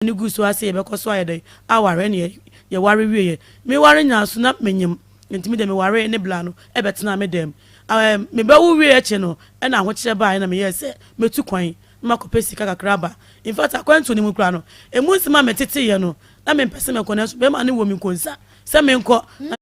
pene guu so ara sɛ yɛbɛkɔ so ayɛ dɛn aware, ɛnna yɛware wieeɛ. Meware nyaa so na menyem, enti me deɛ mewaree ne bla no bɛtenaa me dan mu. Ɛɛ, mebɛwo wieeɛ akyi no, ɛnna ahokyerɛ baeɛ na meyɛɛ sɛ mɛtu kwan na makɔpɛ sika kakra aba. In fact, akwantuo no mu koraa no, ɛmu nsɛm a meteteeɛ no, na mempɛ sɛ mɛkɔ, nanso barima no wɔ me nkonsa sɛ menkɔ. Na.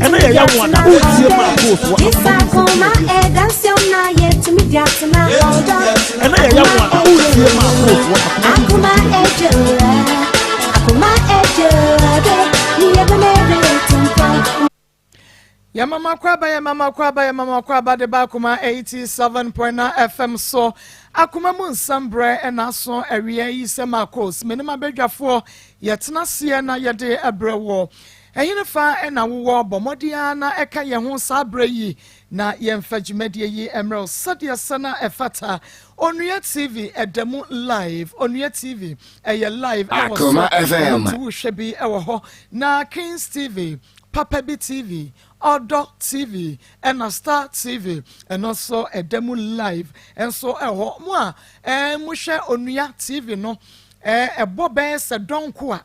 Ɛna yɛ yɛ wɔn a wotie ma akooso wɔ akoma mu nsɛm Ɛna yɛ yɛ wɔn a wotie ma akooso wɔ akoma mu nsɛm Yɛ mama kwaba yɛ mama kwaba yɛ mama kwaba de ba akoma 87.9 FM so akoma mu nsɛm brɛ ɛna aso awia yi sɛ Marcos menim abadwafoɔ yɛtena aseɛ na yɛde ɛbrɛ wɔ ɛhene fa ɛna wowɔ bɔ mmɔden ara na ɛka yɛn ho saa berɛ yi na yɛmfa dwumadie yi mmerɛ wo sɛdeɛ sɛ na ɛfata Onua TV ɛda mu live Onua TV ɛyɛ live ɛwɔ so Akoma ɛno FM. nti wohwɛ bi ɛwɔ hɔ na Kings TV Papa Bi TV, Ɔdɔ TV, ɛna Star TV ɛno nso ɛda mu live nso ɛwɔ hɔ. Mo a ɛɛ mohwɛ Onua TV no ɛɛ ɛbɔ bɛyɛ sɛ dɔnko a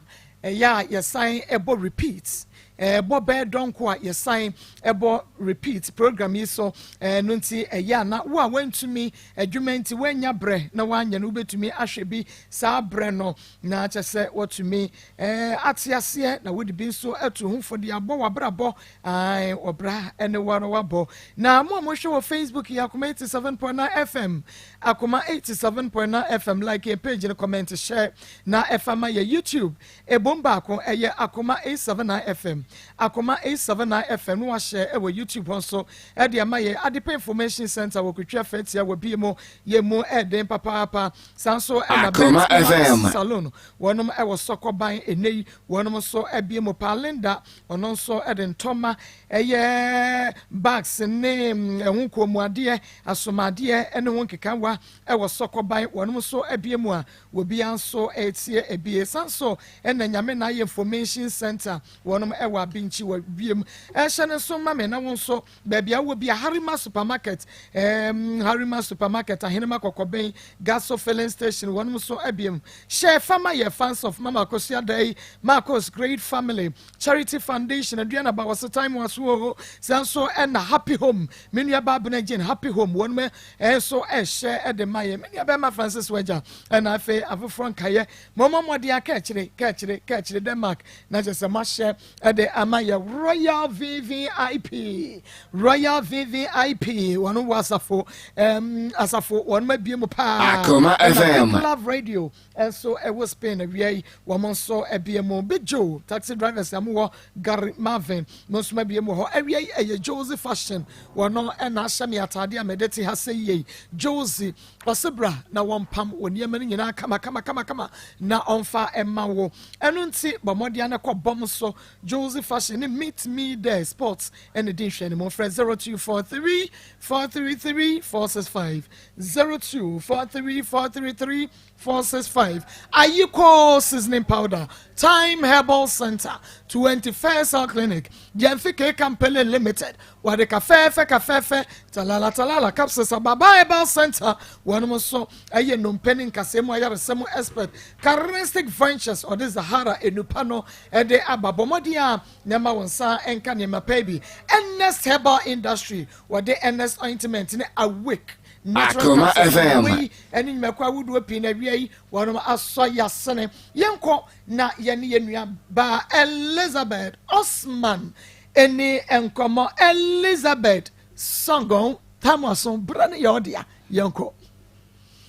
ɛyɛ a yɛsan ɛbɔ repeat. Ɛbɔ bɛyɛ dɔnko a yɛsan ɛbɔ repeat program yi so ɛno nti ɛyɛ a na wo a wantumi adwuma nti woannya brɛ na woanyɛ no wobɛtumi ahwɛ bi saa brɛ no na kyɛ sɛ watumi Eh, ate aseɛ na wode bi nso atu ho fo de abɔ w'abrabɔ ae ɔbra ne wo ara wabɔ na mo a mohwɛ wɔ Facebook yɛ Akoma 87.9 FM Akoma 87.9 FM like yɛn page no comment hyɛ na ɛfa ma yɛ YouTube ebom baako ɛyɛ Akoma 879 FM Akoma 879 FM no wahyɛ ɛwɔ YouTube hɔ nso ɛde ama yɛ Adepa Information Center wɔ Kotwi Afɛtia wɔ bi mu yɛ mu ɛden papaapa saa nso ɛna Akoma Bent FM. Max Salon Wɔnom wɔ sɔkɔban ɛnnɛ yi, wɔnom nso abue mu paa. Linda, ɔno nso de ntɔma, ɛyɛ bags ne ɛho kɔnmuadeɛ, asomadeɛ ne ho nkekawa wɔ sɔkɔban. Wɔnom nso abue mu a obiara nso retie ebie. San so na Nyame na ayɛ Information Center, wɔnom wɔ Abinkyi wɔ wiem. Hyɛ no nso ma me na wo nso Baabi a wowɔ bia, Harima Supermarket, ehm, Harima Supermarket, Ahenema Kɔkɔbɛn, Gaso Filling Station, wɔnom nso abiem. Hyɛ fa ma yɛ fans of Mama Akosua Dai, Marcos Great Family, Charity Foundation, Aduana Ba Wɔse Time Waso Oho, saa nso ɛna Happy Home, me nua baa Abena Jane, Happy Home, wɔnom nso ɛhyɛ de ma yɛ, me nua bɛrima Francis Wagya, ɛna afei afoforɔ nkaeɛ, mommɔ mmɔden aka akyire, ka akyire, ka akyire Denmark, na kyerɛ sɛ moahyɛ ɛde ama yɛ Royal VVIP Royal VVIP wɔn wɔ asafo ɛm asafo wɔn abie mu paa Akoma ɛna FM. Big Love Radio nso ɛwɔ Spain awia yi wɔn nso abie mu Big Joe taxi drivers a wɔwɔ Gary Marvin mo nso abie mu hɔ awia yi ɛyɛ Josie Fashion wɔn ɛna ahyɛ me ataade a mɛde te ha sɛ yie Josie ɔse bra na wɔmpam wɔ nneɛma no nyinaa kama kama kama kama na ɔmfa ɛma wo Ɛno nti, bɔ mmɔden ara na kɔ bɔm so Jolzy Fashion ne Meet Me There Sports na ɛdi nhwɛanimu. Frɛ 0243 433 465, 0243 433 465. Ayikoo Seasoning Powder, Thyme Herbal Center, 21st Health Clinic, Gyamfi K Company Limited, Wɔde kafɛɛfɛ kafɛɛfɛ, talala talala capsules aba Ba Herbal Center, wɔnom nso yɛ nnompe ne nkasɛɛ mu ayaresa mu expert. Charistic Ventures, ɔde Zahara nnupa no de aba. Bɔ mmɔden a na ɛma wo nsa nka nneɛma pa yi bi. Ernest Herbal Industry, wɔde Ernest Ointment ne Awake Natural Akoma Capsules FM. Wei ne nnwumakuo ahodoɔ pii na awia yi wɔnom asɔ yasene. Yɛnkɔ na yɛne yɛn nua baa Elizabeth Osman Ɛni nkɔmɔ Elizabeth Sangon Tamuaso berɛ no yɛ wo dea yɛnkɔ.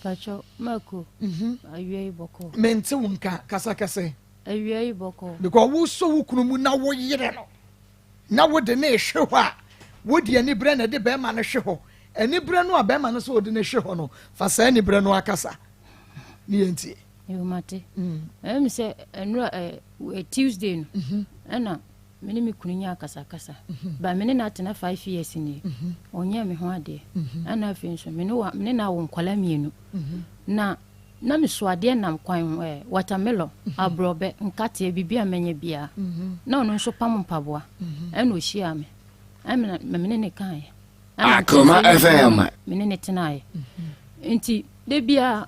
Pacho mako awia yi bɔkɔ. Mente wo nka kasa kɛse. Awia yi bɔkɔ. Because wo sɔ wo kunu mu na wo yere no na wo de ne hwe hɔ a wo de anibrɛ na ɛde bɛrima no hwe hɔ anibrɛ no a bɛrima no sɛ ɔde ne hwe hɔ no fa saa anibrɛ no akasa ne yɛntie. Yo mate. Ɛmi sɛ ɛnura ɛ Tuesday no ɛna. Me ne me kunu nyaa akasakasa. But me ne no atena 5 years nie. Ɔnyɛɛ me ho adeɛ. Ɛna afei nso me ne wa me ne no awo nkwadaa mmienu. Na na meso adeɛ nam kwan ho watermelon, aborɔbɛ, nkateɛ, biribi a mɛnyɛ biara. Na ɔno nso pam mpaboa. Ɛna ɔhyiaa me. Ɛna me ne ne kaeɛ. Ɛna Akoma nkyɛn sɛ FM. me ne ne tenaeɛ. Nti da biara,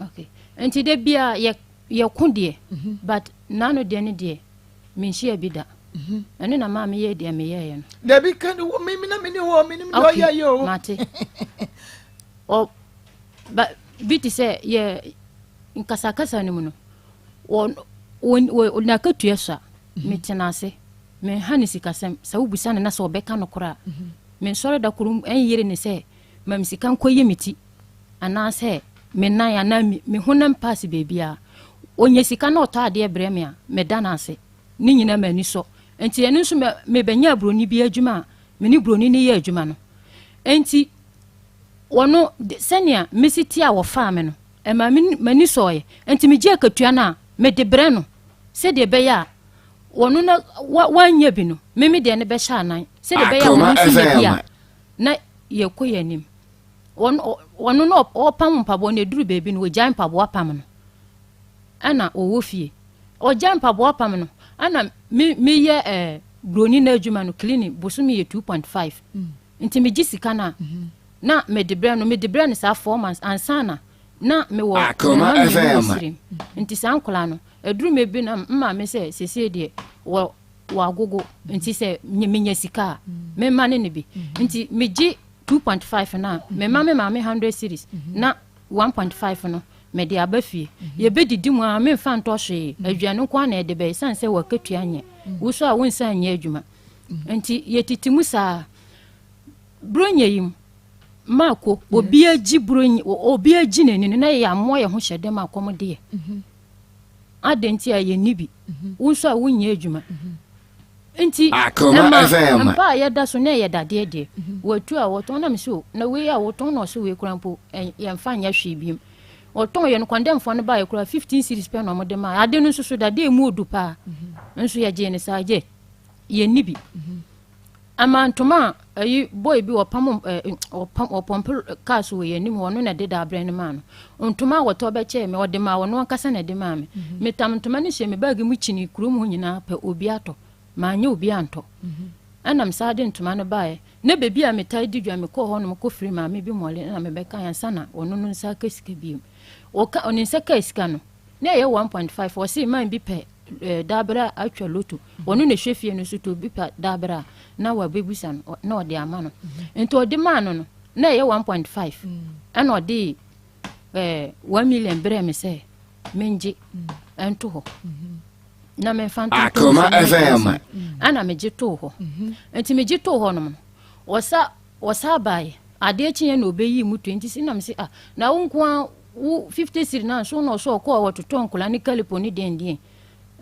okay. Nti da biara yɛ yɛko deɛ, but n'ano deɛ ne deɛ menhyia bi da. Ɛno na maa meyɛ deɛ meyɛeɛ no. Dabi, ka ne wo me na me ne hɔ menim deɛ ɔyɛ yɛ o. Mate. Ɔ ba bi te sɛ yɛ nkasakasa no mu no, wɔ wɔ wɔ n'akatua so a, metena ase menha ne sikasɛm. Sɛ wobisa no na sɛ ɔbɛka no koraa, mensɔre da koro ɛnyere ne sɛ ma me sika nkɔyi me ti anaasɛ me nan anaa me honam paase baabiara. Ɔnya sika na ɔtɔ adeɛ brɛ me a, meda no ase. Ne nyinaa m'ani sɔ. Nti ɛno nso mebɛnya buroni bi adwuma a me ne buroni no yɛ adwuma no. Nti wɔno sɛnea mesi ti a wɔfaa me no, ɛma m'ani sɔɔeɛ. Nti megye akatua no a, mede brɛ no sɛdeɛ ɛbɛyɛ a wɔno na wanyɛ bi no, meme deɛ no bɛhyɛ anan sɛdeɛ ɛbɛyɛ a Akoma wɔno nso nya bi a FM. na yɛkɔ yɛn anim. Wɔno na ɔpam mpaboa no, ɛduru baabi no wɔgyae mpaboa pam no. Ɛna ɔwɔ fie ɔgyae mpaboa pam no, ɛna me meyɛ buroni no adwuma no, cleaning, bosome yɛ 2.5. Nti megye sika no a, na mede brɛ no. Mede brɛ no saa 4 months ansa na mewɔ Akoma mma mmienu wɔ FM. sirim. Nti saa nkɔla no ɛduru me bi na mma me sɛ sesie deɛ wɔ agogo. Nti sɛ menya sika a, memma ne bi. Nti megye 2.5 no a, mema me maame 100 cedis na 1.5 no mede aba fie. Yɛbɛdidi mu a, memfa ntɔ hwee. Aduane nko a na ɛde bɛyɛ, sane sɛ wakatua nyɛ wo so a wonsa nyɛ adwuma. Nti yɛtete mu saa. Buronya yi mu maako, obi agyi buronya, obi agyi n'ani no na yɛyɛ amoa yɛ ho hyɛ dɛm akɔm deɛ adɛn nti a yɛnni bi, wo nso a wonyɛ adwuma. Nti Akoma ɛma FM. mpa a yɛda so na ɛyɛ dadeɛ deɛ watu a wɔtɔn na mesɛ o, na wei a wɔtɔn na ɔsɛ wei kora mpo yɛmfa nyɛ hwee biom. Ɔtɔn yɛ no, kɔndɛmfoɔ no baeɛ koraa 15 cedis pɛ na ɔmode maa. Ade no nso so dadeɛ mu odu paa nso yɛgyee ne saa gye yɛnni bi. Ama ntoma a ayi boy bi wɔpam wɔpam wɔpɔmpe kaa so wɔ yɛn anim hɔ, ɔno na ɛde da abrɛ no maa no. Ntoma a wɔtɔ bɛkyɛɛ me, ɔde maa ɔno ankasa na ɛde maa me. Metam ntoma no hyɛ me baagi mu kyini kurom hɔ nyinaa pɛ obi atɔ, maanyɛ obi antɔ. Ɛnam saa de ntoma no baeɛ na baabi a metae di dwa, mekɔɔ hɔ nom kɔfiri maame bi mmɔle na mebɛka ansa na ɔno no nsa aka sika biom. Ɔka ɔne nsa kaa sika no na ɛyɛ 1.5. Ɔse man bi pɛ daabere a atwa loto, ɔno na ɛhwɛ fie no so to obi pɛ daabere a na wabɛbusa no na ɔde ama no. Nti ɔde maa no no na ɛyɛ 1.5, ɛna ɔde 1 million brɛ me sɛ mengye ɛnto hɔ na memfa nto Akoma nsuo no FM. ɛna megye too hɔ. Nti megye too hɔ nom no, wɔsa baeɛ adeɛ kyeɛ na ɔbɛyii mu 20 cedis na mese, ah, na wo nko a wo 50 cedis na nso na ɔsɛ ɔkɔɔ wɔtotɔ nkɔla ne kalipo ne deɛndeɛn.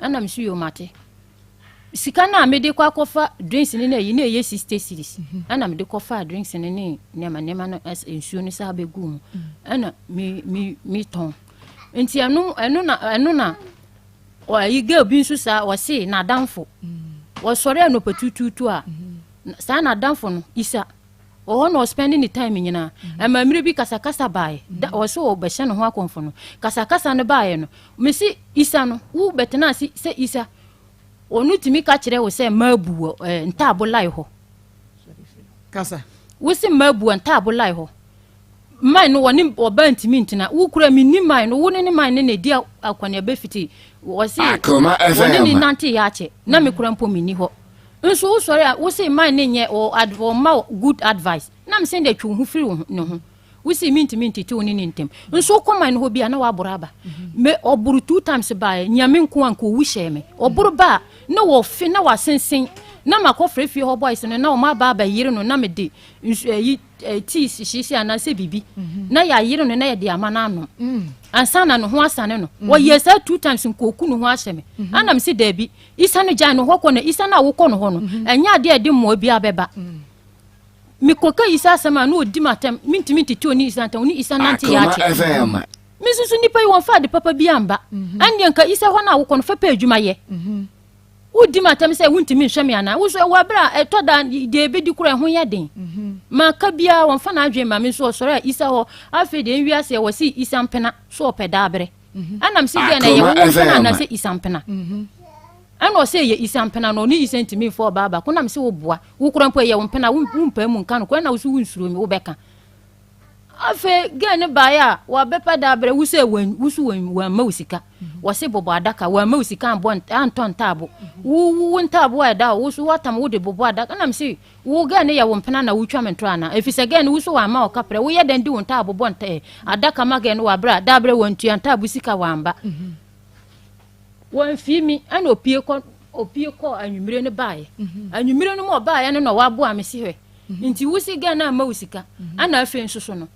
Ɛna mese yo, mate. Sika no a mede kɔ akɔfa drinks no na ɛyi na ɛyɛ 60 cedis, ɛna mede kɔfa drinks no ne nneɛma no nsuo no saa bɛgu mu ɛna me me metɔn. Nti ɛno na ɔyi girl bi nso saa, wɔse n'adamfo wɔsɔre anɔpa tutuutu a saa n'adamfo no isa ɔhɔ na ɔspend ne time nyinaa. Ɛma mmerɛ bi kasakasa baeɛ da ɔsɛ ɔbɛhyɛ ne ho akɔmfo no. Kasakasa no baeɛ no, mesi isa no wo bɛtena ase sɛ isa ɔno tumi ka kyerɛ wo sɛ maabu wɔ ntaabo line hɔ. Kasa. Wosi maabu wɔ ntaabo line hɔ, man no wɔne ɔba ntumi ntena. Wo kura mi ni man no, wo ne ne man no na edi akɔneaba fiti wɔsi Akoma wɔne ne FM. nante yɛ akyɛ na me kura mpo mi ni hɔ nso. Wosɔre a wosi man ne nyɛ wɔ ad wɔma wo good advice na mi sɛn de twe wo ho firi wo ho ne ho. Wosi mi ntumi ntete wo ne ne ntɛm nso wokɔ man no hɔ bi a na waboro aba me. Ɔboro two times baeɛ, nyame nko a nka owu hyɛɛ me. Ɔboro ba a na wɔfe na wasensen na makɔfrɛ fie hɔ boys no na wɔn aba abɛyere no na mede nsu ɛyi tii hyehyɛ anaasɛ biribi na yɛayere no na yɛde ama no anom ansa na ne ho asane no. Wɔyɛ saa two times nkooku ne ho ahyɛ me. Ana me sɛ daabi, isa no gyae no hɔ kɔ na isa no a wokɔ no hɔ no ɛnyɛ adeɛ a ɛde mmoa bi abɛba. Mekɔka isa asɛm a na ɔdi m atɛm, mentumi ntete ɔne isa ntam, ɔne isa nante yɛ Akoma akyɛ. FM. Me nso so nipa yi wɔmfa ade papa bi amba. Ɛndeɛ nka isa hɔ no a wokɔ no fɛpɛ adwuma yɛ. Wodi m'atɛm sɛ wontumi nhwɛ me anaa? Wo nso ɛwɔ bere a ɛtɔ da deɛ ebedi koraa ɛho yɛ den. Maka biara wɔmfa n'adwene mma me nso ɔsɔre a Isa hɔ afei deɛ nwiase ɛwɔ se Isa mpena so ɔpɛ daabere. Ɛna mese deɛ na ɛyɛ wo mpena anaasɛ Isa mpena? Ɛna ɔsɛ ɛyɛ Isa mpena na ɔne Isa ntumi mfa ɔbaa baako na mese wo boa wo koraa mpo ɛyɛ wo mpena wompaa mu nka no koraa na wo so wonsuro me wobɛka. Afei girl no baeɛ a wabɛpɛ da abrɛ wo sɛ wo so wamma wo sika. Wɔse bobɔ adaka wamma wo sika ambɔ antɔ ntaabo. Wo wo ntaabo a ɛda hɔ wo so watam wo de bobɔ adaka na mese wo girl no yɛ wo mpena na wotwa me ntorɔ anaa? Ɛfiri sɛ girl no wo so wamma wo kaprɛ woyɛ dɛn de wo ntaabo bɔ nta adaka ma girl no wabrɛ a da abrɛ wantua ntaabo sika wamba. Wamfii me ɛna opie kɔ opie kɔ anwummere no baeɛ. Anwummere no mu ɔbaeɛ no na waboa me si hwɛ. Nti wo si Ghana amma wo sika ana afei nso so no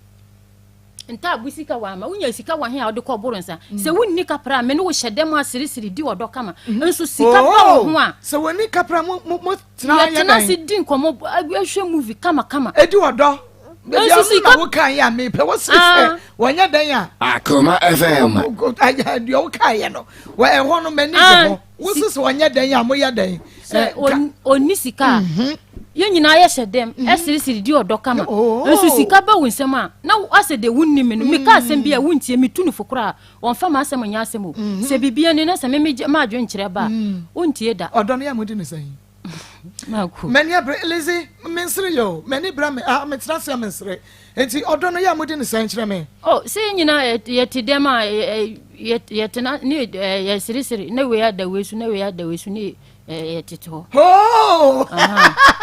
ntaabo sika wa ama wonya sika wɔ he a wode kɔ boro nsa sɛ wonni kapra a me ne wo hyɛ dɛm a seresere di ɔdɔ kama nso sika ba wo ho a sɛ wɔnni kapra mo mo mo tena yɛ yɛtena ase di nkɔmmɔ ahwɛ movie kama kama edi ɔdɔ baabi a sika na woka yɛ a mepɛ wo se sɛ wɔnyɛ dɛn a Akoma FM deɛ woka yɛ no wɔ ɛhɔ no m'ani gye ho Wo nso sɛ ɔnyɛ dɛn a moyɛ dɛn? Sɛ ɔnni sika a, mhm. yɛn nyinaa yɛhyɛ dɛm mhm. ɛseresere di ɔdɔ kama. Oh. Nso sika ba wo nsam a, na asɛ deɛ wonni me no, meka mm. asɛm bi a wontie, metu no fo koraa, wɔmfa m'asɛm nyɛ asɛm o. Mhm. Sɛ biribi ani na sɛ meme m'adwene nkyerɛ ba a, mm. wontie da. Ɔdɔ no yɛ mode ne sɛn? M'ani abere Lizzy mensere yɛ o m'ani bra me ah metena ase a mensere nti ɔdɔ no yɛ a modi ne sɛn kyerɛ me. Oh sɛ yɛn nyinaa yɛte dɛm a yɛtena ne yɛseresere na wei ada wei so na wei ada wei so ne yɛtete hɔ. Oh!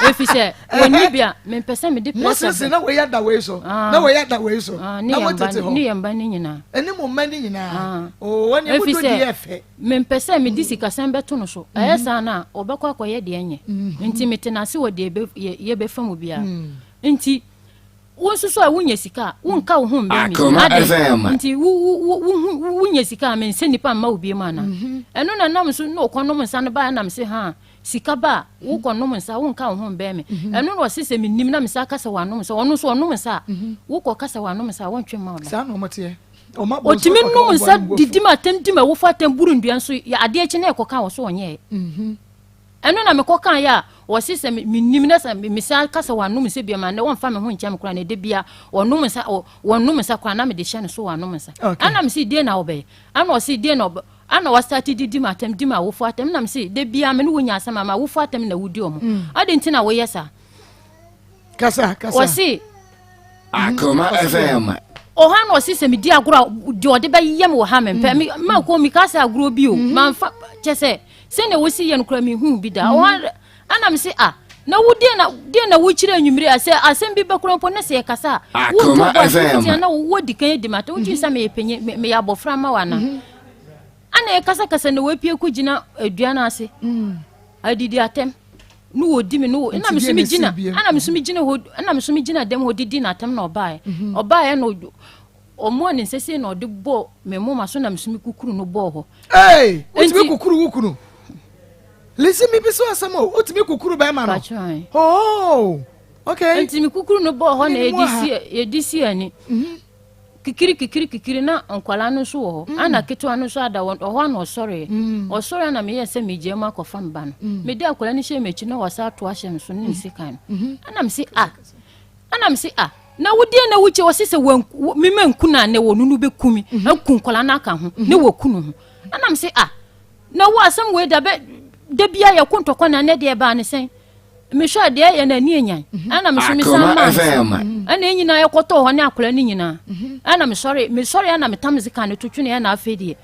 Efi sɛ wɔnni bi a mempɛ sɛ mede pressure. Mosese na wei ada wei so na wei ada wei so na motete hɔ. Ne yɛn mba ne nyinaa. Ɛne mo mma ne nyinaa. Oh wɔn ne mo dɔ di yɛ fɛ. Mempɛ sɛ mede sikasɛm bɛto no so, ɛyɛ saa no a, ɔbɛkɔ akɔyɛ deɛ ɛnyɛ. Enti mete no ase wɔ deɛ yɛbɛfa mu biara. Enti wo nso so a wonya sika a, wonka wo ho mmɛn me. Adɛn nti wonya sika a mensɛ nnipa mma wo biom anaa? Ɛno na nam so na ɔkɔnom nsa no baeɛ na mese haa, sika ba a wokɔnom nsa wonka wo ho mbɛn me. Ɛno na ɔse sɛ mennim na mesa ka sɛ wanom nsa, ɔno nso ɔnom nsa a, wokɔka sɛ wanom nsa a wɔntwe mma wo da. Saa na wɔteɛ. Ɔtumi nom nsa didi ma atɛm di ma awufo atɛm buru nnua nso yɛ adeɛ kye na ɛkɔka wɔ so ɔnyɛɛ. Mhm. Ɛno na mekɔka yɛ a wɔse sɛ menim na sɛ mesan ka sɛ wanom nsa biam a nɛ wɔmfa me ho nkyɛ me koraa na ɛda bia ɔnom nsa wɔnom nsa koraa na mede hyɛ no so wanom nsa. Ɛna mese deɛ na wɔbɛyɛ ɛna ɔse deɛ na ɔbɛ ɛna wɔsate didi ma atɛm di ma awofo atɛm na mese da bia me ne wo nya asɛm a ma awofo atɛm na wodi ɔmo. Mm. Ade nti na woyɛ saa? Kasa kasa. Wɔse Akoma FM. Ɔha na ɔse sɛ medi agorɔ a deɛ ɔde bɛyɛ me wɔ ha mempɛ mm. ma kɔ meka sɛ agorɔ bi o mm-hmm. mamfa kyɛ sɛ sɛnea wɔsi yɛ no koraa mehu bi da mm-hmm. ɔha ana me se a na wo deɛ na deɛ na wokyerɛ anwummere a sɛ asɛm bi bɛkora mpo ne sɛ yɛkasa a woto bɔ asɛm na wodi kan adi mata wotumi sɛ meyɛ panyin meyɛ abɔfra ma wo ana mm-hmm. ana yɛkasakasa na wɔapue kɔgyina adua no ase mm. Adidi atɛm ne wɔdi me no ɛna me so me gyina ɛna me so me gyina hɔ ɛna me so me gyina dɛm hɔ didi na atɛm na ɔbaeɛ mhm. ɔbaeɛ na ɔmoa ne nsa sei na ɔde bɔ me moma so na me so me kukuru no bɔɔ hɔ. Ee wotumi kukuru wo kunu lisi mi bi so asɛm o wotumi kukuru bɛrima no oh okay nti me kukuru no bɔɔ hɔ na yɛde si yɛde si ani. Mhm. Kikiri kikiri kikiri na nkwadaa no nso wɔ hɔ mm. ana ketewa no nso ada wɔn ɔhɔ ana ɔsɔreɛ mm. ɔsɔre ana meyɛ sɛ megyaa mu akɔfa me ba no mm. mede akwadaa no hyɛ m'akyi na wɔsa ato ahyɛ me so ne ne sekan no mm-hmm. ana mese a ana mese a na wodeɛ na wokyɛ wɔse sɛ mema nku no a ne wɔ no no bɛku me mm-hmm. aku nkwadaa no aka ho ne mm-hmm. wɔku no ho ana mese a na wo asɛm wei da bɛ da bia yɛko ntɔkwa na ɛnɛ deɛ ɛbaa ne sɛn Mehwɛ a deɛ ɛyɛ no ani enyan. Mhm. Ɛna me so me san maa so. Ɛna yɛn nyinaa yɛkɔtɔɔ hɔ ne akwadaa no nyinaa. Mhm. Ɛna mesɔre mesɔre ɛna metam sika no to twene ɛna afei deɛ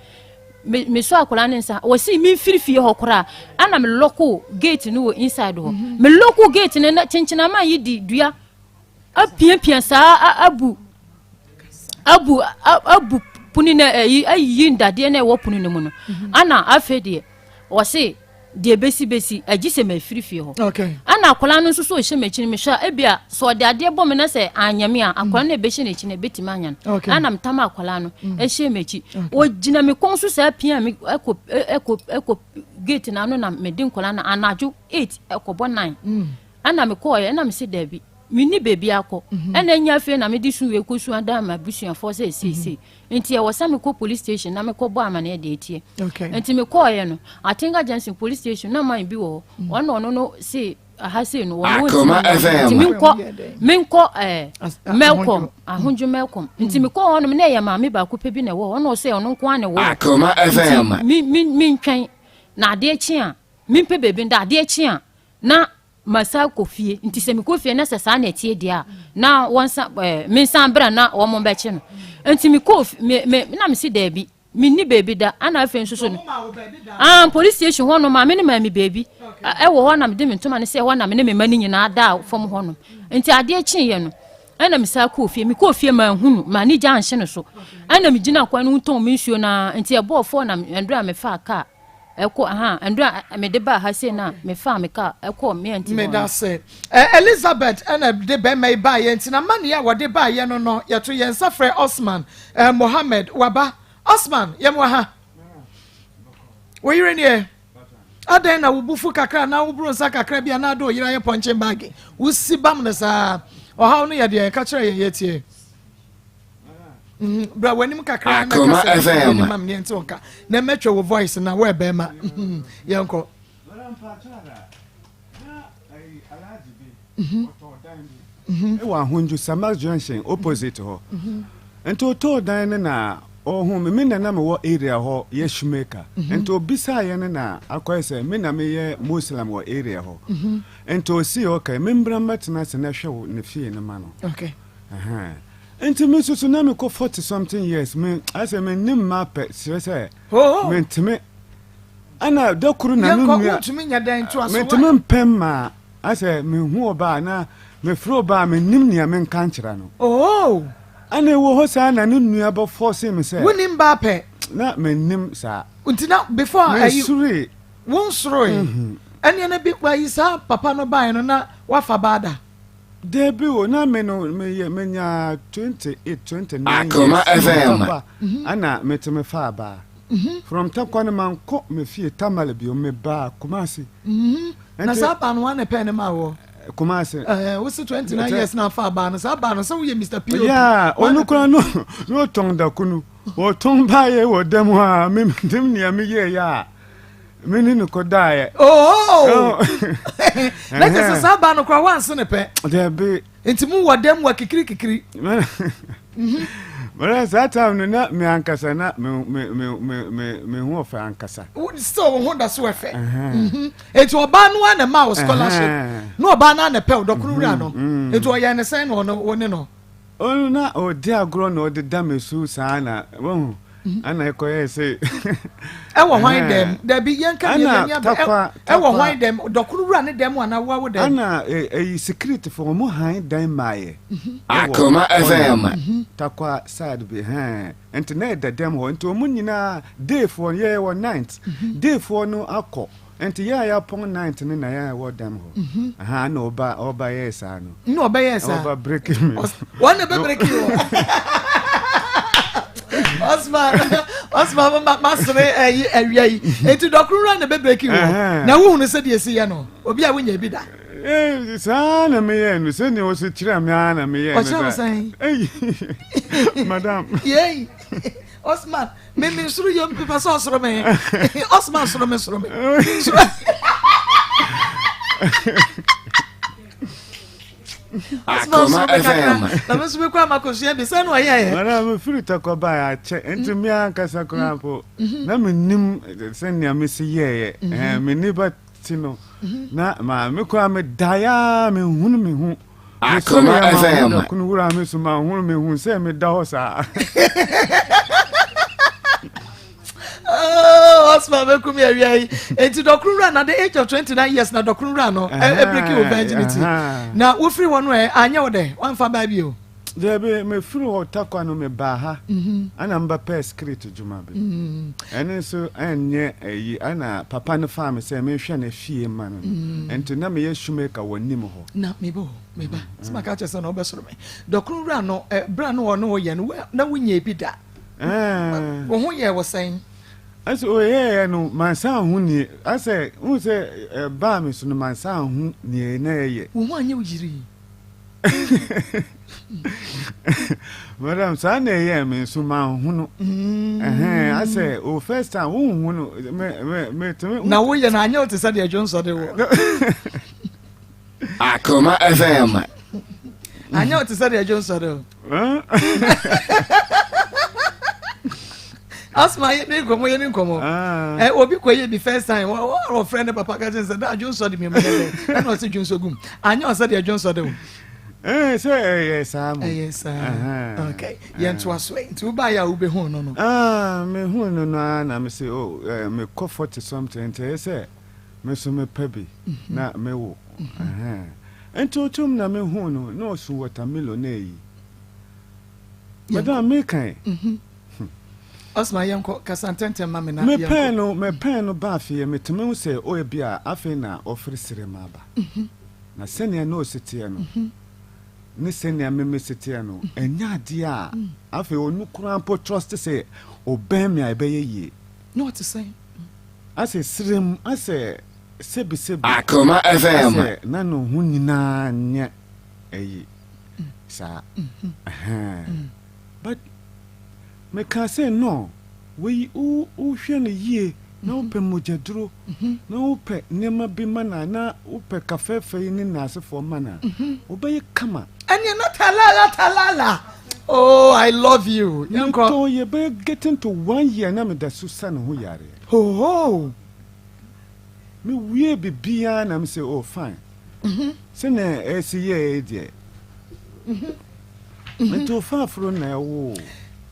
me mesɔ akwadaa no nsa wɔsi me mfiri fie hɔ koraa ɛna me lɔko gate no wɔ inside hɔ. Mhm. Me lɔko gate no na kyenkyenama yi di dua apiapia saa abu abu abu pono no ayi ayiyi ndadeɛ na ɛwɔ pono no mu no. Ɛna afei deɛ wɔsi. Deɛ ɛbɛsi bɛsi, agye sɛ mafiri fie hɔ. Okay. Ɛna akwadaa no nso so ɔhyɛ m'akyi no mehwɛ a ebia sɛ ɔde adeɛ bɔ me na sɛ anyɛ me a akwadaa no ɛbɛhyɛ n'akyi no ɛbɛtumi anya no. Okay. Ɛna metam akwadaa no ɛhyɛ m'akyi. Ɔgyina me kɔn so saa pia me ɛkɔ ɛkɔ ɛkɔ gate no ano na mede nkwadaa no anadwo 8 ɛkɔbɔ 9. Ɛna mekɔɔɛ ɛna mese daabi. Menni baabi akɔ. Ɛna ɛnyɛ afei na mede su wei kɔsu adan m'abusuafoɔ sɛ seesei. Nti ɛwɔ sɛ mekɔ police station na mekɔbɔ amaneɛ deɛ ɛteɛ. Nti mekɔɔeɛ no, Atenga Junction police station na man bi wɔ hɔ. Ɔno ɔno no se aha sei no wɔn wɔntumi nyɛ. Nti menkɔ menkɔ ɛɛ Melcom Ahodwo Melcom. Nti mekɔɔ hɔnom na ɛyɛ maame baako pɛ bi na ɛwɔ hɔ. Ɔno ɔsɛ ɔno nko ara na ɛwɔ hɔ. Nti me me mentwɛn na adeɛ kye a mempɛ baabi nda adeɛ kye a na Masan kɔ fie, nti sɛ mekɔ fie na sɛ saa na ɛteɛ deɛ a, na wɔnsa ɛɛ mensan bra na wɔn bɛkye no. Nti mekɔɔ me me na mesi daabi, menni baabi da. Ana afei nso so no, ah police station hɔ no maame no maa me baabi ɛwɔ hɔ na mede me ntoma no sɛ hɔ na me ne me mma no nyinaa daa fam hɔ nom. Nti adeɛ kyeeɛ no, ɛna mesan kɔɔ fie. Mekɔɔ fie manhu no, m'ani gya anhye no so. Ɛna megyina kwan no ho tɔn me nsuo no ara, nti ɛbɔɔ fɔɔ na ɛndoro a mefaa kaa. Ɛkɔ aha ndura a mede baa ha sei na mefaa me kaa ɛkɔɔ me aunty hɔ no. Medase. Elizabeth na de bɛrima yi baeɛ nti na amanneɛ a wɔde baeɛ no no yɛto yɛn nsa frɛ Osman Mohammed waba. Osman yɛm wɔ ha. Wo yere nie? Adɛn na wo bo fu kakra anaa woboro nsa kakra bi anaa de wo yere ayɛ pɔnkyen baage? Wosi bam no saa. Ɔhaw no yɛ deɛn? Ka kyerɛ yɛn yɛtie. Mhm, bra w'anim kakra na Akoma kasa FM. ne mam ne nte wo nka na mɛtwɛ wo voice na wo ɛbɛrima mhm, yɛnkɔ ɛwɔ Ahondwo Samak Junction opposite hɔ nti ɔtɔɔ dan no na ɔhu me me na na mewɔ area hɔ yɛ shoemaker nti ɔbisaeɛ no na akɔyɛ sɛ me na meyɛ Muslim wɔ area hɔ nti ɔsii okay membra mmɛtena ase na hwɛ wo ne fie no ma no okay Ɛhɛn. Nti me nso so na mekɔ 40 something years me ayɛ sɛ mennim mma pɛ kyerɛ sɛ Oh. mentumi ɛna da koro na me Yɛnkɔ, nua wontumi nyɛ dɛn ntoa so, mentumi why? mpɛ mmaa ayɛ sɛ mehu ɔbaa na mefrɛ ɔbaa mennim nea menka nkyerɛ no Oh. ɛna ɛwɔ hɔ saa na ne nua bɛ force me sɛ Wonim baa pɛ? na mennim saa Nti na before ayi mesuroe wonsoroe ɛneɛ na bi ayi saa papa no baeɛ no na wafa baa da? Dabi o, na me no meyɛ menya 28, 29 years. Akoma FM. Tarkwa ɛna metumi faa baa. From Tarkwa no mankɔ me fie Tamale bio, mebaa Kumasi. Na saa baa no wan na ɛpɛɛ ne maa wɔ? Kumasi. Ɛɛ wosi 29 years na afa baa no, saa baa no sɛ woyɛ Mr. P.O.P. Yeah, ɔno koraa no na ɔtɔn dakunu. Ɔtɔn baayɛ wɔ dɛm hɔ a, menim nea meyɛeɛ a. Me ne no kɔdaeɛ. Oh! Na kyerɛ sɛ saa baa no koraa wanse ne pɛ. Dabi. Nti mu wɔ dɛm wɔ kikiri kikiri. Mɛrɛ saa time no na me ankasa na me me me me me me ho ɔfɛ ankasa. Still wo ho da so ɛfɛ. Mhm. Nti ɔbaa no ara na ɛma wo scholarship. Na ɔbaa no ara na ɛpɛ wo dɔkono wura no. Nti ɔyɛ ne sɛn na ɔno wo ne no. Ɔno na ɔdi agorɔ na ɔde da me so saa na wahu ɛna ɛkɔyɛɛ sɛ ɛwɔ hwan dɛm dabi yɛn ka yɛn ani abɛ ɛwɔ hwan dɛm dɔkono wura ne dɛm anaa wo awo dɛm. Ɛna ɛyi security fo wɔn han dan maayɛ. Mhm. Akoma FM. Mhm. Takwa side bi hɛn nti na ɛda dɛm hɔ nti wɔn nyinaa day foɔ yɛ wɔ night mhm. day foɔ no akɔ. Nti yɛ a yɛapɔn night no na yɛ a ɛwɔ dɛm hɔ. Mhm. Aha na ɔba ɔba yɛɛ saa no. Na ɔbɛyɛɛ saa. Ɔba break me. Wɔn na ɛbɛ break you. Osman Osman ma ma sere ɛyi ɛwia yi. Eti dɔkoro wura na ɛbɛ break you. Na wohunu sɛ deɛ esi yɛ no obi a wonya bi da. Eh, saa na meyɛɛ no sɛnea ɔsi kyerɛ me ara na meyɛɛ no. Ɔkyerɛ wo sɛn? Eyi madam. Yei Osman. Me me soro yam pepa sɛ ɔsoro me. Ɔsoma soro me soro me. Akoma FM. Na me nso mekɔ ama kosua bi sɛ na ɔyɛ yɛ. Mara me firi tɔkɔ ba akyɛ nti me ankasa koraa mpo na menim sɛnea mesi yɛɛyɛ eh, me nipa ti no na ma me koraa medaeɛ a menhunu me ho. Akoma FM. Kunu wura me so ma hunu me hu sɛ me da hɔ saa. Oh, Osman bɛkum yɛ awia yi. Enti dɔkono wura na the age of 29 years na dɔkono wura no ɛbreki wo virginity. Na wofiri hɔ no ɛ anyɛ wo dɛ wamfa baa bio. Dabi mefiri hɔ takwa no mebaa ha ɛna mebɛpɛɛ spirit dwuma bi ɛno nso ɛnyɛ ɛyi ɛna papa no faa me sɛ menhwɛ no fie ma no no nti na meyɛ shoemaker wɔ nim hɔ. Na meba o meba sɛ maka kyerɛ sɛ na wobɛsoro me dɔkono wura no berɛ a na ɔne wo yɛ no na wonyɛɛ bi da wo ho yɛɛ wo sɛn? Ɛsɛ ɔyɛɛyɛ no mansan ho nie asɛ wohu sɛ ɛbaa me so no mansan ho nie na ɛyɛ. Wo ho anyɛ wo yirii? Madam, saa na ɛyɛɛ me nso manhunu. Ɛhɛn, asɛ o first time wonhunu me me metumi. Na woyɛ no anyɛ wo te sɛ deɛ dwonsɔ de wɔ. Akoma FM. Anyɛ wo te sɛ deɛ dwonsɔ de wɔ. Asma yɛ ne nkɔmɔ yɛ ne nkɔmɔ. Ah. Ɛ obi kɔ yɛ bi first time wɔ wɔfrɛ ne papa ka kyerɛ sɛ da dwonsɔ de mi mu yɛ dɛ ɛna ɔsɛ dwonsɔ gum anyɛ ɔsɛ deɛ dwonsɔ de wɔ. Eh, sɛ ɛyɛ saa mo. Ɛyɛ saa. Okay. Yɛn to aso ɛ. Nti woba yɛ a wobɛhu no no. Ah, mehu no no ara na me se oh, eh, mekɔ 40 something nti ɛyɛ sɛ me so mepɛ bi mhm. na mewo. Mhm. Nti otum na mehu no na ɔso watermelon na eyi. Madam mekan. Mhm. Ɔsoma yɛnkɔ kasa ntɛntɛm ma me na yɛnkɔ. Mepɛn no mepɛn no ba afei metumi hu sɛ ɔyɛ bi a afei na ɔfiri sere ma aba. Na sɛnea na ɔsi teɛ no, ne sɛnea me mesi teɛ no, ɛnyɛ adeɛ a afei ɔno koraa mpo trust sɛ ɔbɛn me a ɛbɛyɛ yie. Na ɔte sɛn? Asɛ serem, asɛ sɛbisɛbi. Akoma FM. Asɛ na ne ho nyinaa nyɛ ɛyi saa. Ɛhɛn. But mekaa sɛ no, wei wo wohwɛ no yie na wopɛ mogyaduro na wopɛ nneɛma bi ma no a na wopɛ kafɛɛfɛ yi ne n'asefoɔ ma no a ɔbɛyɛ kama. Ɛneɛ na talala talala oh I love you yɛnkɔ. Metɔɔ yɛ bɛyɛ getting to one year na meda so sa ne ho yareɛ. Hohoo. Me wiee biribiara na me sɛ oh fine sɛnea ɛsi yɛɛ yi deɛ nti ofa aforo na ɛwoo.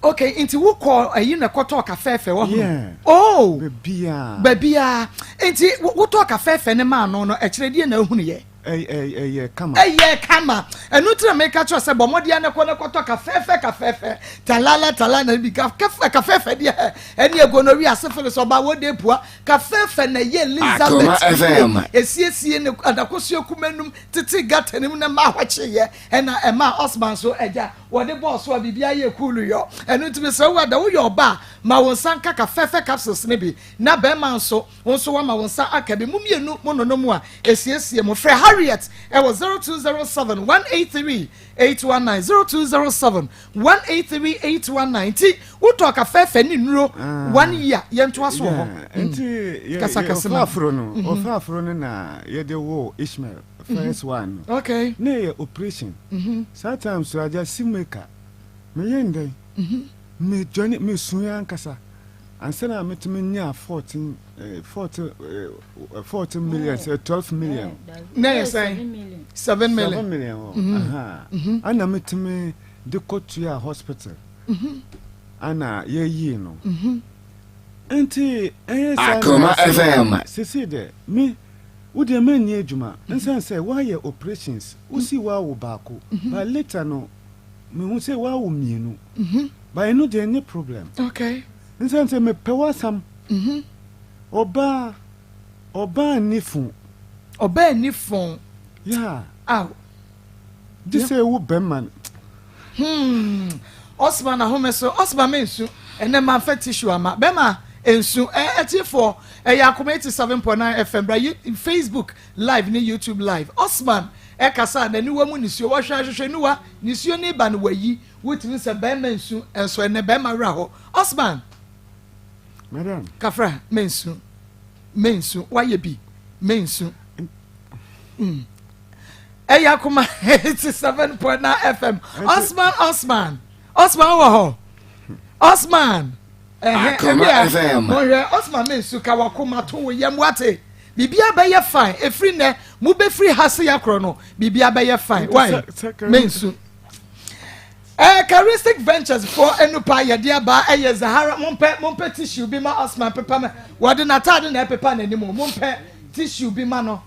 Okay, nti wokɔ ayi na ɛkɔtɔɔ kafɛɛfɛ wɔ ho? Yeah. Oh. Baabiara. Baabiara. Nti wotɔɔ kafɛɛfɛ ne maa no no, ɛkyerɛ deɛ na ahunu yɛ? Ɛyɛ kama. Ɛyɛ kama. Ɛno nti na meka kyerɛ sɛ bɔ mmɔden na kɔ na kɔtɔ kafɛɛfɛ kafɛɛfɛ. Talala talala bi kafɛɛfɛ kafɛɛfɛ deɛ ɛne gonorrhea syphilis ɔbaa wɔ de pua. Kafɛɛfɛ na ɛyɛ Elizabeth esiesie ne adakosoa kumanum tete gata no mu na mmaa hɔ kyeeɛ ɛna ɛmaa Osman nso agya wɔde bɔɔ so a biribiara yɛɛ cool yɔ. Ɛno nti mesrɛ wo ada woyɛ ɔba a ma wo nsa nka kafɛɛfɛ capsules no bi na bɛrima nso wo nso wama wo nsa aka bi. Mo mmienu mo nonom a ɛsiesie mo. Frɛ Harriet ɛwɔ 0207 183 819 0207 183 819 nti wotɔ kafɛɛfɛ ne nnuro ah. one year yɛntoa so wɔ hɔ. Nti kasa kɛse ma aforo no ɔfa aforo no na yɛde wo Ishmael first one no. Okay. Na ɛyɛ operation. Saa time so agya si maker. Meyɛ ndɛn. Me join me sun ankasa. Ansa na metumi nya 14 14 14 million sɛ 12 million. Na yɛ sɛn? 7 million. 7 million hɔ. Aha. Ana metumi de kɔtua hospital. Ana yɛyii no. Nti ɛyɛ saa Akoma FM. Sisi dɛ me Wo deɛ mɛnyɛ adwuma ɛsiane sɛ woayɛ operations wosi woawo baako but later no mehu sɛ woawo mmienu but ɛno deɛ ɛnyɛ problem ɛsiane sɛ mepɛ w'asɛm ɔbaa ɔbaa nni fo. Ɔbaa nni fo. Yeah. Aw. Gye sɛ wo bɛrima no. Hmm. Osman ahome so. Osman me nsu. Ɛnɛ manfa tissue ama. Bɛma nsu. Ɛ atiefoɔ ɛyɛ Akoma 87.9 FM bra Facebook live ne YouTube live. Osman ɛkasa a n'aniwa mu nisuo. Wɔhwɛ ahwehwɛniwa nisuo ne ba no wayi. Wotumi sɛ bɛrima nsu nso ɛnɛ bɛrima werɛ hɔ. Osman. Madam. Kafra me nsu. Me nsu. Wayɛ bi. Me nsu. Mm. Ɛyɛ akoma 87.9 FM. Osman Osman. Osman wɔ hɔ. Osman. Akoma FM. Mohwɛ Osman me nsu ka wakoma to wo yam wate. Biribiara bɛyɛ fine. Ɛfiri nnɛ mobɛfiri ha se yakorɔ no biribiara bɛyɛ fine. Why? Me nsu. Eh, Charistic Ventures foɔ anupa yɛde aba ɛyɛ Zahara mompɛ mompɛ tissue bi ma Osman pepa ma wɔde n'ataade na ɛpepa n'anim mompɛ tissue bi ma no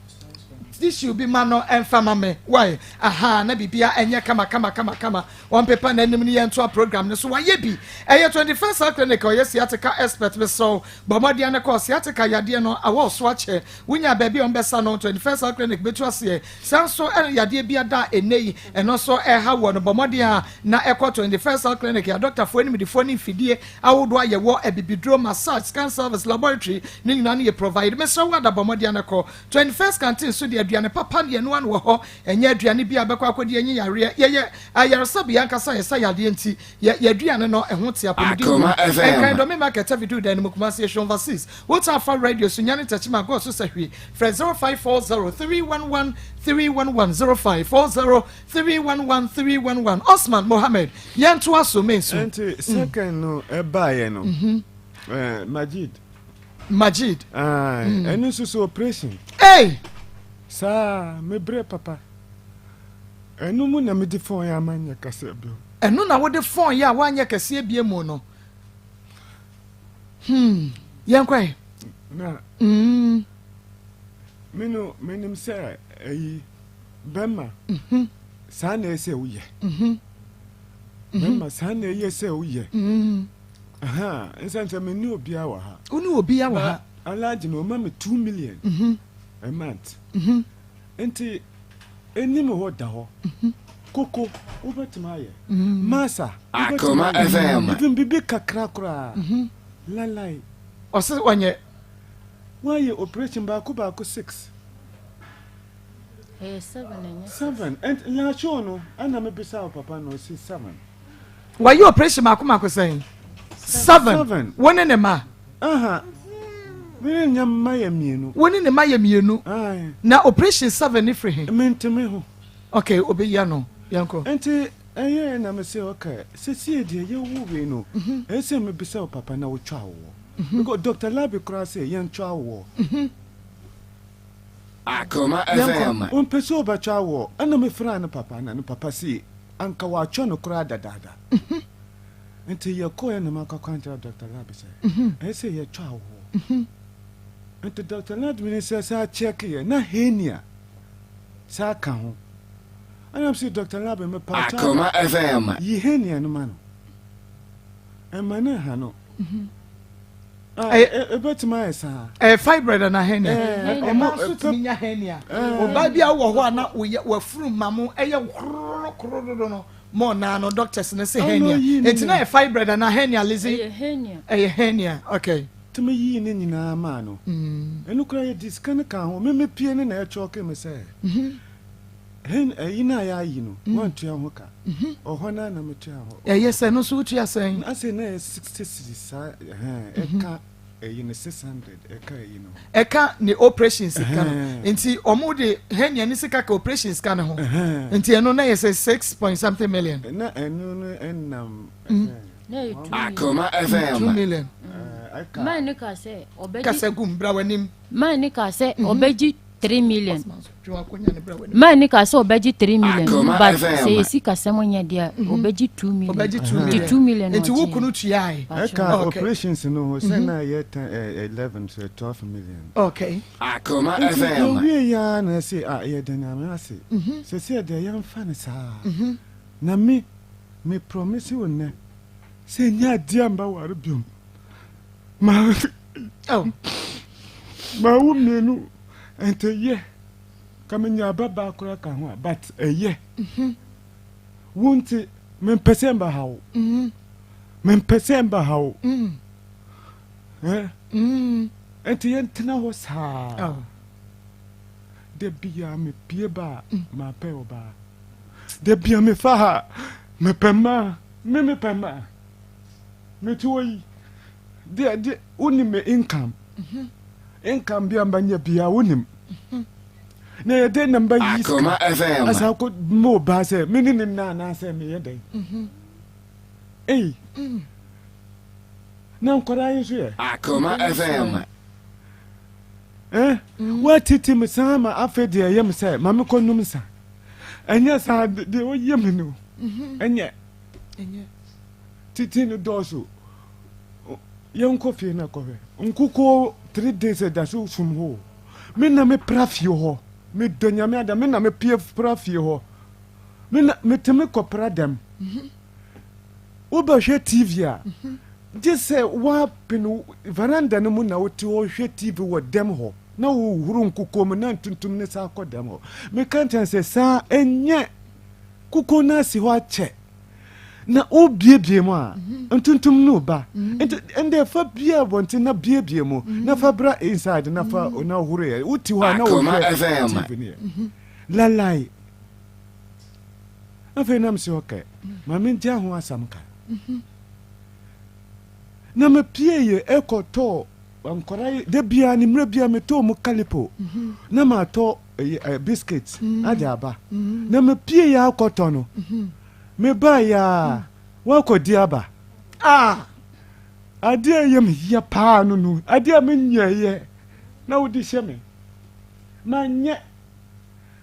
tissue bi ma no ɛnfa ma me why aha na bibia ɛnyɛ kama kama kama kama wɔn pepa n'anim ne yɛn toa program no so wayɛ bi ɛyɛ 21st Health Clinic ɔyɛ sciatica expert mesrɛw bɔ mmɔden ne kɔ sciatica yadeɛ no awɔ so akyɛ wonya baabi a wɔn bɛsa no 21st Health Clinic bɛtu aseɛ saa nso ɛna yadeɛ bi ada ɛnɛ yi ɛno nso ɛha wɔ no bɔ mmɔden a na ɛkɔ 21st Health Clinic yɛ adɔktafoɔ animdifoɔ ne mfidie ahodoɔ a yɛwɔ abibiduro massage scan service laboratory ne nyinaa no yɛ provide mesrɛ wo ada bɔ mmɔden na kɔ 21st canteen so deɛ Aduane papa ne yɛnoa no wɔ hɔ. Ɛnyɛ aduane bi a bɛkɔ akɔdi anyi yareɛ. Yɛyɛ ayaresabea ankasa a yɛsa yadeɛ nti, yɛ yɛaduane no ɛho te apɔmuden wom. Akoma FM. Nkran Dɔme Market Avidoo Dan no mu Kumasi Ehwɛ Overseas. Wotaa fa radio so Nyane Techiman Goa so Sahwi. Frɛ 0540 311 311 0540 311 311 Osman Mohammed Yɛntoa so Mensu. Nti second no ɛbaeɛ no, eh, Majid. Majid. Aye, ɛno nso so operation. Hey! Saa mebrɛ papa. Ɛno mu na mede phone yɛ ama nyɛ kɛseɛ bio. Ɛno na wode phone yɛ a woanyɛ kɛseɛ bie mu no. Yɛnkɔ. Na me no menim sɛ ɛyi bɛma saa na ɛsɛ woyɛ. Bɛma saa na ɛyɛ sɛ woyɛ. Aha, nsɛn sɛ menni obiara wɔ ha. Wo ne obiara wɔ ha. Alhaji no ɔma me 2 million a month. Nti anim hɔ da hɔ. Koko wobɛtumi ayɛ. Masa wobɛtumi Akoma ayɛ. FM. Even bibi kakra koraa. Lalai. Ɔsɛ ɔnyɛ. Woayɛ operation baako baako six. Ɛyɛ seven, ɛnyɛ six. Seven. And last show no, ɛna mebisa wo papa no ɔsi seven. Wɔyɛ operation mako mako sɛn? Seven. Seven. Wo ne ne ma? Aha. Mene nya mma yɛ mmienu. Wo ne ne ma yɛ mmienu. Aye. Na operation seven ne firi he? Mentumi ho. Okay, obeyi ano. Yɛnkɔ. Nti ɛyɛ na me sɛ okay, sɛsie deɛ yɛwo wei no, ɛyɛ sɛ mebisa wo papa na wotwa awoɔ. Because Dr. Labi koraa sɛ yɛntwa awoɔ. Akoma FM. Ɔmpɛ sɛ wobɛtwa awoɔ. Ɛna mefrɛ ne papa na ne papa se anka watwa no koraa dadaada. Nti yɛkɔɛ na makɔka nkyerɛ Dr. Labi sɛ ɛyɛ sɛ yɛtwa awoɔ. Nti Dr. Labi ne sɛ sɛ akyɛkeɛ na hernia saa ka ho. Ɛna sɛ Dr. Labi mepa Akoma FM. yi hernia no ma no. Ɛma ne ha no. Ah, ɛbɛtumi ayɛ saa. Ɛyɛ fibroid ana hernia? Eh, Ɔma nso tumi nya hernia. Ɔbaa bi a wɔ hɔ a na woyɛ wafuru ma mo ɛyɛ kororo kororo no mo naa no, doctors ne se Ɔno hernia. yi ne Eti na yɛ fibroid ana hernia, Lizzy? Ɛyɛ hernia. Ɛyɛ hernia, okay. Tumi yii ne nyinaa maa no. Ɛno koraa yɛdi sika no ka ho. Meme pie ne na ɛkyɔke me sɛ hen ɛyi no a yɛayi no, wantua ho ka. Ɔhɔ no a na metua hɔ. Ɛyɛ sɛ no nso wotua sɛn? Na asɛ na ɛyɛ 60 cedis saa, ɛhɛn, ɛka ɛyi no 600 ɛka ɛyi no. Ɛka ne operation sika no. Nti ɔmo de hernia ne sika ka operation sika ne ho. Nti ɛno na yɛ sɛ six point something million. Na ɛno no ɛnam Na ɛyɛ 2 million. Akoma two FM. million. Ɛka. Man ne ka sɛ ɔbɛgye Kasa gum, bra w'anim. Man ne ka sɛ ɔbɛgye 3 million. Twe w'akonnwa ne bra w'anim. Man ne ka sɛ ɔbɛgye 3 million. Akoma But FM. sɛ yɛsi kasɛm nyɛ deɛ a, ɔbɛgye 2 million. Ɔbɛgye 2 Nti million. 2 million Nti wo ɔgye. kunu tuae? Ɛka operations no ho sɛ na ɛyɛ 10 11 so 12 million. Akoma Nti FM. yɛwie yi ara na ɛsɛ a yɛda Nyame ase sɛsɛ deɛ yɛmfa no saa na me promise wo nnɛ sɛ ɛnyɛ adeɛ a mbɛware biom ma Oh. ma wo mmienu nti yɛ ka menya ababaa koraa ka ho a, but ɛyɛ wo nti mempɛ sɛ mbaha wo, mempɛ sɛ mbaha wo. Eh? Nti yɛntena hɔ saa. Da bia mepie ba a, mapɛ ɔbaa. Da bia mefa ha, mepɛ mmaa, me mepɛ mmaa. Mete hɔ yi deɛ de wonim me income bia mbɛnyɛ bia wonim na yɛ dɛn na mbɛyi Akoma FM. asa kɔ ma ɔbaa sɛ me ne ne nna anaasɛ meyɛ dɛn? Ei, na nkwadaa yi nso yɛ Akoma FM. Eh, woatete me saa ma afei deɛ ɛyɛ me sɛ ma mekɔ nom nsa. Ɛnyɛ saa deɛ woyɛ me no, ɛnyɛ tete no dɔɔso. Yɛnkɔ fie no kɔhwɛ nkokɔ 3 days ɛda so sum hɔ o. Me na mepra fie hɔ, medɔ Nyame ada, me na mepie pra fie hɔ, me na metumi kɔpra dɛm. Wobɛhwɛ TV a, gye sɛ woapene veranda no mu na wote hɔ hwɛ TV wɔ dɛm hɔ na wohuru nkokɔ mu na ntuntum ne saa kɔ dɛm hɔ. Meka nkyɛn sɛ saa ɛnyɛ kuko no asi hɔ akyɛ. Na wobiebie mu a, ntontom no ba. Nti ɛnde fa bie abɔnten na biebie mu na fa bra inside na fa na horo yɛ. Wote hɔ a na Akoma wohwɛ FM. TV no yɛ. Lalai. Afei na mese okay, ma mengyaa ho asɛm ka. Na mepie yɛ ɛkɔtɔɔ nkɔra yi da biara ne mmerɛ biara metɔɔ mu kalipo na matɔ biscuit ade aba. Na mepie yɛ akɔtɔ no, mebaeɛ a woakɔdi aba. Ah! Adeɛ a ɛyɛ me ya paa no no, adeɛ a menyɛeɛ na wode hyɛ me. Manyɛ.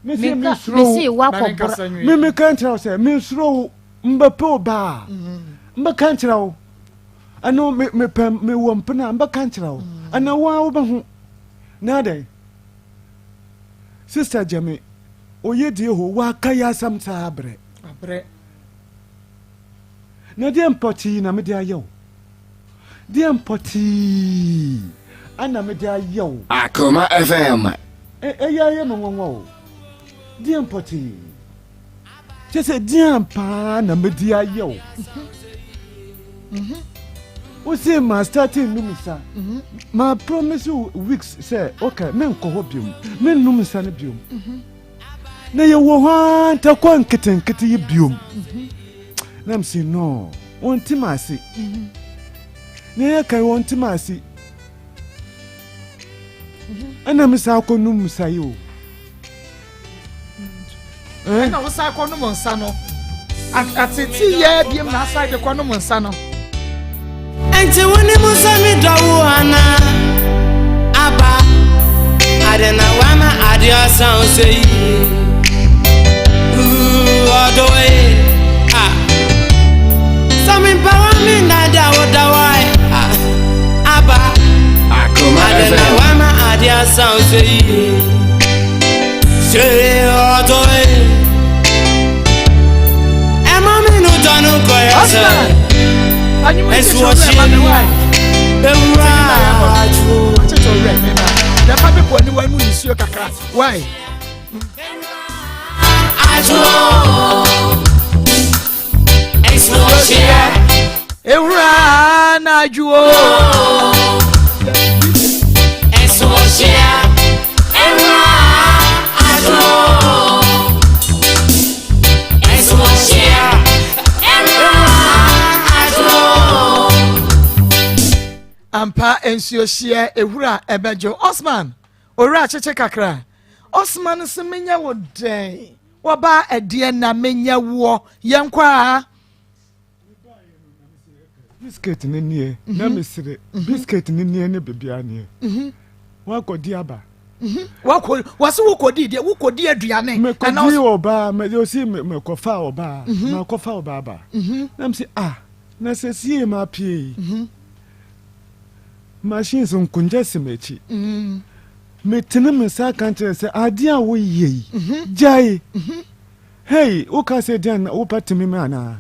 Mese Meka mensuro wo. mese woakɔbora. Me meka nkyerɛ wo sɛ mensuro wo. Mbɛpɛ wo ba a, mbɛka nkyerɛ wo. Ɛno me mepɛ mewɔ mpena a mbɛka nkyerɛ wo. Ɛna wo ara wobɛho. Na adɛn? Sister Gyame, oye deɛ ho waka yɛ asɛm saa abrɛ. Abrɛ. Na deɛ mpɔtee na mede ayɛ wo? Deɛ mpɔtee ana mede ayɛ wo? Akoma FM. Ɛyɛ ayɛ me nwanwa o. Deɛ mpɔtee. Kyɛ sɛ deɛn paa na mede ayɛ wo? Wo se ma start nnum nsa. Ma promise wo weeks sɛ okay menkɔ hɔ biom. Mennum nsa no biom. Na yɛwɔ hɔ ara ntakwa nketenkete yi biom. Na m se no, wɔnte me ase. Na yɛka yi wɔnte me ase. Ɛna me saa kɔnum nsa yi o. Ɛna wosan kɔnom nsa no. Atete yɛ biem na asan de kɔnom nsa no. Enti wonim sɛ medɔ wo anaa? Aba, ade na wama ade asa wo sɛ yie. Ɔdɔ ye, ah. Sɛ mempɛ wa me nnada wo da wae, ah. Aba, Akoma ade na FM. wama ade asa wo sɛ yie. Sɛ ɔdɔ ye. Ɛma me no dɔ no kɔyɛ sɛ. Osman! Anyi Ẹ̀sùn kyekyere owurɛ ma me wae. Ewura adwo. Kyekyere owurɛ me ma. Yɛfa bi bɔ aniwa mu nsuo kakra. Wae. Adwo. Ẹ̀sùn ọ̀ṣẹ́. Ewura na adwo. Ẹ̀sùn ọ̀ṣẹ́. Ewura adwo. Ẹ̀sùn ọ̀ṣẹ́. Ewura adwo. Ampa nsuo hyeɛ ewura ɛbɛdwo. Osman, owura kyekye kakra. Osman sɛ menyɛ wo dɛn? Wɔba ɛdeɛ na menyɛ woɔ. Yɛnkɔ a. Biscuit ne nie na mesere. Biscuit ne nie ne bibia nie. Wakɔdi aba. Wakɔ wɔsi wokɔdi deɛ wokɔdi aduane. Mekɔdi ɔbaa mɛ osi mekɔfa ɔbaa makɔfa ɔbaa ba. Na mese ah na sɛ sie ma pie yi. Machines nkonja si m'akyi. Metene me nsa ka nkyerɛ sɛ adeɛ a woyɛ yi gyae. Hey, woka sɛ deɛn na wopɛ teme me anaa?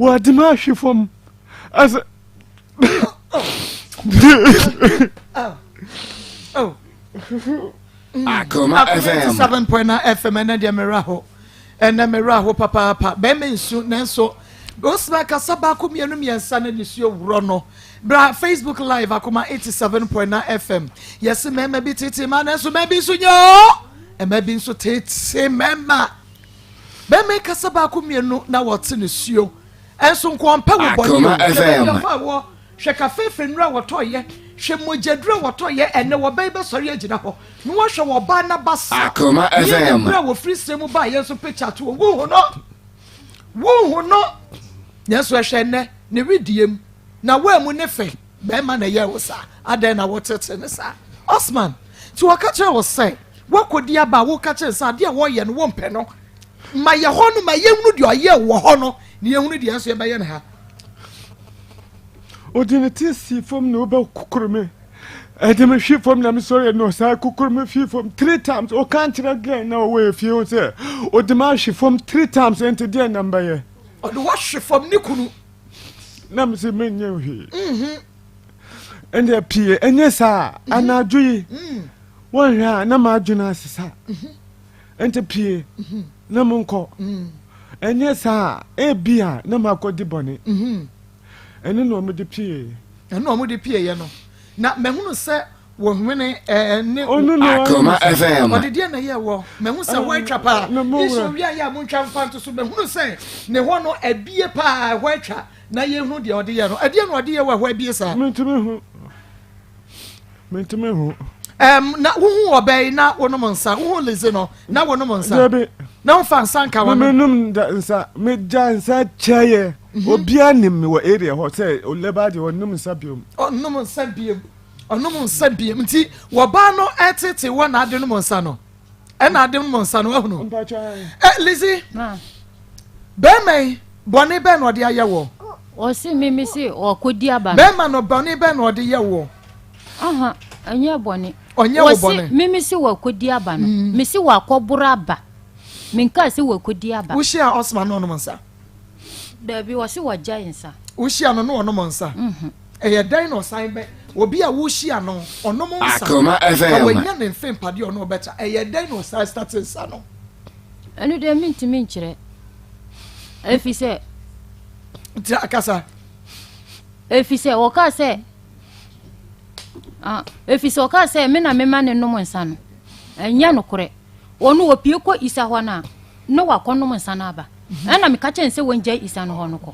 Wɔde me ahwe fam asɛ Oh. Akoma FM. 7.9 FM ɛnɛ deɛ mmerɛ ho ɛnɛ mmerɛ ho papaapa bɛrima nsu nanso Osman kasa baako mmienu mmiɛnsa na nisuo worɔ no bra Facebook live Akoma 87.9 FM yɛse mmarima bi tete ma nanso mmaa bi nso nyɛ o mmaa bi nso tete mmarima bɛrima kasa baako mmienu na wɔte nisuo ɛnso nkɔmpɛ wɔ bɔne o Akoma FM. Yɛbɛfa wɔ hwɛ kafeefe nnuro a wɔtɔɔyɛ hwɛ mogyaduro a wɔtɔɔyɛ ɛnɛ wɔbɛn bɛsɔre agyina hɔ na wɔhwɛ wɔ ɔbaa n'abasa Akoma ne FM. ɛberɛ a wɔfiri srɛ mu baa yɛn nso picture to wɔn wohu no wohu no nanso ɛhwɛ nnɛ ne wedie mu na wɔamu ne fɛ bɛrima na ɛyɛ wo saa adɛn na wɔtete ne saa Osman nti wɔka kyerɛ wo sɛ woakɔdi aba a woka kyerɛ sɛ adeɛ a wɔyɛ no wompɛ no ma yɛ hɔ no ma yɛhunu deɛ ɔyɛ wɔ hɔ no na yɛhunu deɛ nso yɛbɛyɛ no ha. Ɔde ne ti si fam na ɔbɛkukuru me. Ɛde me hwe fam na mesɔre no saa kukuru me hwe fam three times. Ɔka nkyerɛ girl na ɔwɔ efie hɔ sɛ ɔde me ahwe fam three times nti deɛ na mbɛyɛ. Ɔde wahwe fam ne kunu. Na me sɛ menyɛ hwee. Ɛndeɛ pie ɛnyɛ saa anadwo yi wɔnhwɛ a na m'adwene asesa. Nti pie na monkɔ. Ɛnyɛ saa a, ebia na makɔdi bɔne. Ɛno na wɔde pieeɛ. Ɛno na wɔde pieeɛ no. Na mahunu sɛ wo hwene ne wo. Ɔno na Akoma FM. Ɔde deɛ na ɛyɛɛ wɔ. Mahu sɛ hɔ atwa paa. Nso owia yɛ a montwa mfa nto so. Mahunu sɛ ne hɔ no abie paa, ɛhɔ atwa. Na yɛhunu deɛ ɔde yɛ no. Ɛdeɛ na ɔde yɛ wɔ ɛhɔ abie saa? Mentumi hu. Mentumi hu. Um, na wohu ɔbaa yi na wonom nsa wohu Lizzy no na wonom nsa Dabi. na wofa nsa nka wa no Menom nsa megya nsa kyɛeɛ mhm. obiara nim me wɔ area hɔ sɛ oleba deɛ ɔnom nsa biom ɔnom nsa biom ɔnom nsa biom nti wɔbaa no ɛtete wɔ na ade nom nsa no ɛna ade nom nsa no ahunu ɛ Lizzy bɛrima yi bɔne bɛn na ɔde ayɛ wɔ ɔse meme se ɔkɔdi aba no bɛrima no bɔne bɛn na ɔde yɛ wɔ Aha, ɛnyɛ bɔne. Ɔnyɛ wo bɔne. Wɔse, me mese wakɔdi aba no, mm. mese wakɔboro aba. Menkaa sɛ wakɔdi aba. Wohyia Osman no ɔnom nsa? Dabi, wɔse wagyae nsa. Wohyia no no ɔnom nsa? Mhm. Ɛyɛ dɛn na ɔsan bɛ obi a wohyia no ɔnom nsa? Akoma FM. Ka wanya ne mfe mpadeɛ ɔno ɔbɛkyɛ. Ɛyɛ dɛn na ɔsan start nsa no? Ɛno deɛ mentumi nkyerɛ. Ɛfiri sɛ. Nti akasa. Ɛfiri sɛ wɔkaa sɛ Ah, ɛfiri sɛ ɔkaa sɛ me na mema ne nom nsa no, ɛnyɛ nokorɛ. Ɔno ɔpue kɔ Isa hɔ no a, na wakɔnom nsa no aba. Mhm. Ɛna meka kyerɛ no sɛ wɔngyae Isa no hɔ no kɔ.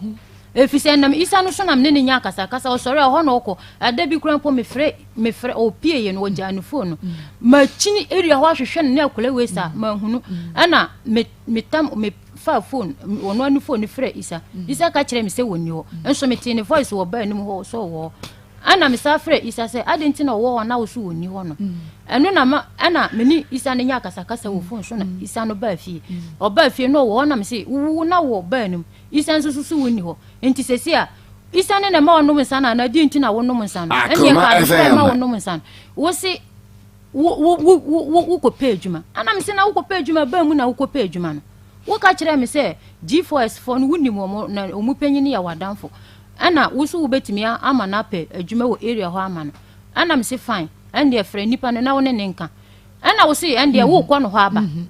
Ɛfiri sɛ ɛnam Isa no so na mene ne nya akasakasa, ɔsɔre a ɛhɔ na ɔkɔ. Ɛda bi koraa mpo mefrɛ, mefrɛ, ɔpieeɛ no, ɔgyaa ne fon no. Mhm. Makyini area hɔ ahwehwɛ no ne akwadaa wei saa, manhunu. Mhm. Ɛna me, metam, me faa fon, ɔno ara ne fon no frɛɛ Isa. Isa ka kyerɛɛ me sɛ wɔnni hɔ. Nso metee ne voice wɔ baa no mu hɔ sɛ ɔwɔ hɔ. Ɛna mesan frɛɛ Isa sɛ adɛn nti na ɔwɔ hɔ na wo so wɔnni hɔ no. Ɛno na ma ɛna me ne Isa no nya akasakasa wɔ fon so na Isa no baa fie. Ɔbaa fie na ɔwɔ hɔ na me se wo na wɔ baa no mu. Isa nso so so wonni hɔ. Nti sɛsi a Isa ne na ɛma ɔnom nsa no anaa deɛ nti na wonom nsa no? Ɛnneɛ Akoma ka adekorɔ a ɛma FM. wonom nsa no. Wo se wo wo wo wo wo wokɔpɛ adwuma. Ɛna me se na wokɔpɛ adwuma bɛn mu na wokɔpɛ adwuma no? Woka kyerɛɛ me sɛ G4S foɔ no wonim wɔn na wɔn panyin yɛ w'adamfo. Ɛna wo nso wobɛtumi ama no apɛ adwuma wɔ area hɔ ama no. Ɛna me se fine, ɛndeɛ frɛ nipa no na wo ne ne nka. Ɛna wo se ɛndeɛ mm-hmm. wokɔ no hɔ aba. Mm-hmm.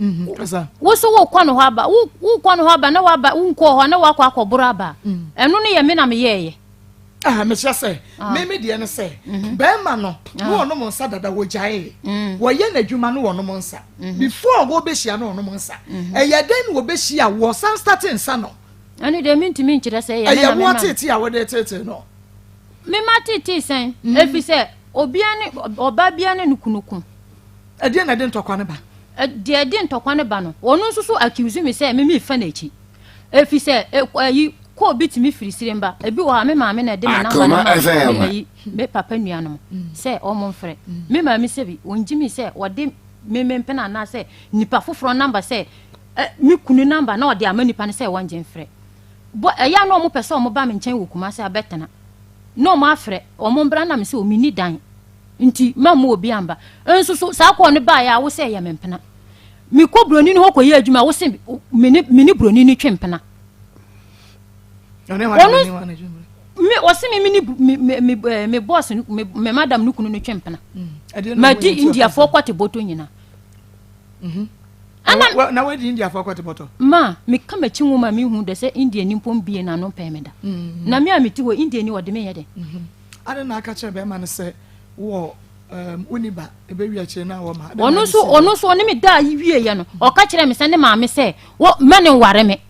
Mm-hmm. Wo so wokɔ no hɔ aba, wokɔ no hɔ aba na waba wonkɔɔ hɔ na wakɔ akɔboro aba. Mm. Ɛno no yɛ me na meyɛɛyɛ. Ah, mekyerɛ sɛ ah. me me deɛ no sɛ mhm. bɛrima no ne ah. ɔnom nsa dada wɔgyaee mm. wɔyɛ n'adwuma no wɔnom nsa mhm. before wɔbɛhyia no ɔnom nsa mhm. ɛyɛ dɛn na wɔbɛhyia wɔsan starte nsa no ɛno deɛ mentumi nkyerɛ sɛ ɛyɛ ɛyɛ wo atete a wɔde tete no mema tete sɛn ɛfiri sɛ obia ne ɔba bia ne no kunu ko ɛdeɛ na ɛde ntɔkwa no ba deɛ ɛde ntɔkwa no ba no ɔno nso so accuse me sɛ me mefa n'akyi ɛfiri sɛ ɛyi Call bi tumi firi Siremba, ebi wɔ hɔ a me maame na ɛde me number no Akoma ma FM. me ayi me papa nuanom sɛ wɔn mfrɛ. Me maame sɛbi ɔngye me sɛ ɔde me me mpena anaasɛ nipa foforɔ number sɛ ɛ me kunu number na ɔde ama nipa no sɛ wɔngye mfrɛ. Bɔ ɛyɛ a na wɔn pɛ sɛ wɔn ba me nkyɛn wɔ Kumasi abɛtena na wɔn afrɛ wɔn mbra na me sɛ wɔn nni dan nti mamma obi amba. Nso so saa call no baeɛ a wo sɛ ɛyɛ me mpena. Mekɔ buroni no hɔ kɔyɛ adwuma a wo se me ne me ne buroni no twe mpena. Ɔno me ɔse me me ne me me me me boss me me madam no kunu no twe mpena. Mm. Ma di Indiafoɔ kɔte bɔtɔ nyina. Mhm. Ɛna na wadi Indiafoɔ kɔte bɔtɔ. Ma meka m'akyi nwoma mi hu dɛ sɛ India ni mpo mbie n'ano mpɛn me da. Mm. Na me a mete hɔ India ni ɔde me yɛ dɛ. Mhm. Ade na aka kyerɛ bɛrima no sɛ wɔ um, wonni ba ɛbɛwi akyire na wɔ ma. Ɔno nso ɔno nso ɔne me daa yi wieɛ no ɔka kyerɛ me sɛ ne maame sɛ wɔ mɛ ne nware me.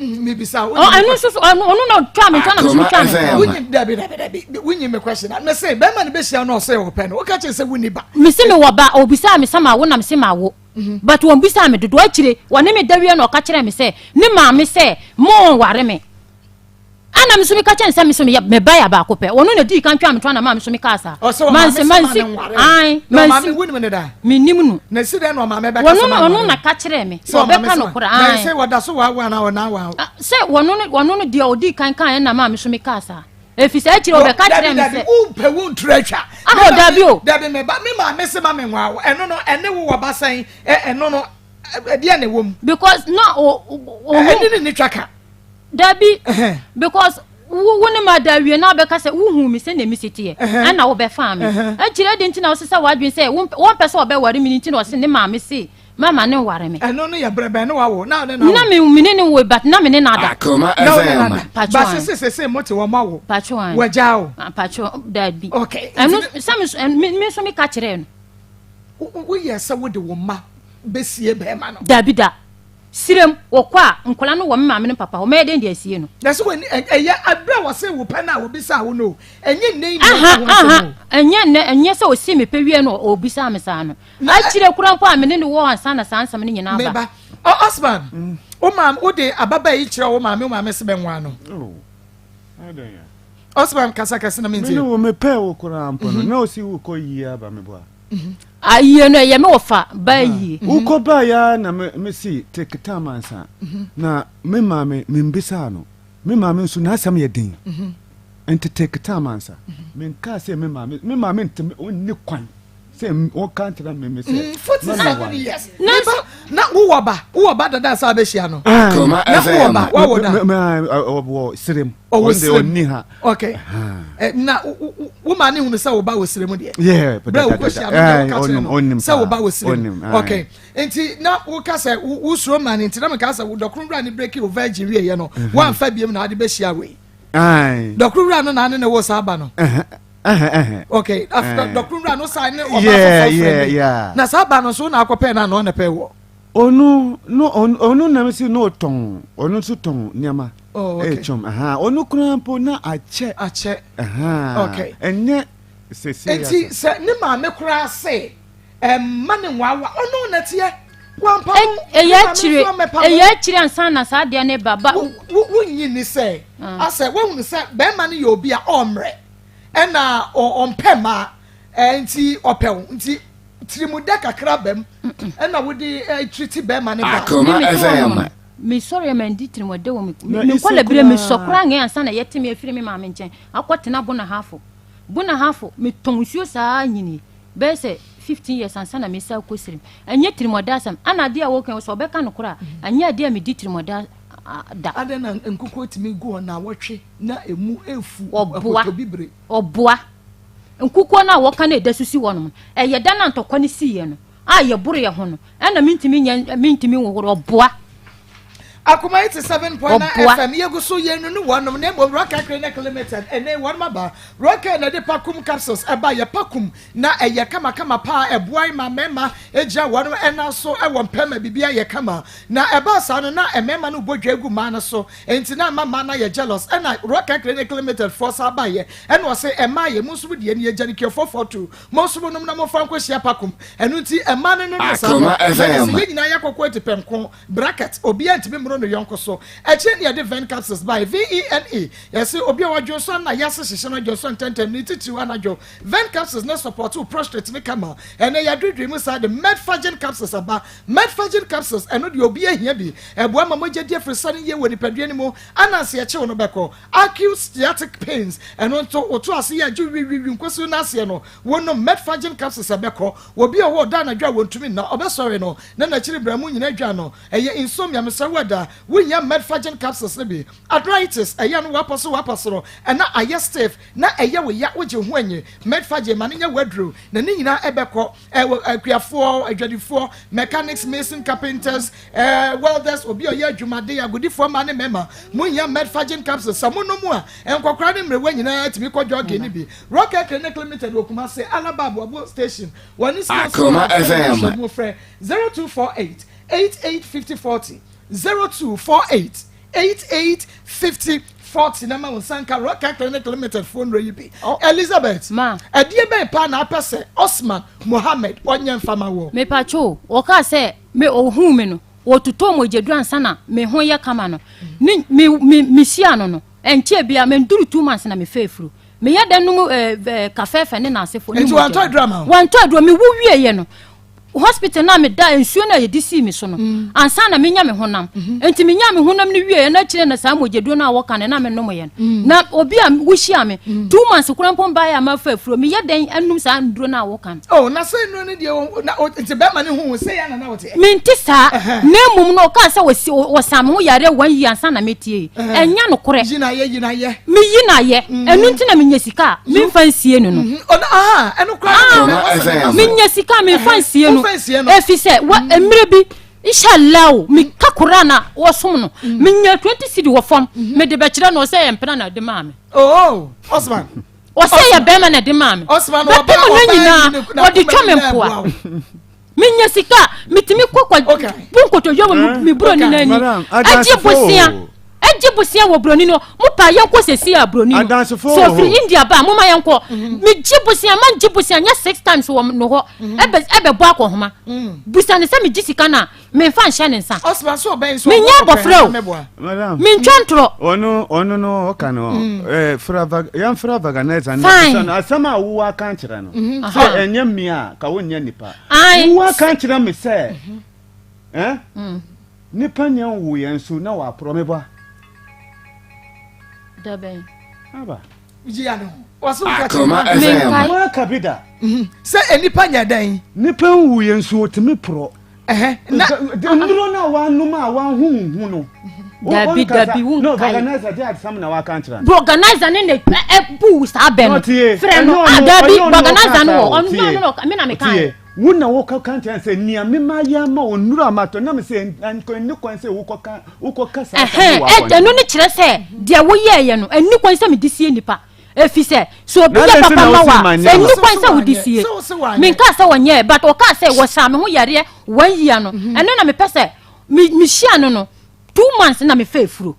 mebisa wo ɛno nso so ɔno ɔno na ɔtwa me ntwa na me nso twa me ntwa wonyi dabi dabi dabi wonyi me question na mese bɛrima no bɛhyia no ɔsɛ ɔpɛ no woka kyerɛ sɛ wonni ba mese me wɔ ba obisaa me sɛ ma wo na mese ma wo mhm. but wɔn bisaa me dodo akyire wɔne me da wie na ɔka kyerɛ me sɛ ne maame sɛ mo nware me Ɛna me nso meka kyerɛ no sɛ me nso meyɛ me ba yɛ baako pɛ. Ɔno na dii kan twaa me toa na maa me nso mekaa saa. Ɔsɛ ɔmaame Mansi sɛ ma mansi ne nware. ae Na ɔmaame mansi wonim ne da? menim no. Na esi dɛn na ɔmaame bɛka Wɔno sɛ no ma ɔno nware? na ka kyerɛɛ me Sɛ sɛ ɔmaame ɔbɛka sɛ ma. nokorɛ Na ae. ɛsɛ wɔda so waawa anaa ɔnaa waa wo? Ah, sɛ wɔno no wɔno no deɛ ɔdii kan kaeɛ na maa me nso mekaa saa. Ɛfiri sɛ akyire ɔbɛka Dabi kyerɛɛ me dabi sɛ wompɛ wo nturo atwa. Ah, Me maame dabi o. dabi me ba me maame se ma me nwaa wo ɛno no ɛne wo wɔ ba sɛn ɛ ɛno no ɛdeɛ na ɛwɔ mu. Because na o o o Ɛne ne ne twa ka. Dabi, because wo wo ne ma da awie na wobɛka sɛ wohuu me sɛnea mesi teɛ ɛna wobɛfaa me. Akyire adi nti na wosesa w'adwene sɛ wɔmpɛ sɛ ɔbɛware me no nti na ɔse ne maame se Mɛma ne nware me. Ɛno no yɛ berɛ bɛn ne wawo na ne na Na me me ne ne wo but na me ne na ada. Akoma Na wo ne na FM. da. Patro Ba an. sese sese mo te wɔn awo. Patro an. Wagya o. Ah, Patro dabi. Okay. Ɛno sɛ me so me me nso me ka kyerɛɛ no. Woyɛ sɛ wode wo mma bɛsie bɛrima no. Dabi da. Sirem, wɔkɔ a, nkwadaa no wɔ me maame ne papa hɔ, mɛyɛ dɛn de asie no? Na sɛ w'ani, ɛyɛ ɛberɛ a wɔsee wo pɛ no a wɔbisaa wo no o, ɛnyɛ nnɛ yi na Aha, yɛka ho asɛm aha, o. ɛnyɛ nnɛ, ɛnyɛ sɛ ɔsii me pɛ wieɛ na ɔbisaa me saa no. Na, Akyire koraa mpo a me ne no wɔ hɔ ansa na saa nsɛm no nyinaa Me ba. ba, Ɔ, Osman, wo maame, wode ababaa yi kyerɛ wo maame, wo maame se bɛnwaa no. Oh, adɛn a? Osman, kasa kɛse na Me mentie. ne wo mepɛɛ wo koraa mpo no, na ɔsi wokɔ yie aba me boa. Ayie no ɛyɛ me wɔfa ba ayie. Wokɔ baeɛ ara na me me si take time ansa na me maame membisaa no me maame nso n'asɛm yɛ den nti take time ansa menkaa sɛ me maame me maame ntumi ɔnni kwan sɛ ɔka nkyerɛ me me sɛ 47 years nanso na wowɔ ba wowɔ ba dada sɛ abɛhyia no Akoma na wowɔ ba FM. wawo da ɔwɔ serem Ɔwɔ Ɔno deɛ serem. ɔnni ha Okay. Eh, na wo ma ne hunu sɛ wo ba wɔ serem deɛ. Yeah, Berɛ a wokɔhyia no na woka kyerɛ no ɔnim sɛ wo ba wɔ serem. ɔnim, aye. Okay. Nti na woka sɛ wosuro ma no nti na meka sɛ wo dɔkono wura ne breki wo virgin wieɛ no woamfa biom na ade bɛhyia wei. Aye. Dɔkono wura no na ne ne wo saa ba no. Ɛhɛ, ɛhɛ, ɛhɛ. Okay. After Eh. dɔkono wura no saa ne ɔba Yeah, foforɔ yeah, frɛ bi. yeah. Na saa ba no nso wo na akɔpɛɛ no anaa ɔna pɛɛ wɔ? Ɔno no ɔno na mesi na ɔtɔn ɔno nso tɔn nneɛma. Oh, okay. Ɛtwam aha ɔno koraa mpo na akyɛ. Akyɛ. Aha. Okay. Ɛnyɛ sese. Nti sɛ ne maame koraa se ɛmma ne nwawa ɔno na teɛ. Wampa ho. Ɛyɛ akyire ɛyɛ akyire ansa na saa adeɛ ne ba ba. Wonyi ni sɛ ah. asɛ wohunu sɛ bɛrima no yɛ obi a ɔmmerɛ ɛna ɔmpɛ mmaa nti ɔpɛ wo nti tirimudɛ kakra bɛm ɛna wode tiriti bɛrima no ba. Akoma FM. Mesɔre a mandi tirimɔdɛ wɔ me me nkɔlabere mesɔ koraa ngɛ ansa na yɛte me afiri me maame nkyɛn akɔ tena Bonahafo. Bonahafo metɔn nsuo saa nyini bɛyɛ sɛ 15 years ansa na mesa kɔ sirim. Ɛnyɛ tirimɔdɛ asɛm. Ana adeɛ a wɔka sɛ ɔbɛka no koraa ɛnyɛ adeɛ a medi tirimɔdɛ da. Adɛn na nkukuo tumi gu hɔ naawɔtwe na emu efu Ɔboa. ɛkotobibire? Ɔboa. Nkukuo no a wɔka no a ɛda so si hɔnom no, ɛyɛ da no a ntɔkwa no siiɛ no a yɛboro yɛn ho no ɛna mentumi nyɛ mentumi nhohoro. Ɔboa. Akoma 87.9 Ɔboa. FM yɛgu so yɛnunu wɔnom na mmom Rocker Clinic Limited ɛnɛ wɔnom aba. Rocker na ɛde Pakum capsules ɛba yɛ Pakum na ɛyɛ kamakama paa ɛboa ma mmarima gyina wɔnom ɛnan so ɛwɔ mpɛ ma biribi ayɛ kama na ɛbaa saa no na mmarima no bɔ dwa gu mmaa no so nti na ama mmaa no ayɛ jealous ɛna Rocker Clinic Limited foɔ saa baeɛ ɛna ɔse ɛmaa yɛ mo nso mo deɛ nie Gyanikio 442 mo nso mo nom na momfa nkɔhyia Pakum ɛno nti mmaa no nom no saa no Akoma na ɛsɛ FM. yɛn nyinaa yɛkɔkɔ atipɛnko Bracket, Obiara ntumi mmoro ne yɔnko so. Akyire na yɛde Vene capsules bae. VENE, Yɛse obi a ɔdwonsɔ na yase hyehye no dwonsɔ ntɛntɛm, ne titiriw anadwo. Vene capsules no support wo prostrate no kama. Ɛnnɛ yɛadwedwee mu saa de Medfagin capsules aba. Medfagin capsules, ɛno deɛ obiara hia bi. Ɛboa ma mogya di afirisane yie wɔ nipadua no mu. Ananse ɛkyew no bɛkɔ. Acute sciatic pains, ɛno nso woto ase yɛ agye wiwiwi nkosua no aseɛ no, wonom Medfagin capsules ɛbɛkɔ. Obi wɔ hɔ ɔda anadwo a wɔntumi nna, ɔbɛsɔre no na n'akyiri berɛmo nyinaa adwa no. Ɛyɛ insomnia, mesrɛ wo ɛda, wohia Medfagin capsules no bi. Arthritis, ɛyɛ a no woapɔ so woapɔ soro, ɛna ayɛ stiff na ɛyɛ wo ya, wogye wo ho anyi. Medfagin, ma no nyɛ w'aduro na ne nyinaa ɛbɛkɔ. Ɛwɔ akuafoɔ, adwadifoɔ, mechanics, mason, carpenters, ɛɛ welders, obi a ɔyɛ adwumaden, agodifoɔ mmaa ne mmarima, mohia Medfagin capsules. Sɛ monom a, nkɔkoraa ne mmerewa nyinaa tumi kɔ jogging no bi. Rocket Clinic Limited wɔ Kumasi, Alaba Aboabo Station. Wɔne Sika Akoma FM. Nhwɛmu frɛ 0248 88 50 40, 0248 88 50 40 na ma wo nsa nka Rocket Clinic Limited foɔ nnuro yi bi. Elizabeth, Ma. ɛdeɛ bɛn paa na apɛ sɛ Osman Mohammed ɔnyɛ mfa ma woɔ? Mepatwo, wɔkaa sɛ me ohuu me no, wɔtotɔɔ mogyaduru ansa na me ho yɛ kama no. Ne me me mehyia no no, ɛnkyɛɛ biara menduru two months na mefaa afuru. Meyɛ dɛn nom eh, eh, kafɛɛfɛ ne n'asefo ne Nti mogya wantɔ mu. aduro ama wo? Wantɔ aduro. Mewu wieeɛ no, hospital no a meda nsuo no a yɛde sii me so no, mm. ansa na menya me honam. Mm-hmm. Nti menya me honam no wieeɛ na akyire na saa mogyaduro no a wɔka no na menomyɛ no. Mm. Na obi a wohyia me, mm. 2 months koraa mpo mbaeɛ a mafa afuro, meyɛ dɛn anum saa nnuro no a wɔka no? Oh, na sɛ nnuro no deɛ, na nti bɛrima no hu sɛ yɛ na na woteɛ? Mente saa. Na mmom no ɔkaa sɛ wɔsaa me ho yareɛ one year ansa na mɛtie. Ɛnyɛ nokorɛ. Yi na yɛ, yi na yɛ. Meyi no ayɛ. Ɛno nti na menya sika a, memfa nsie no no. Ɛno koraa Menya sika a, memfa nsie no. no efisɛ wa mmerɛ bi inshallah o meka koraa na wɔsom no menya 20 cedi wɔ fam mede bɛkyerɛ no ɔsɛ yɛ mpena na ɛde maa me. Oh, Osman. Ɔsɛ yɛ bɛrima na ɛde maa me. Bɛpem no nyinaa ɔde twa me mpoa. Menya sika a metumi kɔ kɔ bu nkotodwe wɔ me buroni no ani agye bosea agye bosea wɔ buroni no mo pa yɛnkɔ sɛsi a buroni no sɛ ɔfiri India ba a moma yɛnkɔ mhm. megye bosea ma ngye bosea nyɛ six times wɔ no hɔ mhm. ɛbɛbɔ akɔhoma mhm. busa ne sɛ megye sika no a memfa nhyɛ ne nsa menyɛ abɔfra o mentwa ntorɔ ɔno ɔno no ɔka no mm. eh, yɛmfra vaganɛsa no asɛm a wowɔ aka nkyerɛ no mm-hmm. sɛ ɛnyɛ mmea a ka wonyɛ nipa wowɔ aka nkyerɛ me sɛ mm-hmm. eh, mm. nipa nyɛ nwo yɛn so na wɔaporɔ me ba aba Akoma FM. Waka bi da. Mhm. Sɛ nipa nyɛ dɛn. Nipa nwu yɛn so otumi porɔ. Na nnuro no a wanom a wahu hu no. Dabi dabi wo nkae. Organizer de asam na waka nkyerɛ. Organizer ne na ɛbu saa bɛ no. Frɛ no ah dabi organizer no wɔ ɔno no no me na me kan. Wo na wɔka ka nkyerɛ sɛ nea mema yɛ ama wo nnuro a matɔ na me sɛ ɛnni kwan sɛ wokɔka wokɔka saa asɛm wɔ abɔnten. Ɛno ne kyerɛ sɛ deɛ woyɛɛyɛ no ɛnni kwan sɛ mede sie nnipa. Efisɛ sɛ obi yɛ papa ma wo a, ɛnni kwan sɛ wode sie. Menkaa sɛ ɔnyɛɛ, but ɔkaa sɛ wɔsaa me ho yareɛ one year no, mhm. ɛno na mepɛ sɛ mehyia no no, 2 months na mefa afuro.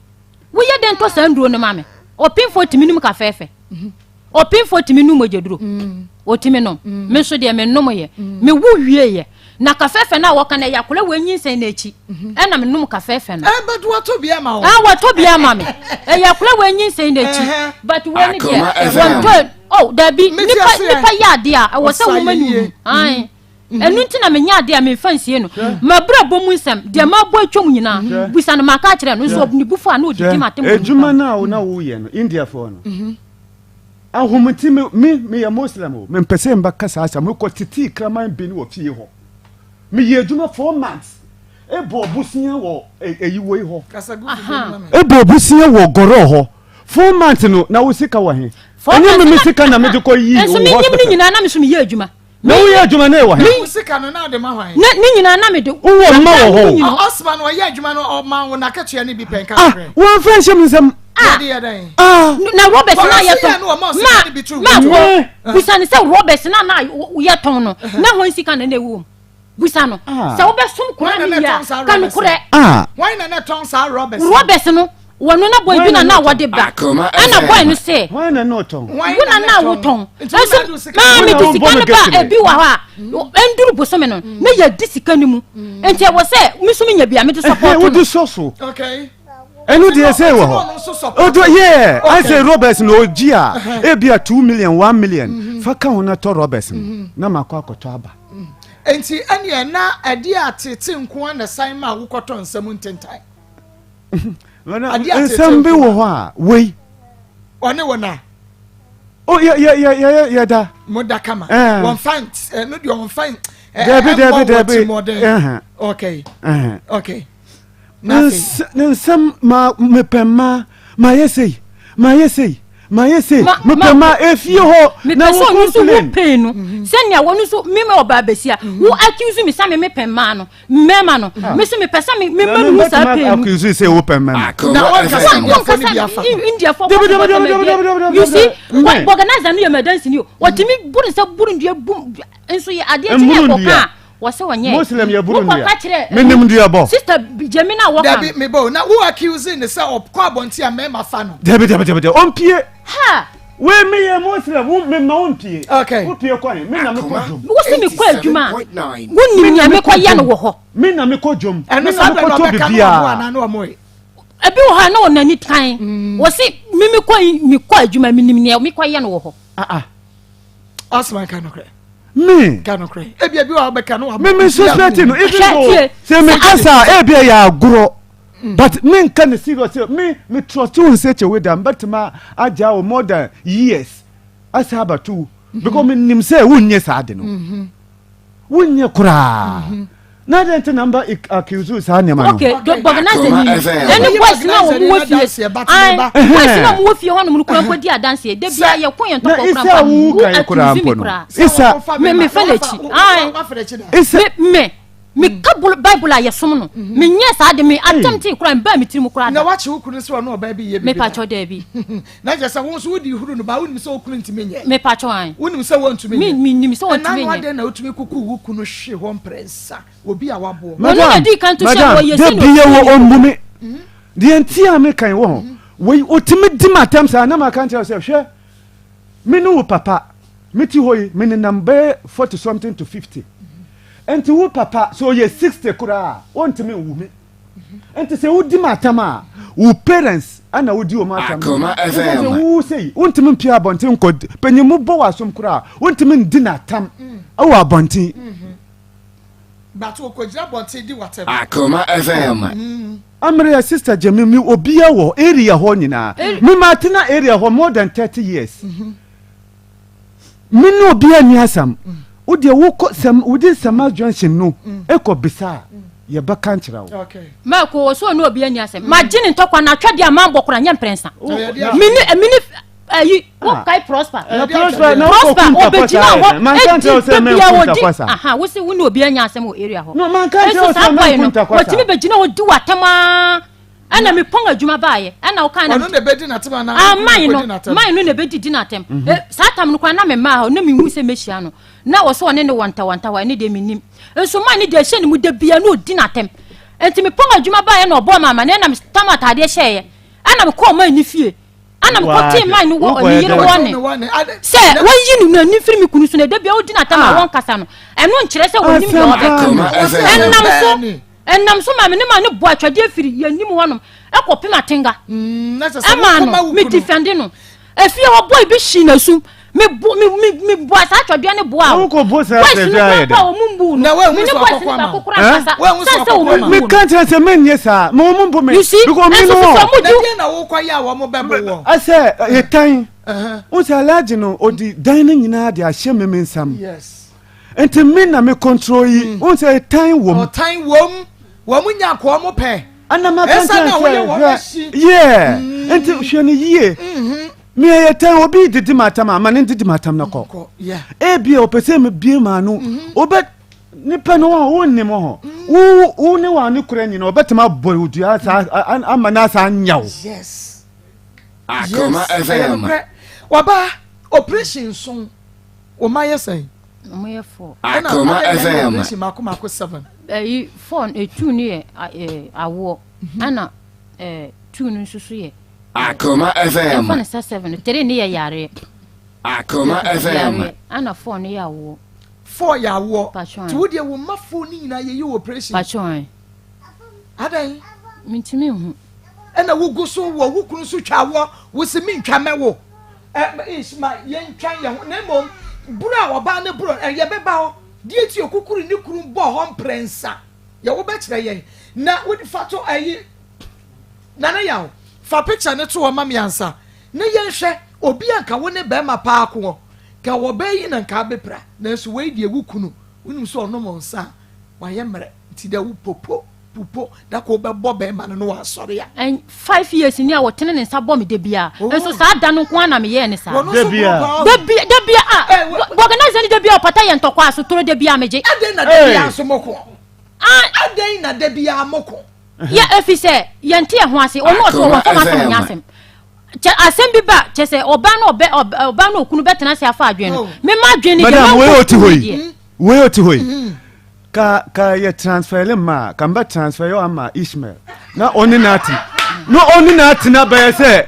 Woyɛ dɛn tɔ saa nnuro no ma me? Ɔpemfoɔ tumi nom kafɛɛfɛ. Mhm. Ɔpemfoɔ tumi nom mogyaduro. Mm. Ɔtumi nom. Mm. Me nso deɛ menom yɛ. Mm. Mewo wieɛ. Na kafɛɛfɛ no a wɔka no ɛyɛ akwadaa wɔ nyinsɛn no akyi mhm. ɛna menom kafɛɛfɛ no. Ɛɛ but wɔtɔ bi ama wo. Ah wɔtɔ bi ama me. Ɛyɛ akwadaa wɔ nyinsɛn no akyi. But wɔn ni deɛ wɔntɔ oh dabi nipa nipa yɛ adeɛ a ɛwɔ sɛ wɔn ani hu. Ayi. Mhm. Ɛnu nti na menya adeɛ a memfa nsie no. M'abrabɔ mu nsɛm deɛ mabɔ atwam nyinaa busa no maka akyerɛ no nso ne bufo a na ɔdidi m'atem. Adwuma no a wo na woyɛ no Indiafoɔ no. Mhm. Ahom nti me me meyɛ Muslim o mempɛ sɛ mbɛka saa asɛm mekɔ tetee kraman bi no wɔ fie hɔ meyɛ adwuma 4 months ebɔ bosea wɔ eyi wei hɔ ebɔ bosea wɔ gɔrɔ hɔ 4 months no na wo sika wɔ he ɛnyɛ me me sika na mede kɔ yi wɔ hospital nso menyim ne nyinaa na me so meyɛ adwuma na woyɛ adwuma na ɛwɔ he wo sika no na ɔde ma hwan ne ne nyinaa na mede wowɔ mma wɔ hɔ ɔsoma no ɔyɛ adwuma no ɔma wo n'akatua no bi pɛn ka ah wɔmfa nhyɛ me nsɛm ah ah na Robert na yɛ tɔn ma ma kɔ bisa ne sɛ Robert na na yɛ tɔn no na wɔn sika na na ɛwɔ mu bisa no sɛ wobɛsom kora ne yie a ka nokorɛ wɔn na na tɔn saa Robert Robert no wɔno na boy bi na na wɔde ba ɛna boy no sɛ wo na na wotɔn nso maa mede sika no ba ebi wɔ hɔ a ɛnduru bosome no na yɛdi sika no mu nti ɛwɔ sɛ me so menya bi a mede support no wode sɔ so ɛno deɛ sɛ wɔ hɔ odo yɛ asɛ Robert na ɔgye a ebi a 2 million 1 million fa ka ho na tɔ Robert no na makɔ akɔtɔ aba. Nti ɛneɛ na ɛde atete nko a na san ma wokɔtɔ nsɛm ntentan. Nsɛm bi wɔ hɔ a wei. Ɔne wo na. O yɛ yɛ yɛ yɛ yɛ da. Mo da kama. Wɔn fa no deɛ wɔn fa. Dɛbi dɛbi dɛbi. Okay. Okay. Ne nsɛm ma mepɛ mmaa ma yɛ sei ma yɛ sei ma yɛ sei mepɛ mmaa efie hɔ na wo complain. Mepɛ sɛ ɔno nso wo pain no sɛnea wɔn nso mímɛ ɔbaa besia wo accuse mi sɛ mi mepɛ mmaa no mmarima no ah. me so mepɛ sɛ mema no hu saa pɛn mu accuse sɛ wopɛ mmarima na wɔnkasa indiafoɔ no bi afa indiafoɔ you see organizer no yɛ mɛdansini o wɔtumi buru nsa buru ndua bu nso yɛ adeɛ kyerɛ ɛkɔ ka wɔsɛ wɔnyɛ muslim yɛ buru ndua menim ndua bɔ sister gyemi na wɔka dabi mebɔ na wo accuse ne sɛ ɔkɔ abɔnten a mmarima fa no dabi dabi dabi dabi ɔmpie ha Wei me yɛ Muslim, wo me ma wo mpie. Okay. Wo pie kɔ he, me na me kɔ dwom. Wo se me kɔ adwuma a, wo nim nea me kɔ yɛ no wɔ hɔ. Me na me kɔ dwom, me na me kɔ tɔ biribiara. Ebi wɔ hɔ a na wɔn ani tan. Wɔ se me me kɔ me kɔ adwuma, me nim nea me kɔ yɛ no wɔ hɔ. Ah ah. Osman ka nokorɛ. Me. Ka nokorɛ. Ebi ebi wɔ hɔ bɛka no wabɔ. Me me suspect no even though sɛ me kasa ebi yɛ agorɔ. Mm. But me nka ne serious sɛ me me trust wo in such a way that mbɛtuma agya wo more than years asa abɛto wo mm-hmm. because me nim sɛ wonyɛ saa de no. Mm-hmm. Wonyɛ koraa. Mm-hmm. Na adɛn nti na mba accuse saa nneɛma no? Okay, bɔganaze ni ɛne boys na wɔn wɔ fie ayi boys na wɔn wɔ fie hɔ nom kura mpo di adanseɛ de bia yɛ ko yɛn tɔkɔ kura mpo wo accuse mi kura isa me me fɛ n'akyi ayi isa me me me ka bible a yɛsom no mhm. me nyɛ saa de me attempt kura mbaa mi tirim kura da. Na wakye wo kunu sɛ ɔno ɔbaa bi yɛ bibi da. Me pakyɛ daabi. Na kyerɛ sɛ wo nso wodi huru no ba wonim sɛ wo kunu ntumi nyɛ. Me pakyɛ an. Wonim sɛ wɔntumi nyɛ. Me nim sɛ wɔntumi nyɛ. Ɛna no adɛn na wotumi kuku wo kunu hwe hɔ mprɛnsa obi a waboɔ. Madam, madam, da bi yɛ wɔ ɔmmu me. Mhm. Deɛ nti a meka wɔ ho, mhm. wei otumi di m'atam saa na maka nkyerɛ sɛ hwɛ me ne wo papa mete hɔ yi menenam bɛyɛ 40 something to 50 mhm. nti wo papa sɛ ɔyɛ 60 koraa ɔntumi nwu me. Nti sɛ wodi m'atam a, wo parents ana wodi wɔn atam. Akoma FM. Sɛ wo sei, wontumi mpia abɔnten nkɔ panyin mu bɔ w'asom koraa, wontumi ndi n'atam wɔ abɔnten. But okogyina abɔnten di w'atam. Akoma FM. Amere yɛ sister Gyemi mi obia wɔ area hɔ nyinaa. Me ma tena area hɔ more than 30 years. Me ne obiara nni asɛm. Wo deɛ wokɔ sɛm within Sɛma junction no ekɔ bisa a yɛbɛka nkyerɛ wo. Mɛko wɔ so ne obiara nni asɛm. Magye ne ntɔkwa na atwɛdeɛ a mambɔ koraa nyɛ mprɛnsa. Mene mene ayi wokae Prosper. Na Prosper na wokɔ Prosper ku ntɔkwa obɛgyina saa hɔ yɛ. Manka edi nkyerɛ wo sɛ da mɛnku biara ntɔkwa ɔdi saa. aha wo se wo ne obiara nyɛ asɛm wɔ area hɔ. No manka nkyerɛ Nso wo saa sɛ boy mɛnku no ntɔkwa saa. watumi bɛgyina hɔ di w'atɛm aa ɛna mepɔn adwuma baayɛ ɛna wokaa na ɔno na ɛbɛdi n'atɛm anaa ah wo man kunu no kɔdi n'atɛm man no na ɛbɛdidi n'atɛm mm -hmm. eh, saa tam no koraa na memaa hɔ na mehu sɛ mɛhyia no na wɔ so ɔne ne wɔ ntawantawa ɛne deɛ menim nso man no deɛ ɛhyɛ ne mu da bia na ɔdi n'atɛm nti mepɔn adwuma baayɛ na ɔbɔɔ ma amaneɛ na metam ataadeɛ hyɛeɛ ɛna mekɔɔ man no fie ɛna mekɔtee man no wɔ ne yere wɔ ne sɛ wɔyi no n'ani mfiri me kunu so na ɛda bia ɔdi n'atɛm a wɔnkasa no ɛno nkyerɛ sɛ wɔnim deɛ ɔbɛka ɛnam so Ɛnam so maa me ne maa no bɔɔ atwadeɛ firi yɛn anim hɔnom kɔpem Atenga. Ɛmaa no, me defɛnde no. Efie hɔ boy bi hyii n'asum. Me bo me me me bɔ saa atwadeɛ no boa o. Wokɔ bɔ saa Boys no atwadeɛ koraa ayɛ mpo a dɛ. wɔn mbu no. Na woahu Me ne sɛ boys no ɔkɔkɔ ama baako wo? koraa nkasa. Woahu Sɛ sɛ sɛ ɔkɔkɔ wɔn ama mbu Me no. ka kyerɛ sɛ menyɛ saa. Ma wɔn mbu me. You see, Because me ɛnso no sisi hɔ. wɔn Na di. deɛ na wokɔyɛ a wɔn bɛbo wɔ? Asɛ yɛtan. Wo sɛ Alhaji no ɔdi dan no nyinaa de ahyɛ me me nsam. Yes. Nti me na me control yi. Mm. Wohu sɛ ɛtan wom. Ɔtan wom. Wɔn nya nka wɔn pɛ. Ɛna ma ka Ɛsa na nkyɛn woyɛ sɛ wɔn hwɛ akyi. yeah. Mm. Nti hwɛ no yie. Mm-hmm. Me ɛyɛ tan obi didi ma atam a ma ne didi ma atam na kɔ. Kɔ yeah. Ebia ɔpɛ sɛ me bie ma ano. Mm-hmm. Obɛ nipa no wɔn wo nim ho. Mm. Wo wo ne wɔn ano kura nyina ɔbɛtumi abɔ odua saa ama na saa nyaw. Yes. Akoma Yes. Ɛyɛ FM. nokorɛ. Waba operation nson. Wo mma yɛ sɛn? Ɔmo yɛ four. Ɛna Akoma adɛn na ɛyɛ FM. operation mako mako seven? Ɛyi four no two no yɛ ɛɛ awoɔ ɛna ɛɛ two no nso so yɛ. Akoma FM. Yɛnfa no sɛ seven no three no yɛ yareɛ. Akoma FM. Yareɛ ɛna four no yɛ awoɔ. Four yɛ awoɔ. Patron. Ti wo deɛ wo mma four no nyinaa yɛyi wo operation. Patron. Adɛn? Mentumi nhu. Ɛna wogu so wɔ wo kunu so twa wɔ wo se mentwa mɛwo. Ɛ ish ma yɛntwa yɛn ho na mmom boro a ɔbaa no boro ɛ yɛbɛba hɔ deɛ ti okukuru ne kunu bɔ hɔ mprɛnsa yɛ wobɛkyerɛ yɛn na wode fa to ɛyi nana yaw fa picture no to hɔ ma me ansa na yɛnhwɛ obi a nka wo ne bɛrima paa koɔ ka wɔ bɛɛ yi na nka abɛpira nanso wei deɛ wo kunu wonim sɛ ɔnom nsa a wayɛ mmerɛ nti dɛ wo popo pupo da ko bɛbɔ bɛrima no na wasɔre a. Ɛn five years ni a ɔtene ne nsa bɔ me da biara Oh. nso saa da no nko ara na meyɛɛ ne saa. Wɔn nso Da biara. boro paa o. Da bia da bia a Eh, wɔ- organizer ni da bia ɔpata yɛ ntɔkwa a sotoro da bia megye. Adɛn na da Hey. biara nso moko? Ah, Adɛn na da biara moko? yɛ efi sɛ yɛnte yɛn ho ase ɔno ɔsɛ Akoma wɔn fam asɛm nyɛ FM. asɛm. Kyɛ asɛm bi ba kyɛ sɛ ɔbaa no ɔbɛ ɔbɛ ɔbaa no okunu bɛtena ase afa adwene no. Oh. Mema adwene no deɛ Madam wei mankɔ ɔte hɔ sukuu yi. deɛ. Wei ɔte hɔ yi. Ka ka yɛ transfer ma ka mbɛ transfer yɛ ama Ishmael na ɔne na ate na ɔne na atena bɛyɛ sɛ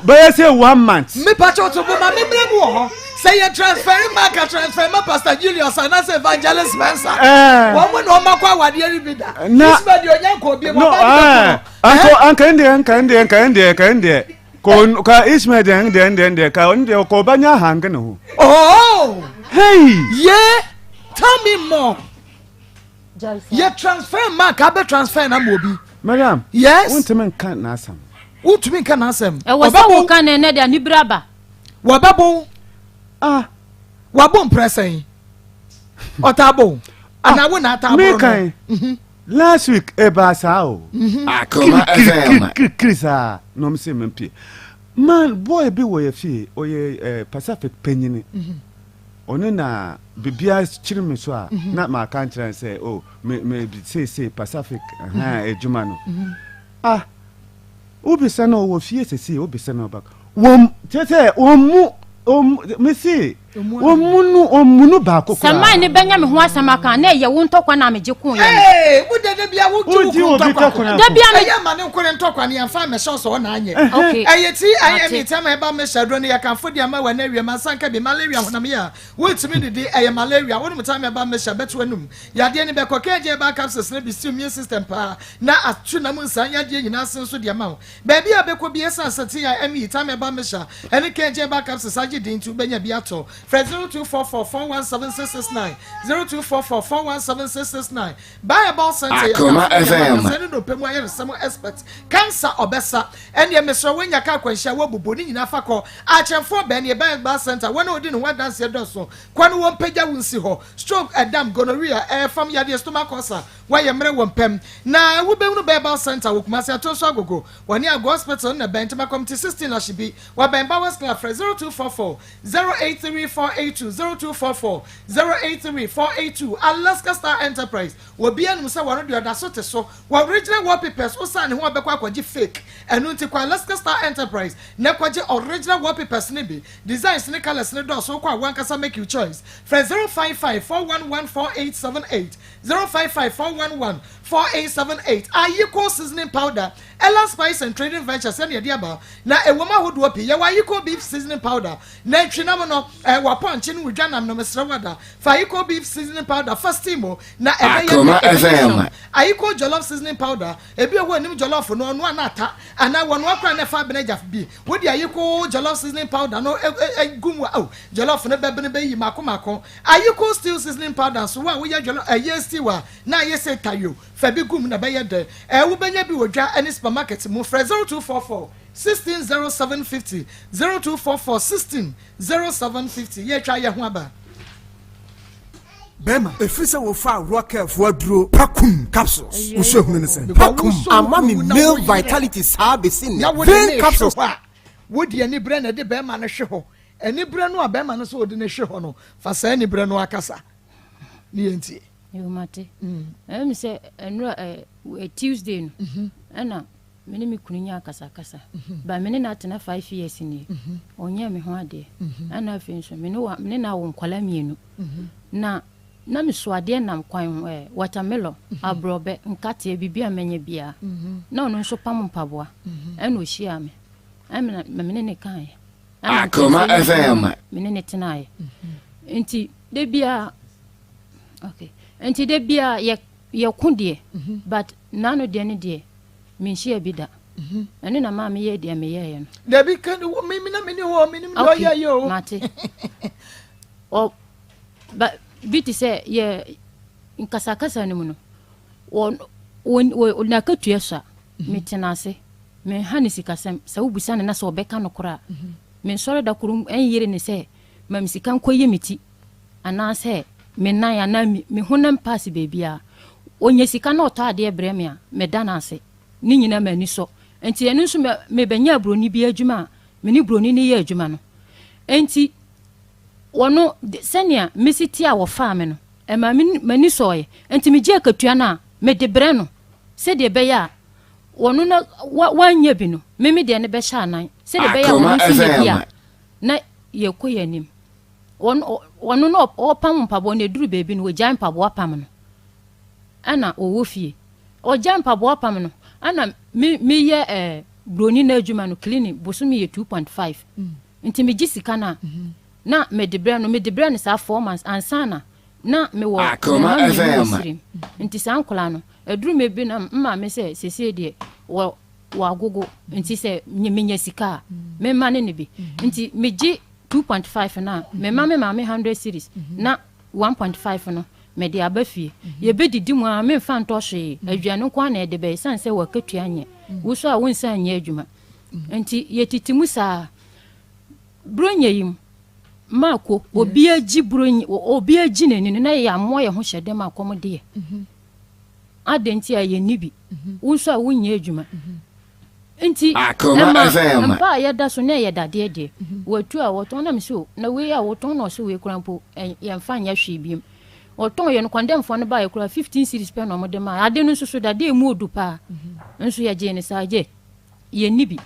bɛyɛ sɛ one month. Mepa kyɛw to bo ma me mmerɛ mu wɔ hɔ sɛ yɛ transfer ma ka transfer ma Pastor Julius anaasɛ Evangelist Spencer Eh. wɔn mo na wɔn akɔ awadeɛ no bi da Na- Ishmael deɛ ɔnya nkɔ obi mu No ɔba no bɛkɔ ɛɛ no anka anka ndeɛ nka ndeɛ nka ndeɛ nka ndeɛ ko ka Ishmael deɛ ndeɛ ndeɛ ndeɛ ka ndeɛ kɔ ɔbɛnya ahange ne ho. Oh Hey. yeah tell me more yɛ transfer ma ka bɛ transfer na ma obi Mariam. Yes. Wontumi nka n'asɛm. Wontumi nka n'asɛm. Ɛwɔ sɛ woka no ɛnɛ de anibere aba. Wɔbɛbo. Ah. Wabo mprɛ sɛn? Ɔtaa bo. Anaa wo na ataa boro no? Mekan last week ɛbaa saa o. Akoma FM. Kirikirikiri saa na ɔmo se mempie. Man boy bi wɔ yɛ fie ɔyɛ Pacific panyini. Ɔno na biribiara kyere me so a na maka nkyerɛ no sɛ oh me me seesei Pacific ɛhɛn adwuma no. Ah Wobisa no ɔwɔ fie sesei wobisa no ɔbɛka wɔn kyerɛ sɛ wɔn mu wɔn mese wɔn mu no wɔn mu no baako Sɛ koraa. man no bɛnya me ho asɛm aka a, na ɛyɛ wo ntɔkwa na megye koeɛ no. Ee, wo de da bia wogye wo Wogye kunu obi ntɔkwa ko. tɔkwa Da ko. bia me. Ɛyɛ ma ne nko ne ntɔkwa no yɛmfa mmɛhyɛ wo sɛ ɔna anyɛ. Okay, Ɛyɛ TIME mate. tam a ɛba mmɛhyɛ aduro no yɛkamfo de ama wɔ ɛnɛ awie mansanka bi malaria honam yɛ a wontumi didi ɛyɛ malaria wonom tam a ɛba mmɛhyɛ bɛto anum yadeɛ no bɛkɔ KJ herbal capsules no besi immune system paa na ato nam nsaa yadeɛ nyinaa ase nso de ama wo. Baabi a bɛkɔ biara esiane sɛ TIME, Time Herbal Mixture, ne KJ Herbal Capsules agye din nti wobɛnya bi atɔ. Frɛ 0244 417 669, 0244 417 669. Ba Herbal Centre yɛ Akoma kamfo de ama FM. kasɛɛ ne nnompe mu ayaresa mu expert. Cancer ɔbɛsa. Ɛnneɛ mesrɛ wo nya kaa akwanhyia a woabubu ne nyinaa fa kɔ Akyɛmfoɔ bɛn neɛ Ba Herbal Centre wɔn a wɔdi ne ho adanseɛ dɔso. Kɔ no wɔmpagya wo nsi hɔ. Stroke, ɛdam, gonorrhea, ɛfam yadeɛ, stomach ulcer, Woayɛ mmerɛ wɔ mpam na wobɛhunu Bɛɛbal Centre wɔ Kumasi Atonso Agogo. Wɔne Ago Hospital no na ɛbɛn Tema Committee 16 Lashibi. Wɔbɛn Bowers Club. Frɛ 0244 083 482, 0244 083 482. Alaska Star Enterprise, Obiara nim sɛ wɔno deɛ ɔda so te so wɔ original wallpapers osiane ne ho a ɔbɛkɔ akɔgye fake. Ɛno nti kɔ Alaska Star Enterprise na kɔgye original wallpapers no bi. Designs ne colours no dɔɔso, wokɔ a wankasa make you choice. Frɛ 055 411 4878. 055 411 4878 Ayiko Seasoning Powder, Ella Spice and Trading Ventures ɛna ɛde aba, na ɛwom ahodoɔ pii. Yɛwɔ Ayiko Beef Seasoning Powder, nantwinam no, eh, wapɔnkye ne wodwanam no, mesrɛ wo ada, fa Ayiko Beef Seasoning Powder fa steam o, na ɛbɛyɛ Akoma dɛ, ɛbɛyɛ FM. hwam. Ayiko Jollof Seasoning Powder, ebi wɔ hɔ a ɛnim jollof no, ɔnoa na ata, anaa wɔnoa koraa na ɛfa abena gya bi. Wode Ayiko Jollof Seasoning Powder no gu mu a, oh, jollof no bɛbene bɛyi mako mako. Ayiko stew seasoning powder nso, wo a woyɛ jollof ɛyɛ stew a na ayɛ sɛ tayo, fa bi gu mu na ɛbɛyɛ dɛ. Ɛɛ wobɛnya bi wɔ dwa ne supermarket mu. Frɛ 0244 16 07 50, 0244 16 07 50. Yɛretwa yɛn ho aba. Bɛrima, ɛfiri sɛ wofaa Rockefo aduro Pakum capsules, wo suahunu ne sɛn? Because Pakum wosɔ wo ama me kunu mu na male woyere vitality saa bɛsi na nnɛ. wode Vein no rehwe capsules. hɔ a, wode aniberɛ na ɛde bɛrima no hwe hɔ. Aniberɛ no a bɛrima no sɛ ɔde no hwe hɔ no, fa saa aniberɛ no ara kasa ne yɛntie. Yoo mate. Ɛyɛ me sɛ ɛnora ɛ Tuesday no ɛna me ne me kunu nyaa akasakasa. Ba me ne no atena 5 years nie. Ɔnyɛɛ me ho adeɛ. Ɛna afei nso me ne wa me ne no awo nkwadaa mmienu. Na na me so adeɛ nam kwan ho ɛ watermelon, aborɔbɛ, nkateɛ, biribi a mɛnya biara. Na ɔno nso pam mpaboa. Ɛna ɔhyiaa me. Ɛna me ne no kaeɛ. Ɛna Akoma nkurɔfoɔ yi FM. me ne ne tenaeɛ. Nti da biara okay nti da biara yɛ yɛko deɛ but n'ano deɛ no deɛ menhyia bi da. Ɛno na maa meyɛɛ deɛ meyɛeɛ no. Dabi ka ne wo me na me ne hɔ menim deɛ Okay ɔyɛ yɛ o. mate. Ɔ ba bi te sɛ yɛ nkasakasa no mu no wɔ wɔ wɔ n'akatua sua metena ase. Menha no sikasɛm. Sɛ wobisa no na sɛ ɔbɛka nokorɛ a, mensɔre da koro nyere no sɛ ma me sika nkɔyi me ti anaasɛ me nan anaa me honam paase baabiara. Ɔnya sika na ɔtɔ adeɛ brɛ me a, meda no ase. Ne nyinaa m'ani sɔ. Enti ɛno nso mebɛnyaa buroni bi adwuma a me ne buroni no yɛ adwuma no. Enti wɔno sɛnea mesi te a wɔfaa me no, ɛmaa m'ani sɔeɛ. Enti megye akatua no a, mede brɛ no sɛdeɛ ɛbɛyɛ a Wɔn na wɔannya bi no, me me deɛ no bɛhyɛ anan, sɛdeɛ ɛbɛyɛ a wɔn nso nya bi a, na yɛkɔ yɛn anim. Wɔn wɔn na ɔrepam mpaboa no, ɛduru baabi no, wɔgyae mpaboa pam no, ɛna ɔwɔ fie. Ɔgyae mpaboa pam no, ɛna me meyɛ ɛɛ buroni no adwuma no, cleaning, bosome yɛ 2.5. Nti megye sika no a, na mede brɛ no, mede brɛ no saa 4 months ansa na na mewɔ me mma mmienu wɔ Sirim. Nti saa nkwadaa no, ɛduru mmerɛ bi na me maame sɛ seesei deɛ wɔ wɔagogo nti sɛ menya sika a memma ne no bi. Nti megye 2.5 no a mema me maame 100 cedis na 1.5 no mede aba fie. Yɛbɛdidi mu ara memfa ntɔ hwee, aduane nko ara na yɛde bɛyɛ ɛsiane sɛ w'akatua nyɛ, wo nso a wonsan nyɛ adwuma. Nti yɛtete mu saa. Buronya yi mu. Marko, obi agyi buro obi agyi n'ani no na yɛ amoa yɛn ho hyɛ dɛm a kɔm de yɛ. Adɛn nti a yɛnni bi? Wo nso a wonyɛ adwuma. Nti ɛma mpa a yɛda so na ɛyɛ dadeɛ deɛ, watu a wɔtɔn na mese o, na wei a wɔtɔn na ɔse wei koraa mpo yɛmfa nyɛ hwee biom. Wɔtɔn yɛ no kɔndɛmfoɔ no baeɛ koraa 15 cedis pɛ na wɔde maa. Ade no nso so dadeɛ emu odu paa. Nso yɛgyee no saa gye yɛnni bi.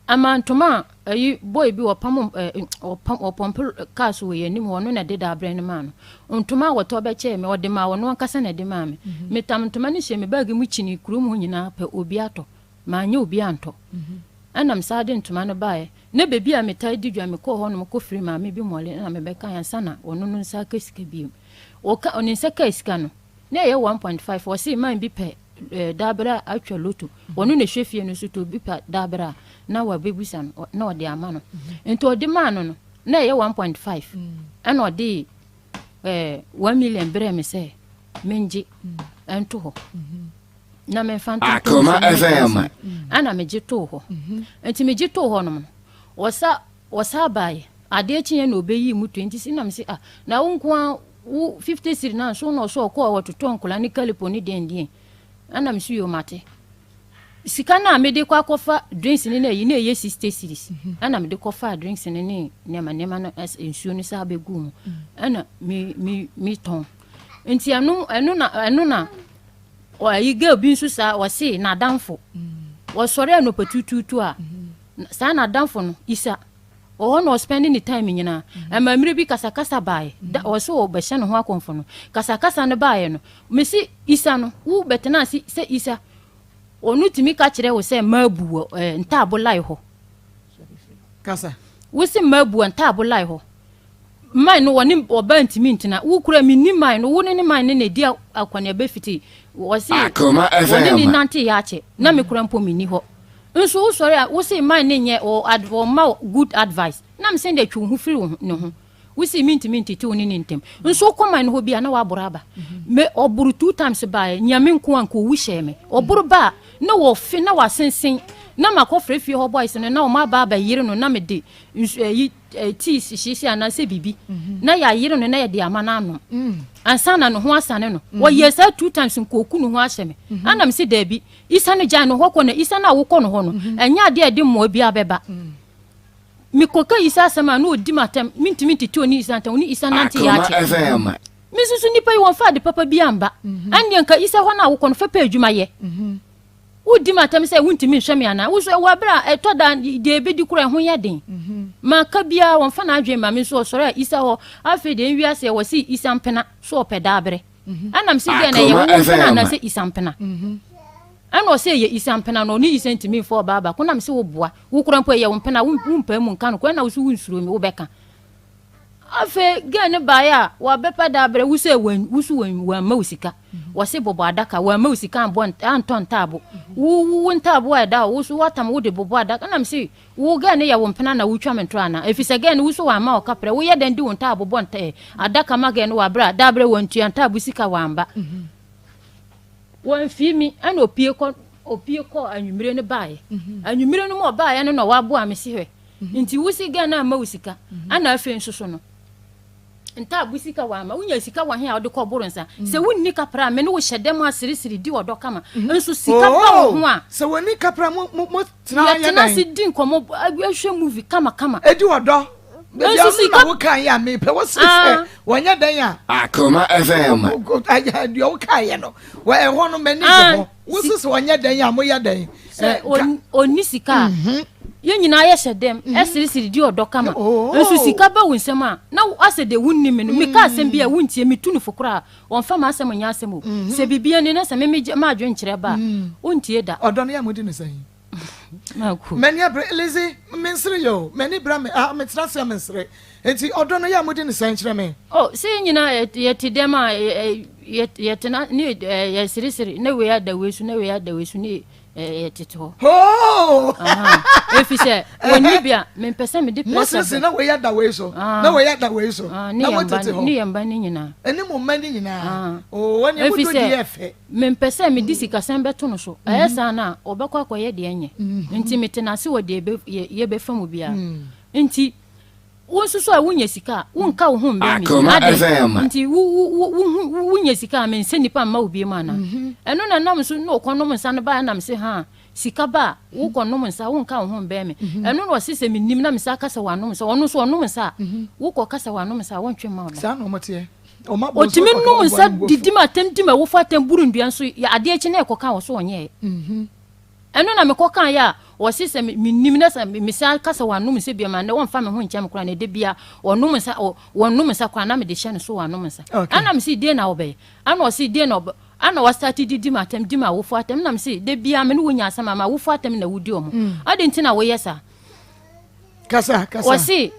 Ama ntoma a ayi boy bi wɔpam ɛ wɔpam wɔpɔmpe cars wɔ yɛn anim hɔ ɔno na ɛde dabrɛ no maa no. Ntoma a wɔtɔ bɛkyɛɛ me ɔde maa ɔno ankasa na ɛde maa me. Metam ntoma no hyɛɛ me bag mu kyinii kurom hɔ nyinaa pɛ obi atɔ. Manyɛ obi antɔ. Ɛna mesan de ntoma no baeɛ. Na baabi a metaa di dwa mekɔɔ hɔnom kɔfirii maame bi mmɔle na mebɛkaeɛ ansa na ɔno no nsa aka sika bio. Ɔka ne nsa kaa sika no na ɛyɛ 1.5 ɔse man bi pɛ eh, dabere a atwa loto. Ɔno na ɛhwɛ fie no so tɔ obi pɛ dabere a na wabɛbusa no na ɔde ama no. Nti ɔde maa no no na ɛyɛ 1.5 ɛna ɔde eh, 1 million brɛɛ me sɛ mengye nto hɔ na memfa ntoto Akoma nsuo no FM. mu. Ɛna megye too hɔ. Nti megye too hɔ nom no wɔsa wɔsa baeɛ adeɛ kyeeɛ na ɔbɛyii mu 20 cedi na mese ah na wo nko ara wo 50 cedi na nso na ɔsɛ ɔkɔɔ wɔtotɔ nkwadaa ne kalipo ne deɛn deɛn ɛna mese yoo mate sika no a mede kɔ akɔfa drinks no na ɛyi na ɛyɛ 60 cedis ɛna mede kɔfaa drinks no ne nneɛma nneɛma no nsuo no saa bɛguu mu ɛna me me metɔn nti ɛno ɛno na ɛno na ɔyi girl bi nso saa ɔse n'adamfo wɔsɔre anɔpa tutuutu a saa n'adamfo no isa ɔhɔ na ɔspɛnde ne time nyinaa ɛma mmerɛ bi kasakasa baeɛ da ɔse ɔbɛhyɛ ne ho akɔmfo no kasakasa no baeɛ no mese isa no wo bɛtena ase sɛ isa ɔno tumi ka kyerɛ wo sɛ maabu wɔ eh, ntaabo lai hɔ kasa wo se maabu wɔ ntaabo lai hɔ Man no wɔne ɔbaa ntumi ntena. Wo kura menni man no wo ne ne man no na ɛdi akɔneaba fiti wɔse Akoma wɔne ne FM. nante yɛ akyɛ na me kura mpo menni hɔ nso wo sɔre a wo se man no nyɛ wɔ ad wɔmma wo good advice na me sɛ deɛ twe wo ho firi wo ho ne ho wo se mentumi ntete wo ne ne ntem nso wokɔ man no hɔ bi a na waboro aba me ɔboro two times baeɛ nyame nko a nka owu hyɛɛ me ɔboro ba a na wɔfe na wasensen na makɔfrɛ fie hɔ boys no na wɔn aba abɛyere no na mede nsu ayi tea hyehyɛ anaasɛ biribi na yɛayere no na yɛde ama no anom ansa na ne ho asane no. Wɔyɛɛ saa two times nka ɔku ne ho ahyɛ me. Ana mese daabi, Isa no gyae no hɔ kɔ na Isa no a wokɔ no hɔ no, ɛnyɛ adeɛ a ɛde mmoa biara bɛba. Mekɔka Isa asɛm a na ɔdi m'atɛm, mentumi ntete ɔne Isa ntam, ɔne Isa nante yɛ Akoma akyɛ. FM. Me nso so nnipa yi wɔmfa ade papa biara mba. Ɛnneɛ nka Isa hɔ no a wokɔ no fa pɛ adwuma yɛ. Wodi me atɛm sɛ wuntumi nhwɛ me anaa? Wo nso, wɔ bere a ɛtɔ da a, deɛ ebedi koraa ɛho yɛ den. Maka biara, wɔmfa n'adwene mma me nso. Ɔsɔre a, Isa hɔ. Afei deɛ, nwiase ɛ, wɔse Isa mpena, so ɔpɛ daabere. Ɛna mese deɛ na ɛyɛ wo mpena anaasɛ Isa mpena? Ɛna ɔse ɛyɛ Isa mpena, na ɔne Isa ntumi mfa ɔbaa baako. Na mese woboa, wo koraa mpo ɛyɛ wo mpena, wompaa mu nka nokorɛ, ɛna wo nso wonsuro me, wobɛka. Afei girl no baeɛ a wabɛpɛ da abrɛ wo sɛ wo so wamma wo sika. Wɔse bobɔ adaka wamma wo sika ambɔ antɔ ntaabo. Wo wo ntaabo a ɛda hɔ wo so watam wo de bobɔ adaka na mese wo girl no yɛ wo mpena na wotwa me ntorɔ anaa? Ɛfiri sɛ girl no wo so wamma wo kaprɛ woyɛ dɛn de wo ntaabo bɔ nta adaka ma girl no wɔ abrɛ a da abrɛ wantua ntaabo sika wamba. Wamfii mi ɛna opie kɔ opie kɔ anwummere no baeɛ. Anwummere no mu ɔbaeɛ no na waboa me se hwɛ Nti wo se girl no amma wo sika ɛna afei nso so no ntaabo sika wamma wonya sika wɔ he a wode kɔ boro nsa sɛ wonni kapra a me ne wo hyɛ dɛm a seresere di ɔdɔ kama nso sika ba wo ho a sɛ wɔnni kapra mo mo mo tena yɛ yɛtena dɛn ase di nkɔmmɔ ahwɛ movie kama kama edi ɔdɔ baabi nso a sika na woka yɛ a mepɛ wo se sɛ ah wɔnyɛ dɛn a Akoma FM. deɛ wokaeɛ no wɔ ɛhɔ no m'ani gye ah ho wo si se sɛ wɔnyɛ dɛn a moyɛ dɛn sɛ ɛ ka ɔnni sika a yɛn nyinaa yɛhyɛ dɛm ɛseresere di ɔdɔ kama nso sika ba wo nsam a na asɛ deɛ wonni me no meka asɛm bi a wontie metu no fo koraa wɔmfa m'asɛm nyɛ asɛm o sɛ biribi ani na sɛ me megye m'adwene kyerɛ ba a wontie da. Ɔdɔ no yɛ a modi no sɛn? Mako. M'ani abere Lizzy mensere yɛ o m'ani bra me ah metena ase a mensere nti ɔdɔ no yɛ a modi no sɛn kyerɛ me. Oh sɛ yɛn nyinaa yɛte dɛm a yɛtena ne yɛseresere na wei ada wei so na wei ada wei so ne yɛtete hɔ. Hoo! Efi sɛ wɔnni bi a mempɛ sɛ mede pressure. Mosese na wei ada wei so ah. na wei ada wei so ah, na motete hɔ. Ne yɛn mba ne nyinaa. Ɛne mo mma ne nyinaa. Oo wɔn ne mo do di yɛ fɛ. Mempɛ sɛ mede sikasɛm bɛto no so. Ɛyɛ saa no a ɔbɛkɔ akɔyɛ deɛ ɛnyɛ. Nti mete n'ase wɔ deɛ yɛbɛfa mu biara. Nti. Wo nso so a wonya sika a, wonka wo ho mbɛn me bio. Akoma Adɛn FM. nti wo wo wo wo wonya sika a mensɛ nnipa mma wo biom anaa? Ɛno na nam so na ɔkɔnom nsa no baeɛ na mese haa, sika ba a, wokɔnom nsa, wonka wo ho mbɛn me. Ɛno na ɔse sɛ mennim na mesa ka sɛ wanom nsa. Ɔno nso ɔnom nsa a, wokɔka sɛ wanom nsa a, wɔntwe mma wo da. Saa na wɔteɛ. Wɔn abɔ nso Ɔtumi kɔka nom wɔn nsa bo didi afu. me atɛm, di m'awofo atɛm, buru nnua nso, yɛ adeɛ kye na ɛkɔka wɔ so ɔnyɛɛ. Ɛno na mekɔ kaeɛ a ɔse sɛ mennim na sɛ mesan ka sɛ wanom nsa biom a nnɛ ɔmfa me ho nkyɛ me koraa na da biara ɔnom nsa ɔnom nsa koraa na mede hyɛ no so wanom nsa. Ɛna mese deɛn na wobɛyɛ? Ɛna ɔse deɛn na ɔbɛ ɛna ɔstarte didi m'atɛm di m'awofo atɛm ɛna mese da biara me ne wo nya asɛm a m'awofo atɛm na wodi ɔmo adɛn nti na woyɛ saa? Kasa kasa. Ɔse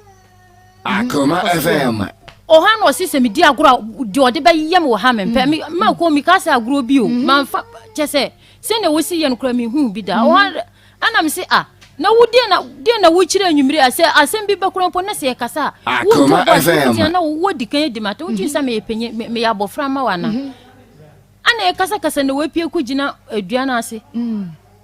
Akoma FM. Ɔha na ɔse sɛ medi agorɔ a deɛ ɔde bɛyɛ me wɔ ha mempɛ. Me ma kɔ meka sɛ agorɔ bi o. Mamfa kyɛ sɛ sɛnea wɔsi yɛ no koraa menhuu bi da. Ɔha ɛna me se ah na wo deɛ na deɛ na wokyerɛ anwummere a sɛ asɛm bi bɛkora mpo na sɛ yɛkasa a wonto Akoma bo ase FM. wogyina na wodi kan adi m'atɛm wodwene sɛ meyɛ panyin meyɛ abɔfra ma wo anaa? Ana yɛkasakasa na wapue kɔgyina dua no ase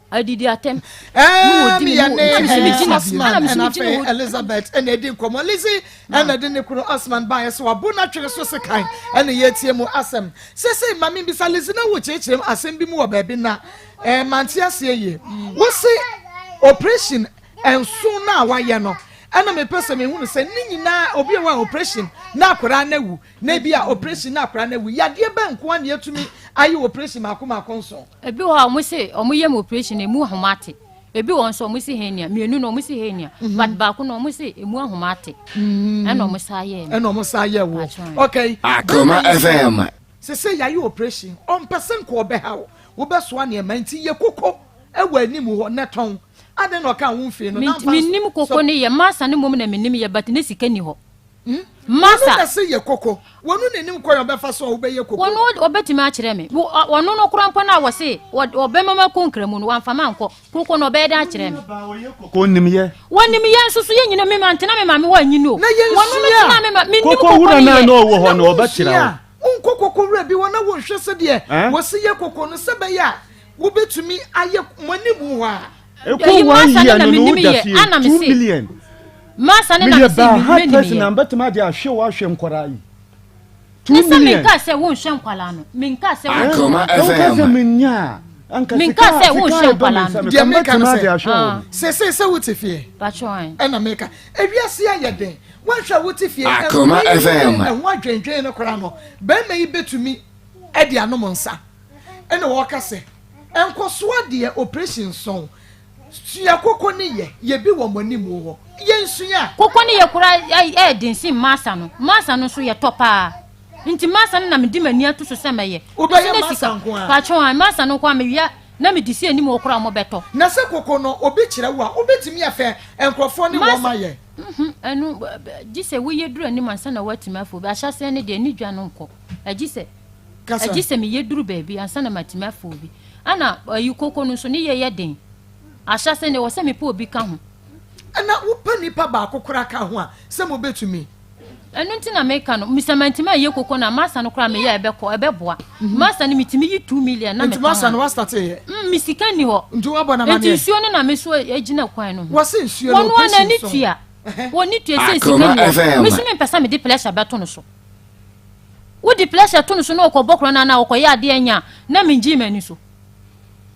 adidi atɛm. Ɛɛm yɛne Osman ɛna afei Elizabeth ɛna edi nkɔmɔ. Lizzy ɛna de ne kunu Osman baeɛ sɛ wabo n'atwene so sekan ɛna yɛtie mu asɛm. Sese ma membisa Lizzy na wo kyerɛkyerɛ mu asɛm bi mu wɔ baabi na ɛɛ mante aseɛ yie. Wose operation nson no a wayɛ no ɛna mepɛ sɛ mehunu sɛ ne nyinaa obi wɔ a operation na akwadaa no awu Na ebi a operation na akwadaa no awu. Yadeɛ bɛn nko ara na yɛatumi ayɛ operation mmaako mmaako nson? Ebi wɔ hɔ a wɔn se wɔn yam operation emu ahoma ate. Ebi wɔ hɔ nso wɔn se hernia. Mmienu no wɔn se hernia. Mm-hmm. But baako no wɔn se emu ahoma ate. Mm-hmm. Ɛna wɔn sa yɛ. Ɛna wɔn sa yɛ wo. Okay. Akoma FM. Sese yɛayɛ operation ɔmpɛ sɛ nka ɔbɛha wo wobɛsoa nneɛma nti yɛ koko ɛwɔ anim hɔ na tɔn adɛn na ɔka wo mfie no na mfa menim koko ne yɛ masa ne mmom na menim yɛ but ne sika ni hɔ. Masa. Wɔno na se yɛ koko. Wɔno na nim kwan a ɔbɛfa so a wobɛyɛ koko. Wɔno ɔbɛtumi akyerɛ me. Wɔno no koraa mpo no a wɔse ɔbɛma makɔ nkramu no, wamfa mankɔ. Koko no ɔbɛyɛ dɛn akyerɛ me? Koko nim yɛ. Wɔnim yɛ nso so yɛ nyina me mantena me maame hɔ anyini o. Na yɛ Wɔno no nsua. tena me ma menim Koko koko wura no no a yɛ. na ɔwɔ hɔ Na no ɔbɛkyerɛ wonsua wo. a, wonkɔ koko wura bi hɔ na wonhwɛ sɛdeɛ Eh? wɔsi yɛ koko no sɛ ɛbɛyɛ a wobɛtumi ayɛ mo anim hɔ a. Ɛkɔ Ɛyi one masa year no na no no menim woda yɛ fie ana 2 mese million. Masa no na Meyɛ mese baa hard menim person yɛ. na mbɛtumi ade ahwɛ wo ahwɛ nkwadaa yi. Ne 2 sɛ million. menkaa sɛ wonhwɛ nkwadaa no menkaa sɛ wonhwɛ Akoma Na woka sɛ FM. menya a anka Menkaa sika sɛ sika wonhwɛ a ɛba me nkwadaa nsa no. Deɛ meka meka no mbɛtumi ade sɛ, ahwɛ Ah. wɔn. Seesei sɛ wote fie Patrɔ an. ɛna meka ewiase ayɛ den woanhwɛ a wote fie Akoma nkwadaa yi FM. ne ɛho adwendwen no koraa no bɛrima yi bɛtumi de anom nsa ɛna wɔka sɛ nkɔsoɔ deɛ operation sɔn Sua koko ne yɛ, yɛ bi wɔ mo anim hɔ. Yɛ nsua. Koko ne yɛ koraa ɛyɛ den sen masa no. Masa no nso yɛ tɔ paa. Nti masa no na mede m'ani ato so sɛ mɛyɛ. Wobɛyɛ masa nko ara? Paatwoo ae, masa no nko ara mewia na mede si anim hɔ koraa a wɔbɛtɔ. Na sɛ koko no obi kyerɛ wo a, wobɛtumi afɛ nkurɔfoɔ ne wɔn ayɛ? Mhmm, ɛno gye sɛ woyɛ duru anim ansa na woatumi afɛ obi. Ahyɛaseɛ no deɛ ne dwa no nkɔ. Ɛgye sɛ. Kasa. Gye sɛ meyɛ duru baabi ansa na matumi afa obi. Ɛna ayi koko no nso ne yɛ yɛ den. Ahyɛse no ɛwɔ sɛ mepɛ obi ka ho. Ɛna wopɛ nipa baako koraa ka ho a, sɛ mobɛtumi. Ɛno nti na meka no, sɛ mantumi anyɛ koko no a, masa no koraa meyɛ a ɛbɛkɔ, ɛbɛboa. Masa no metumi yi 2 million na Nti metɔn masa no a. woastate yɛ? Mm, me sika nni hɔ. Nti woabɔ no Nti amaneɛ? nsuo no na me so gyina kwan no ho. Wɔse nsuo no Wɔno ara operation n'ani so. tua. Wɔnni tua sɛ sika Akoma nni hɔ. FM. Me nso mempɛ sɛ mede pressure bɛto no so. Wode pressure to no so na ɔkɔbɔ korɔn anaa ɔkɔyɛ adeɛ nyɛ a, na mengyee m'ani so.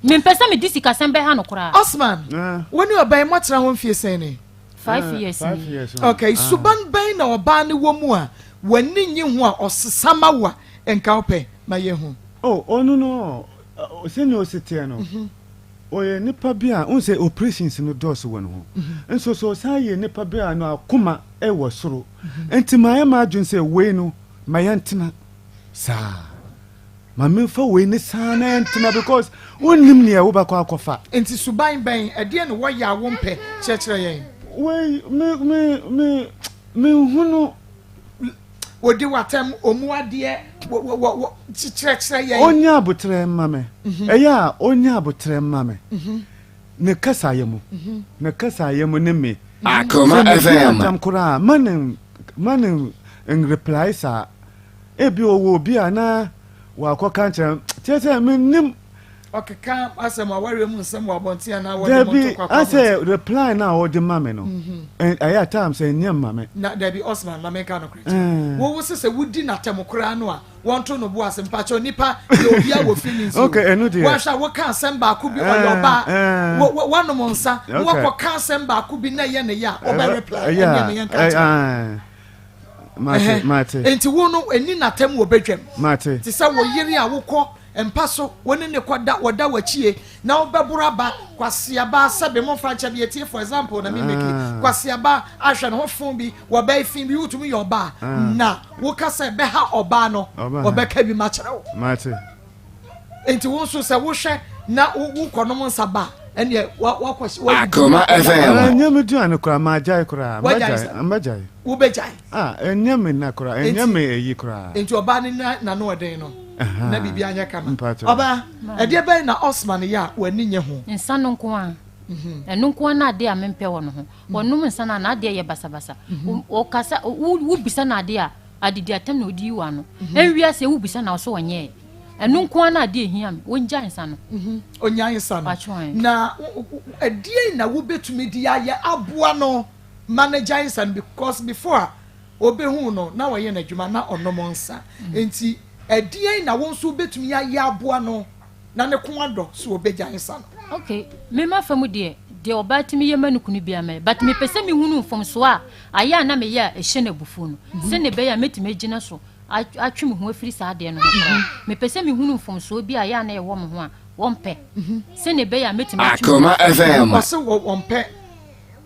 Mempɛ sɛ mede sikasɛm bɛha no koraa. Osman, wo ne ɔbaa yi moatena hɔ mfie sɛn ni? Five years ni. Okay, suban bɛn na ɔbaa no wɔ mu a w'ani nnye ho a ɔsesa ma wo a nka wopɛ? Ma yɛnhu. Oh, ɔno no, sɛnea ɔsi teɛ no, ɔyɛ nipa bi a, wohu sɛ operations no dɔɔso wɔ ne ho. Nso so ɔsan yɛ nipa bi a n'akoma wɔ soro. Nti mayɛ m'adwene sɛ wei no, ma yɛntena saa. Ma memfa wei ne saa na yɛntena because wonnim nea wobɛkɔ akɔfa. Nti suban bɛn, ɛdeɛn na wɔyɛ a wompɛ? Kyerɛkyerɛ yɛn. Wei, me, me, me, menhunu. Wɔdi w'atɛm, ɔmu adeɛ, wɔ, wɔ, wɔ, wɔ, kyerɛkyerɛ yɛn. Ɔnya aboterɛ mma me. Ɛyɛ a ɔnya aboterɛ mma me. Ne kasayɛ mu, ne kasayɛ mu ne me. Akoma Sɛ medi FM. atam koraa a, ma ne ma ne nreply saa. Ebi ɔwɔ obi a na wakɔka nkyerɛ no, kyerɛ sɛ mennim. Ɔkeka asɛm awareɛ mu nsɛm wɔ abɔnten anaa wɔde mo Dabi, ntɔkwa kɔ abɔnten? asɛ reply no a ɔde ma me no, ɛyɛ at times ɛnyɛ mma me. Na dabi Osman ma menka nokorɛ kyerɛ wo, wo se sɛ wodi no atɛm koraa no a wɔnto no bo ase, mpakyɛw nipa deɛ obiara wɔ feelings o, Okay, ɛno deɛ. woahwɛ a woka asɛm baako bi ɔyɛ ɔbaa, wo wo woanom nsa na wakɔ ka asɛm baako bi na ɛyɛ ne ya a ɔbɛ reply, ɛndeɛ me yɛnka nkyerɛ wo. Mate, mate. Enti wo no ɛni n'atɛm wɔ badwam. Mate. Te sɛ wo yere a wokɔ Mpa so, wo ne no kɔ da, wɔda w'akyie na wo bɛboro aba, kwaseaba, sɛbe mo nfa nkyɛ me atie for example na me make, kwaseaba ahwɛ ne ho fon bi, wɔbɛɛ fi bi, wotumi yɛ ɔbaa, na wo ka sɛ bɛha ɔbaa no, ɔbɛka bi ma kyerɛ wo. Mate. Nti wo nso sɛ wohwɛ na wo kɔ nom nsa ba, ɛneɛ wakɔ Akoma FM. Ɛnyɛ me duane koraa, magyae koraa, mɛgyae, mɛgyae. Wobɛgyae. Ah, ɛnyɛ me nna koraa, ɛnyɛ me ayi koraa. Nti ɔbaa no nya n'ano ɔden no, na biribi anyɛ kama. Ɔbaa, ɛdeɛ bɛn na Osman yɛ a w'ani nye ho? Nsa no nko ara. Ɛno nko ara ne adeɛ a mempɛ wɔ ne ho. Ɔnom nsa no a, n'adeɛ yɛ basabasa. Ɔkasa, wobisa no adeɛ a, adidi atɛm na ɔde yi w'ano. Ɛnwi aseɛ wobisa no a, ɔse ɔnyɛɛ. Ɛno nko ara ne adeɛ a ɛhia me, ɔngyae nsa no. Ɔnyae nsa no. Na ɛdeɛn na wobɛtumi de ayɛ aboa no ma no gyae nsa no because before a ɔbɛhuu no na ɔyɛ n'adwuma na ɔnom nsa nti ɛdeɛn na wo nso wobɛtumi ayɛ aboa no na ne ko adɔ so ɔbɛgyae nsa no. Ok me mafa mu deɛ deɛ ɔbaa tumi yɛ ma ne kunu biara mɛyɛ but mepɛ sɛ mehunu mfomsoɔ a ayɛ a na meyɛ a ɛhyɛ no abufuo no sɛdeɛ ɛbɛyɛ a mɛtumi agyina so atwe me ho afiri saa adeɛ no ho koraa mepɛ sɛ mehunu mfomsoɔ bi a ayɛ a na ɛwɔ me ho a wɔmpɛ sɛdeɛ ɛbɛyɛ a mɛtumi atwe me ho. Akoma FM. Ɔse wɔmpɛ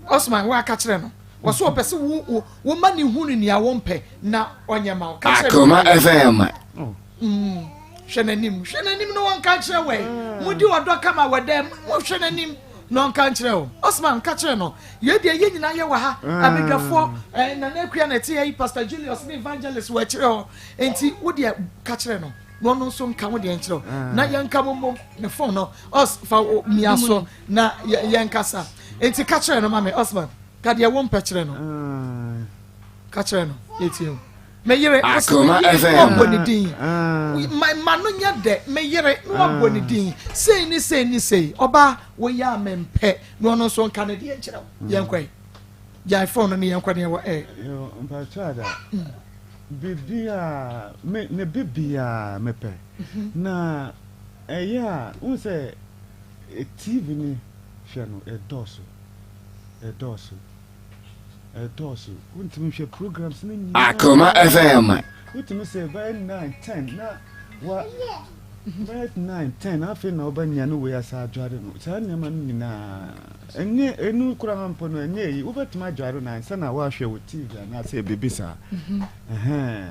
Osman wo aka kyerɛ no wɔso ɔpɛ sɛ wo wo wo ma ne hunu nea wo mpɛ na ɔnyɛ ma wo ka kyerɛ Akoma FM. Mm, hwɛ n'anim hwɛ n'anim na wɔnka nkyerɛ wɛ mo di ɔdɔ kama wɔ dɛm mo hwɛ n'anim na ɔnka nkyerɛ o Osman ka kyerɛ no yɛ deɛ yɛ nyinaa yɛ wɔ ha abadwafoɔ ɛɛ nana akua na ɛte yi Pastor Julius ne evangelist wɔ akyire hɔ nti wo deɛ ka kyerɛ no na ɔno nso nka wo deɛ nkyerɛ o na yɛnka mo mmom ne phone no ɔs fa mia so na yɛnkasa Enti ka kyerɛ no ma me, Osman. Ka deɛ wompɛ kyerɛ no. Ka kyerɛ no, yɛtie o. Me yere, ɔsɛ me yere na wabɔ ne din. Ma ma no nyɛ dɛ, me yere na wabɔ ne din. Sei ne sei ne sei. Ɔbaa, woyɛ a mempɛ. Na ɔno nso nka ne deɛ nkyerɛ wo. Yɛnkɔ yi. Gyae fon no ne yɛnkɔ ne yɛwɔ ɛ. Mpakyɛ ada. Biribiara, me ne biribiara mepɛ. Na ɛyɛ a, wohu sɛ TV ne hwɛ no ɛdɔɔso ɛdɔɔso ɛdɔɔso wontumi nhwɛ programs no nyinaa. Akoma FM. Wotumi sɛ bɛyɛ 9 10 na wa bɛyɛ 9 10 afei na wobɛnya no wei asa adware no saa nneɛma no nyinaa ɛnyɛ ɛnu koraa mpo no ɛnyɛ eyi wobɛtumi adware no ansa na woahwɛ wo TV anaasɛ biribi saa ɛhɛn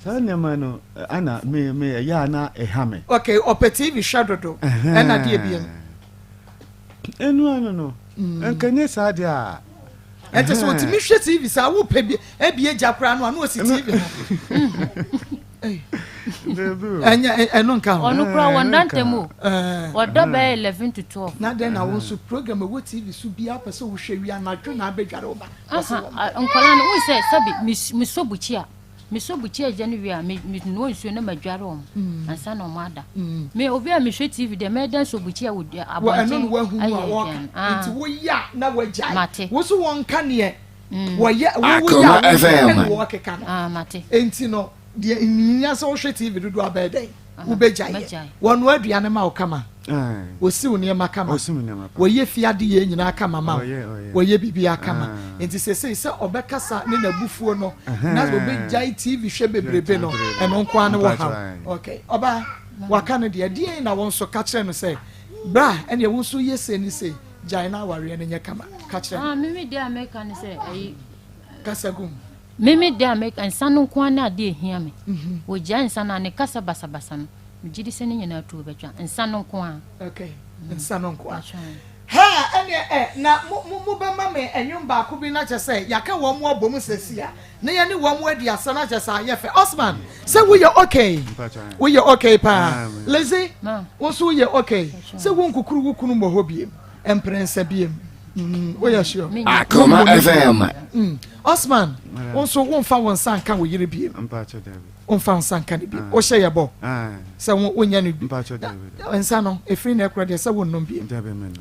saa nneɛma no ana me me ɛyɛ a na ɛha me. Okay ɔpɛ TV hwɛ dodo ɛna deɛ biem. Ɛno ano no, nka nyɛ saa deɛ a. Ɛnti sɛ ɔtumi hwɛ TV saa wopɛ bi ebie gya koraa no a na ɔsi TV ho. Ɛnyɛ ɛno nka ho. Ɔno koraa wɔn da ntɛm o. Ɔda bɛyɛ 11 to 12. Na dɛn na wo nso program ɛwɔ TV so biara pɛ sɛ wohwɛ wie anadwo na abɛdware wo ba. Nkwadaa no wohu sɛ sɛbi mesɔ bukyi a. Mesɔ bukyia gya no wie a, me menoa nsuo na madware wɔn ansa na wɔn ada. Me obi a mehwɛ TV deɛ mɛyɛ dɛn sɔ bukyia wɔ Wɔ ɛno abɔnten na wahu no ayɛ a wɔka aduane. Ah. nti woyɛ a na wagyae. Mate. Wo so wɔnka neɛ wɔyɛ wo woyɛ a Akoma woyɛ FM. ɛna wɔkeka no. Ah, mate. Nti no deɛ nhia sɛ wohwɛ TV dodoɔ a bɛyɛ dɛn wobɛgyae yɛ. Mɛgyae. Wɔnoa aduane ma wo kama. Aye. Wɔsiw nneɛma kama. Ɔsiw nneɛma pa. Wɔyɛ fie adeyɛ nyinaa kama ma wo. Ɔyɛ, ɔyɛ. Wɔyɛ biribiara kama. Ah. Nti seesei sɛ ɔbɛkasa ne n'abufuo no, na Ɛhɛn. ɔbɛgyae TV hwɛ bebrebe no, Bebrebe no. ɛno nko ara ne wo Mpakyɛ, haw. aye. Okay. Ɔbaa, waka no deɛ, ɛdeɛn na wo nso ka kyerɛ no sɛ, bra, ɛneɛ wo nso yɛ sei ne sei, gyae na awareɛ no nyɛ kama. Ka kyerɛ no. Ah, me me deɛ a meka ne sɛ, ayi. Kasa gu mu. Me me deɛ a meka, nsa no nko ara ne adeɛ a ɛhia me. Ɔgyae nsa no a, ne kasa basabasa no. Megye di sɛ ne nyinaa tuo bɛtwa. Nsa no nko ara. Okay, nsa no nko ara. Hɛɛ, ɛneɛ ɛ, na mo, mo, mobɛma me ɛnwom baako bi na kyerɛ sɛ yɛaka wɔn abɔ mu sɛsi a, na yɛne wɔn adi asa na kyerɛ sɛ ayɛ fɛ. Osman, sɛ woyɛ okay? Woyɛ okay paa. Lizzy, wo nso woyɛ okay? Sɛ wonkukuru wo kunu mmɔ hɔ biem, mprɛnsa biem. Mm, woyɛ sure? Akoma FM. Mm. Osman, wo nso womfa wo nsa nka wo yere biem. Womfa wo nsa nka no bio. Wohyɛ yɛ bɔ sɛ wonyɛ no bi. Nsa no, ɛfiri nnɛ korɔ deɛ sɛ wonnom bio.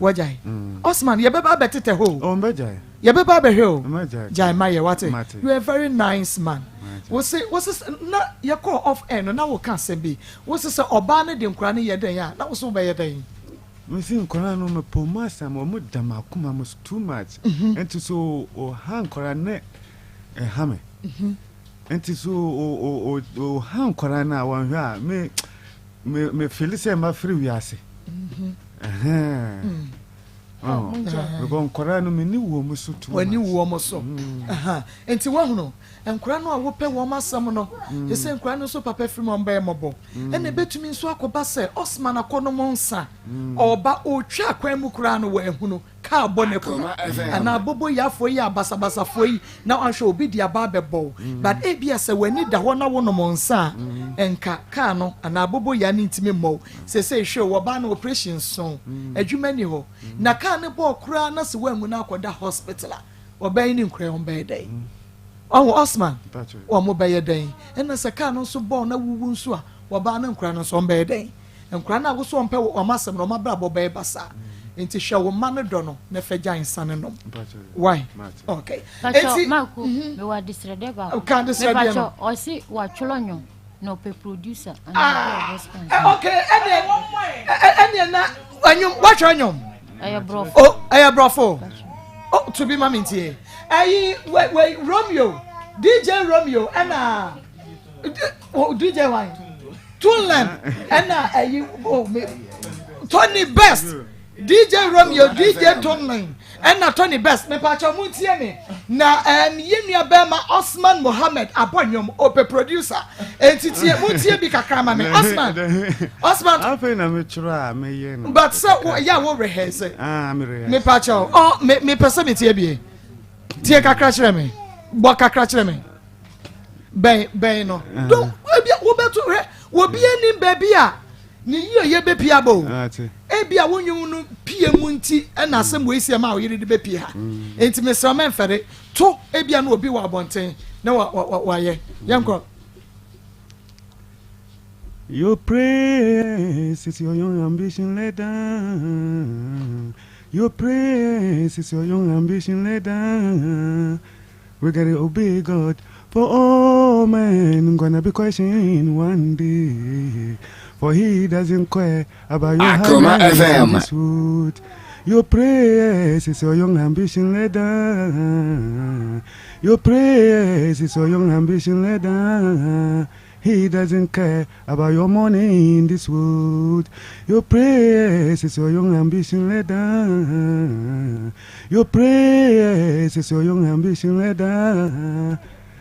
Wagyae. Osman, yɛbɛba abɛtetɛ hɔ o. Yɛbɛba abɛhwɛ o. Gyae ma yɛ, wate. You are a very nice man. Wose, wose, na yɛkɔɔ off air no, na woka asɛm bi. Wose sɛ ɔbaa no de nkwadaa no yɛ dɛn a, na wose wobɛyɛ dɛn? Mese nkwadaa no, mepɛ wɔn asɛm, wɔn da m'akoma mu too much. Nti so ɔha nkwadaa no na ɛha me. Nti so ɔha nkwadaa no a wɔnhwɛ a me me me fili sɛ mafiri wiase. Mm. Oh, because nkwadaa no m'ani wɔ wɔn so too much. W'ani wɔ wɔn so. Mm. Nti woahunu nkwadaa no a wopɛ wɔn asɛm no, mm. sɛ nkwadaa no nso papa firi mu wɔn bɛyɛ mmɔbɔ. Mm. Ɛna ebetumi nso akɔba sɛ Osman akɔnom nsa, ɔba ɔtwa akwan mu koraa no wɔahunu. Kaa bɔ ne koma anaa aboboyafoɔ yi abasabasafoɔ yi na wahwɛ obi de aba abɛbɔ wo but ebia sɛ w'ani da hɔ na wonom nsa a nka kaa no anaa aboboyaa no ntumi mmɔ wo. Seesei hwɛ o, ɔbaa no operation nson, adwuma nni hɔ na kaa no bɔɔ koraa na sɛ woanwu na akɔda hospital a ɔbaa yi ne nkura yi wɔn bɛyɛ dɛn? Ɔho Osman, wɔn bɛyɛ dɛn? Ɛna sɛ kaa no nso bɔɔ na wuwu nso a wɔbaa no nkura no nso wɔn bɛyɛ dɛn? Nkwadaa no a wo so wɔmpɛ wɔn asɛm no, wɔn abrabɔ bɛyɛ basaa. Nti hwɛ wo mma no dɔ no na fɛ gyae nsa no nom. Why? Okay. Enti, Marco, mm-hmm. mewɔ adesrɛdeɛ baako. Ka adesrɛdeɛ no. Ɔse watwerɛ nnwom na ɔpɛ producer. Ah, eh, okay, ɛneɛ ɛneɛ na ɛnwom watwerɛ nnwom. Ɛyɛ borɔfo. Oh, ɛyɛ borɔfo. Oh, to bi ma me ntie. Ɛyi, wei wei Romeo, DJ Romeo ɛna. DJ wan Tunlan ɛna ɛyi oh me Tony Best DJ Romeo DJ Tunlan ɛna Tony Best mepakyɛ mo ntie me na ɛm yɛ nua bɛrima Osman Mohammed abɔ nnwom ope producer enti tie mo ntie bi kakra ma me Osman Osman. Afei na me twerɛ a meyɛ no. But sɛ yɛ a wo rehearse. Ah me rehearse. Mepakyɛ oh me mepɛ sɛ metie bie tie kakra kyerɛ me bɔ kakra kyerɛ me. bɛn bɛn no ah. don ebi wobɛto hwɛ obi anim baabi a ne yie yɛ bɛpie aba o ah, ebi a wonwom no pie mu nti ɛna asɛm wɔ esi ɛma oyere de bɛpie ha mm. nti mesrɛ mɛmfɛre to ebi a na obi wɔ abɔnten na wa wa wayɛ yɛnkɔ. Your praise is your young ambition let down. Your praise is your young ambition let down. We gotta obey God for all men gonna be questioned one day. For he doesn't care about your Akoma FM. This Your prayers is your young ambition let down. Your prayers is your young ambition let down. He doesn't care about your money in this world. Your prayers is your young ambition let down. Your prayers is your young ambition let down.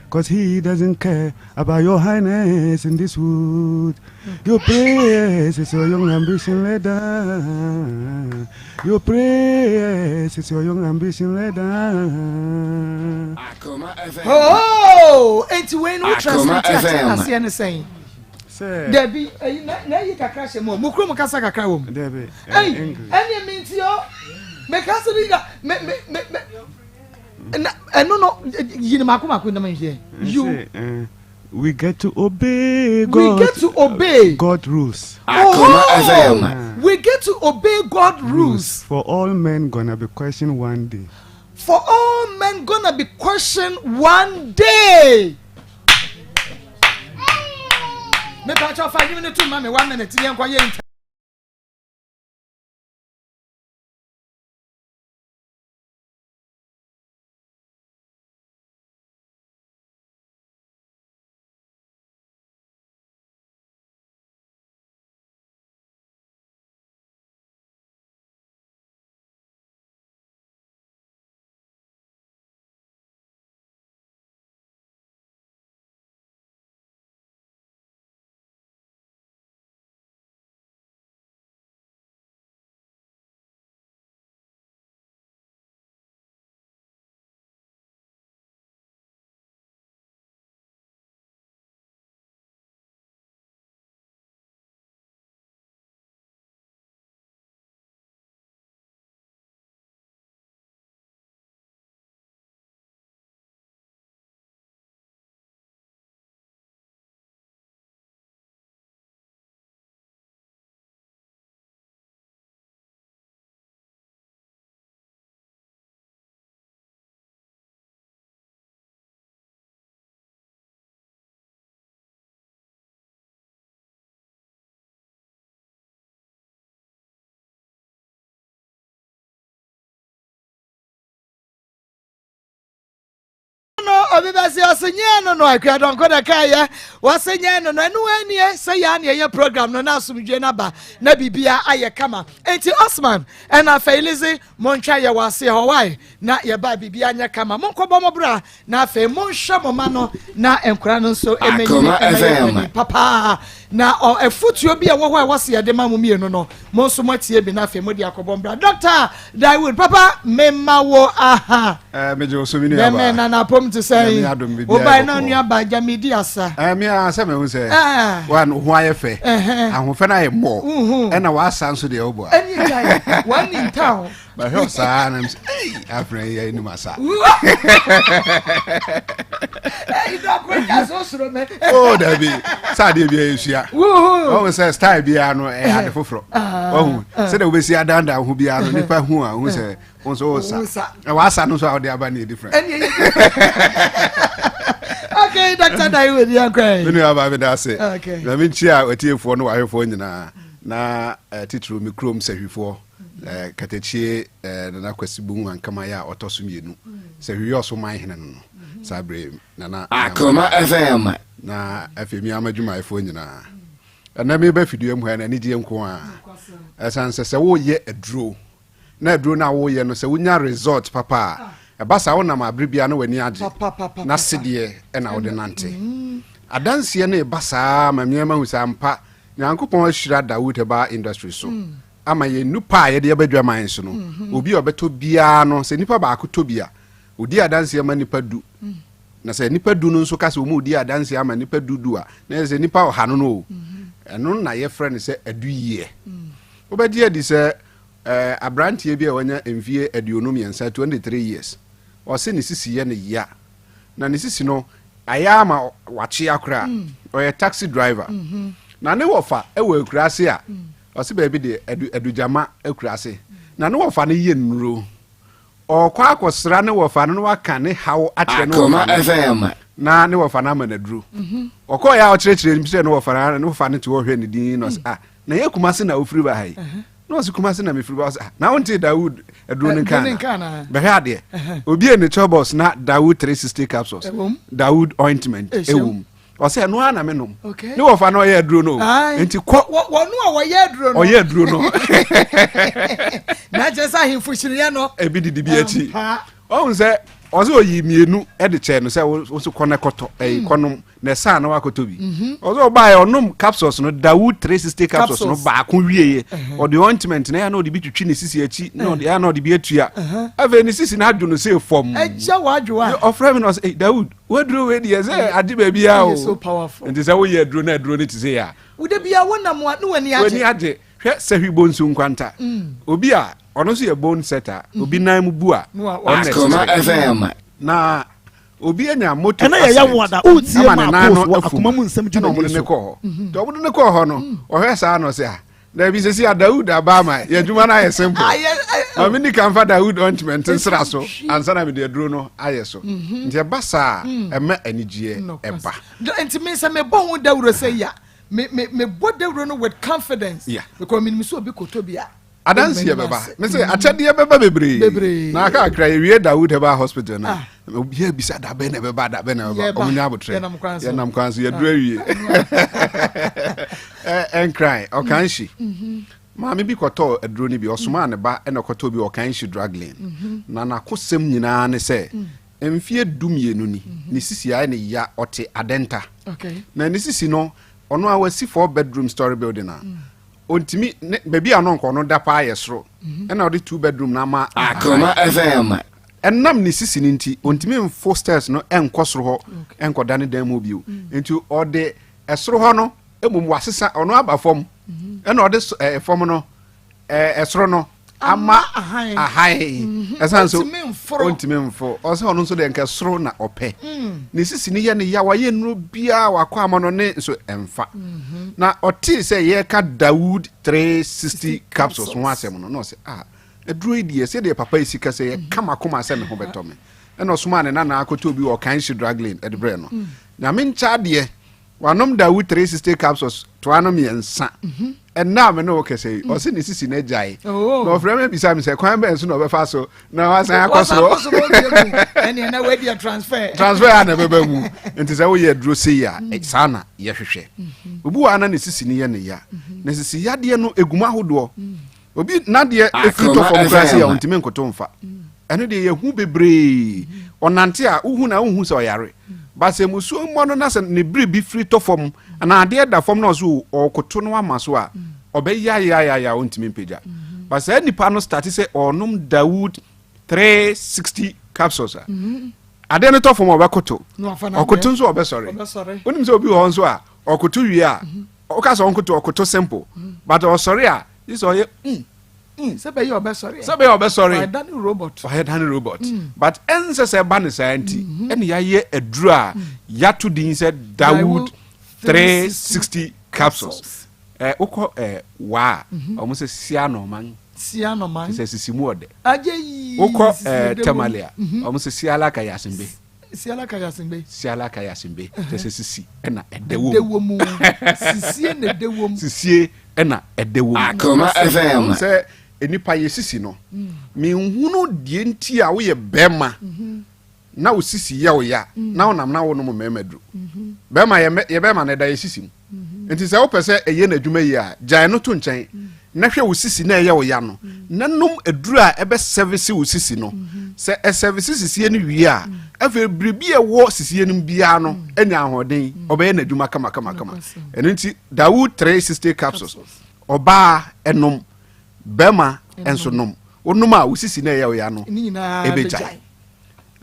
Cause he doesn't care about your highness in this world. Your prayers is your young ambition let down. Your prayers is your young ambition let down. Akoma FM. Oh, enti wei no wo translate FM. aseɛ ne sɛn? Sɛ. Dabi, ɛyi na na ɛyi kakra hyɛ mu o. Mo kurom kasa kakra wɔ mu. Dabi. Ɛyi, English. ɛne mi nti o. Me kasa ni na me me me me. Na ɛno no yi ni mako mako na me nhwɛ. You. Say, we get to obey God. We get to obey. God rules. Akoma oh, FM. We get to obey God rules. rules. For all men gonna be questioned one day. For all men gonna be questioned one day. Me pa cho fa nyim ne to ma me 1 minute yɛn kɔ yɛ Obi bɛse ɔse nyɛ no no Akua Dɔnko na ɛkaeɛ wɔse nyɛ no no ɛno anie sɛ yɛa ne ɛyɛ program no na asomdwe no aba na biribia ayɛ kama enti Osman ɛna afei Lizzy montwa yɛ wɔ aseɛ hɔ wae na yɛba biribia nyɛ kama monkɔbɔ mo bra Na afei monhwɛ mo mma no na nkwadaa no nso mmɛnyini mmɛyɛ panin papaa. Na ɔ afutuo bi a ɛwɔ hɔ a ɛwɔ sɛ yɛde ma mo mmienu no, mo nso moatie bi na afei mode akɔbɔ mbra. Dɔkta Dawood, papa mema wo aha. Eh, megye wo so me nua Bɛmɛ baa. na n'apɔm te Nyame sɛn? adom biribiara Wobae na bɔkɔɔ. nua ba gya medi asa. Eh, me a sɛ mehu sɛ Ah. wa ho ayɛ fɛ Ɛhɛn. ahofɛ no ayɛ mmɔɔ Wohu. ɛna w'asa nso deɛ woboa Ɛne gyae, one in town. Mahwɛ wo saa na mesɛ ei afena yi anim asa. Oh dabi sɛ adeɛ biara yɛsua ɔhu sɛ style biara no ɛyɛ ade foforɔ ɔhu sɛdeɛ wobɛsi adandan ho biara no nipa hu a ɔhu sɛ wo nso wosa na wasa no nso a wode aba no yɛ different. Okay, Dr. Daiwe, me nua ba meda ase na menkyia atiefoɔ ne wahwɛfoɔ nyinaa na titiriw me kurom sahwifoɔ Eh, Katakyie eh, Nana Kwasi Bohu Ankamayɛ a ɔtɔ so mmienu sɛ hwehwɛ ɔso man hene no no saa bere Nana Akoma FM. Na afei mi ama adwumayɛfoɔ nyinaa ɛnɛ meba fidua mu ha na anigyeɛ nko a ɛsan sɛ sɛ woyɛ aduro na aduro no a woyɛ no sɛ wonya result papa a ɛba saa wonam abere bia na w'ani agye na sedeɛ ɛna wode nante adanseɛ no ɛba saa ma mmeɛma hu sɛ ampa Nyankopɔn ahyira Dawood Herbal Industry so ama yɛn nnupa a yɛde aba dwaman so no, obi a ɔbɛtɔ biara no, sɛ nipa baako tɔ bi a, odi adanseɛ ma nipa du. Na sɛ nipa du no nso ka sɛ wɔn redi adanseɛ ama nipa du du a, na yɛ sɛ nipa ɔha no no o. Ɛno na yɛfrɛ no sɛ aduyie. Wobɛgye adi sɛ eh, aberanteɛ bi a wanya mfie 23, 23 years, ɔse ne sisi yɛ no ya. Na ne sisi no ayɛ ama wakyea koraa. Ɔyɛ taxi driver. Na ne wɔfa wɔ akuraase a Ɔse baabi de adu adugyama akuraase na ne wɔfa no yɛ nnuro. Ɔɔkɔ akɔsra ne wɔfa no na waka ne haw akyerɛ ne wɔfa no na ne wɔfa no ama no aduro. Ɔkɔɔeɛ a ɔkyerɛkyerɛ no kyerɛ ne wɔfa no ne wɔfa no te hɔ hwɛ ne din na ɔse ah na yɛ Kumase na wofiri ba ha yi. Na ɔse Kumase na mefiri ba ɔse ah na wontee Dawood aduro no nka ana? Bɛhwɛ adeɛ. Obie ne chobos na Dawood 360 capsules, Dawood ointment ɛwom. Ɔsɛ ɛno ara na me nom. Ne wɔfa no ɔyɛ aduro no. Nti kɔ. Wɔn a wɔyɛ aduro no. Ɔyɛ aduro no. Na kyerɛ sɛ ahemfo hyiriɛ no. Ebi didi bi akyi. Ɔhun sɛ ɔsɛ oyi mmienu de kyɛ no sɛ woso kɔ na kɔtɔ ɛyi hmm. kɔnom na ɛsan na wakɔtɔ bi. Mhm. Ɔsɛ ɔbaa yɛ ɔnom capsules no Dawood 360 capsules no baako wie yɛ. Ɔde ointment na yɛ na ɔde bi twitwi ne sisi akyi na ɔde yɛ na ɔde bi atua. Afei ne sisi na adwo no sɛ fam. Ɛgya wadwo a. Ɔfrɛ mi na ɔsɛ Dawood W'aduro wei deɛ sɛ agye baabiara o. So powerful. Nti sɛ woyɛ aduro na aduro no te sɛ yɛ a. Wo da biara wonam a na w'ani agye. W'ani agye. Hwɛ sahwi bonsu nkwanta. Mm. Obi a ɔno nso yɛ bone setter. Mm. Obi nan mu bu a. Ɔno na ɛkyekyere. Na obi anya moto accident ama ne nan no afum ɛna ɔmo de ne kɔɔ hɔ. Nti ɔmo de ne kɔɔ hɔ no ɔhwɛ saa na ɔsɛ a Dabi sisi a Dawood aba ama yɛ adwuma no ayɛ simple. Ma me ni kan fa Dawood ointment nsra so ansa na mede aduro no ayɛ so. Mhm. Nti ɛba saa mm. ɛma anigyeɛ ɛba. Nti me sɛ mebɔ ho dawuro sɛ ya me me mebɔ dawuro no with confidence. Yeah. Because menim sɛ obi kɔtɔ bi a. Adanseɛ bɛba. Me sɛ akyɛdeɛ bɛba bebree. Na aka akra yɛwie Dawood Herbal Hospital no. Ah. Obiara bisa da bɛn na ɛbɛba da bɛn na ɛbɛba. Ɔmo nya abotrɛ. Yɛnam kwan so yɛduru awie. Ɛnkran ɔkanhyi. Mm-hmm. Maame bi kɔtɔɔ aduro no bi ɔsomaa ne ba ɛna ɔkɔtɔɔ bi ɔkanhyi drug lane. Mm-hmm. Na n'akosɛm nyinaa ne sɛ mm. mfeɛ 12 ni mm-hmm. ne sisi ayɛ ne ya ɔte adɛnta. Na ne sisi no ɔno a wasi four bedroom story building a. Mm. Ɔntumi ne baabi a no nkɔ no da paa yɛ soro ɛna ɔde two bedroom na ama Akoma FM. Ɛnam ne sisi no nti, ɔntumi mfo stairs no nkɔ soro hɔ nkɔda ne dan mu bio. Mm. Nti ɔde ɛsoro hɔ no mmom wasesa ɔno aba fam mm-hmm. ɛna ɔde fam no ɛsoro no ama ahan mhm. ɛsan so ɔntumi mfo ɔsɛ ɔno nso deɛ nka soro na ɔpɛ mm. ne sisi no yɛ ne ya wayɛ nnuro biara wakɔ ama no ne nso ɛmfa mhm. na ɔtee sɛ yɛreka Dawood 360 capsules ho asɛm no na ɔsɛ ah Aduro yi deɛ, sɛdeɛ papa yi si ka sɛ ɛka m'akoma sɛ me ho bɛtɔ me. Ɛna ɔsomaa ne nana akɔtɔ bi wɔ Kanshi Drug Lane de brɛɛ no. Nyame nkyɛ adeɛ, wanom Dawu 360 capsules Toa no mmiɛnsa. Ɛnnɛ a me ne wo kasa yi, ɔse ne sisi no agyae. Oh. Na ɔfrɛ me bisa me sɛ kwan bɛn so na ɔbɛfa so na wasan akɔ Wasan soro. akɔ soro bio mu. Ɛneɛ na wadi a transfer. Transfer a na ɛbɛba mu. Nti sɛ woyɛ aduro sei a, saa na yɛhwehwɛ. Obi wɔ ha na ne sisi no yɛ ne ya. Na sisi yadeɛ no egu mu ahodoɔ. Obi n'adeɛ efiri tɔ fam koraa sei a ɔntumi nkoto mfa. Ɛno deɛ yɛhu bebree. Ɔnante a wohu na wonhu sɛ ɔyare. But sɛ musuo mmɔ no na sɛ ne biribi firi tɔ fam anaa adeɛ da fam na ɔso ɔrekoto no ama so a, ɔbɛyayayaya a ɔntumi mpagya. But saa nipa no starte sɛ ɔrenom Dawood 360 capsules a, adeɛ no tɔ fam a ɔbɛkoto. Ɔkoto nso ɔbɛsɔre. Wonim sɛ obi wɔ hɔ nso a ɔkoto wie a, woka sɛ ɔnkoto ɔkoto simple. But ɔsɔre a, gye sɛ ɔyɛ mm. Mm. Sɛ bɛyɛ ɔbɛsɔre. Sɛ bɛyɛ ɔbɛsɔre. Wayɛ dane robot. Wayɛ dane robot. But ɛnsɛ sɛ ɛba ne saa nti, ɛna yɛayɛ aduro a yɛato din sɛ Dawood 360 capsules. Ɛ wokɔ ɛ waa a, wɔn sɛ sia nɔɔman. Sia nɔɔman. Sɛ sisi mu ɔdɛ. Agye yii. Wokɔ ɛ Tamale a, wɔn sɛ sia alaka yasembe. Siala kayasembe. Siala kayasembe. Kyerɛ sɛ sisi ɛna ɛdɛ wɔ mu. Ɛdɛ wɔ mu. Sisie na ɛdɛ wɔ mu. Sisie ɛna ɛdɛ wɔ mu. Akoma FM. Sɛ nipa yɛ sisi no, menhunu deɛ nti a woyɛ bɛrima na wo sisi yɛ wo ya na wonam na wonom mmarima duro. Bɛrima yɛ bɛrima no ɛda yɛ sisi mu. Nti sɛ wopɛ sɛ ɛyɛ n'adwuma yie a, gyae no to nkyɛn na hwɛ wo sisi na ɛyɛ wo ya no na nom aduru a ɛbɛ sɛvese wo sisi no. Sɛ ɛsɛvese sisie no wie a, afei biribi a ɛwɔ sisie no mu biara no anya ahoɔden, ɔbɛyɛ n'adwuma kama kama kama. Ɛno nti Dawood 360 capsules, ɔbaa ɛnom, bɛrima nso nom. Wonom a wo sisi na ɛyɛ wo ya no ɛbɛgyae.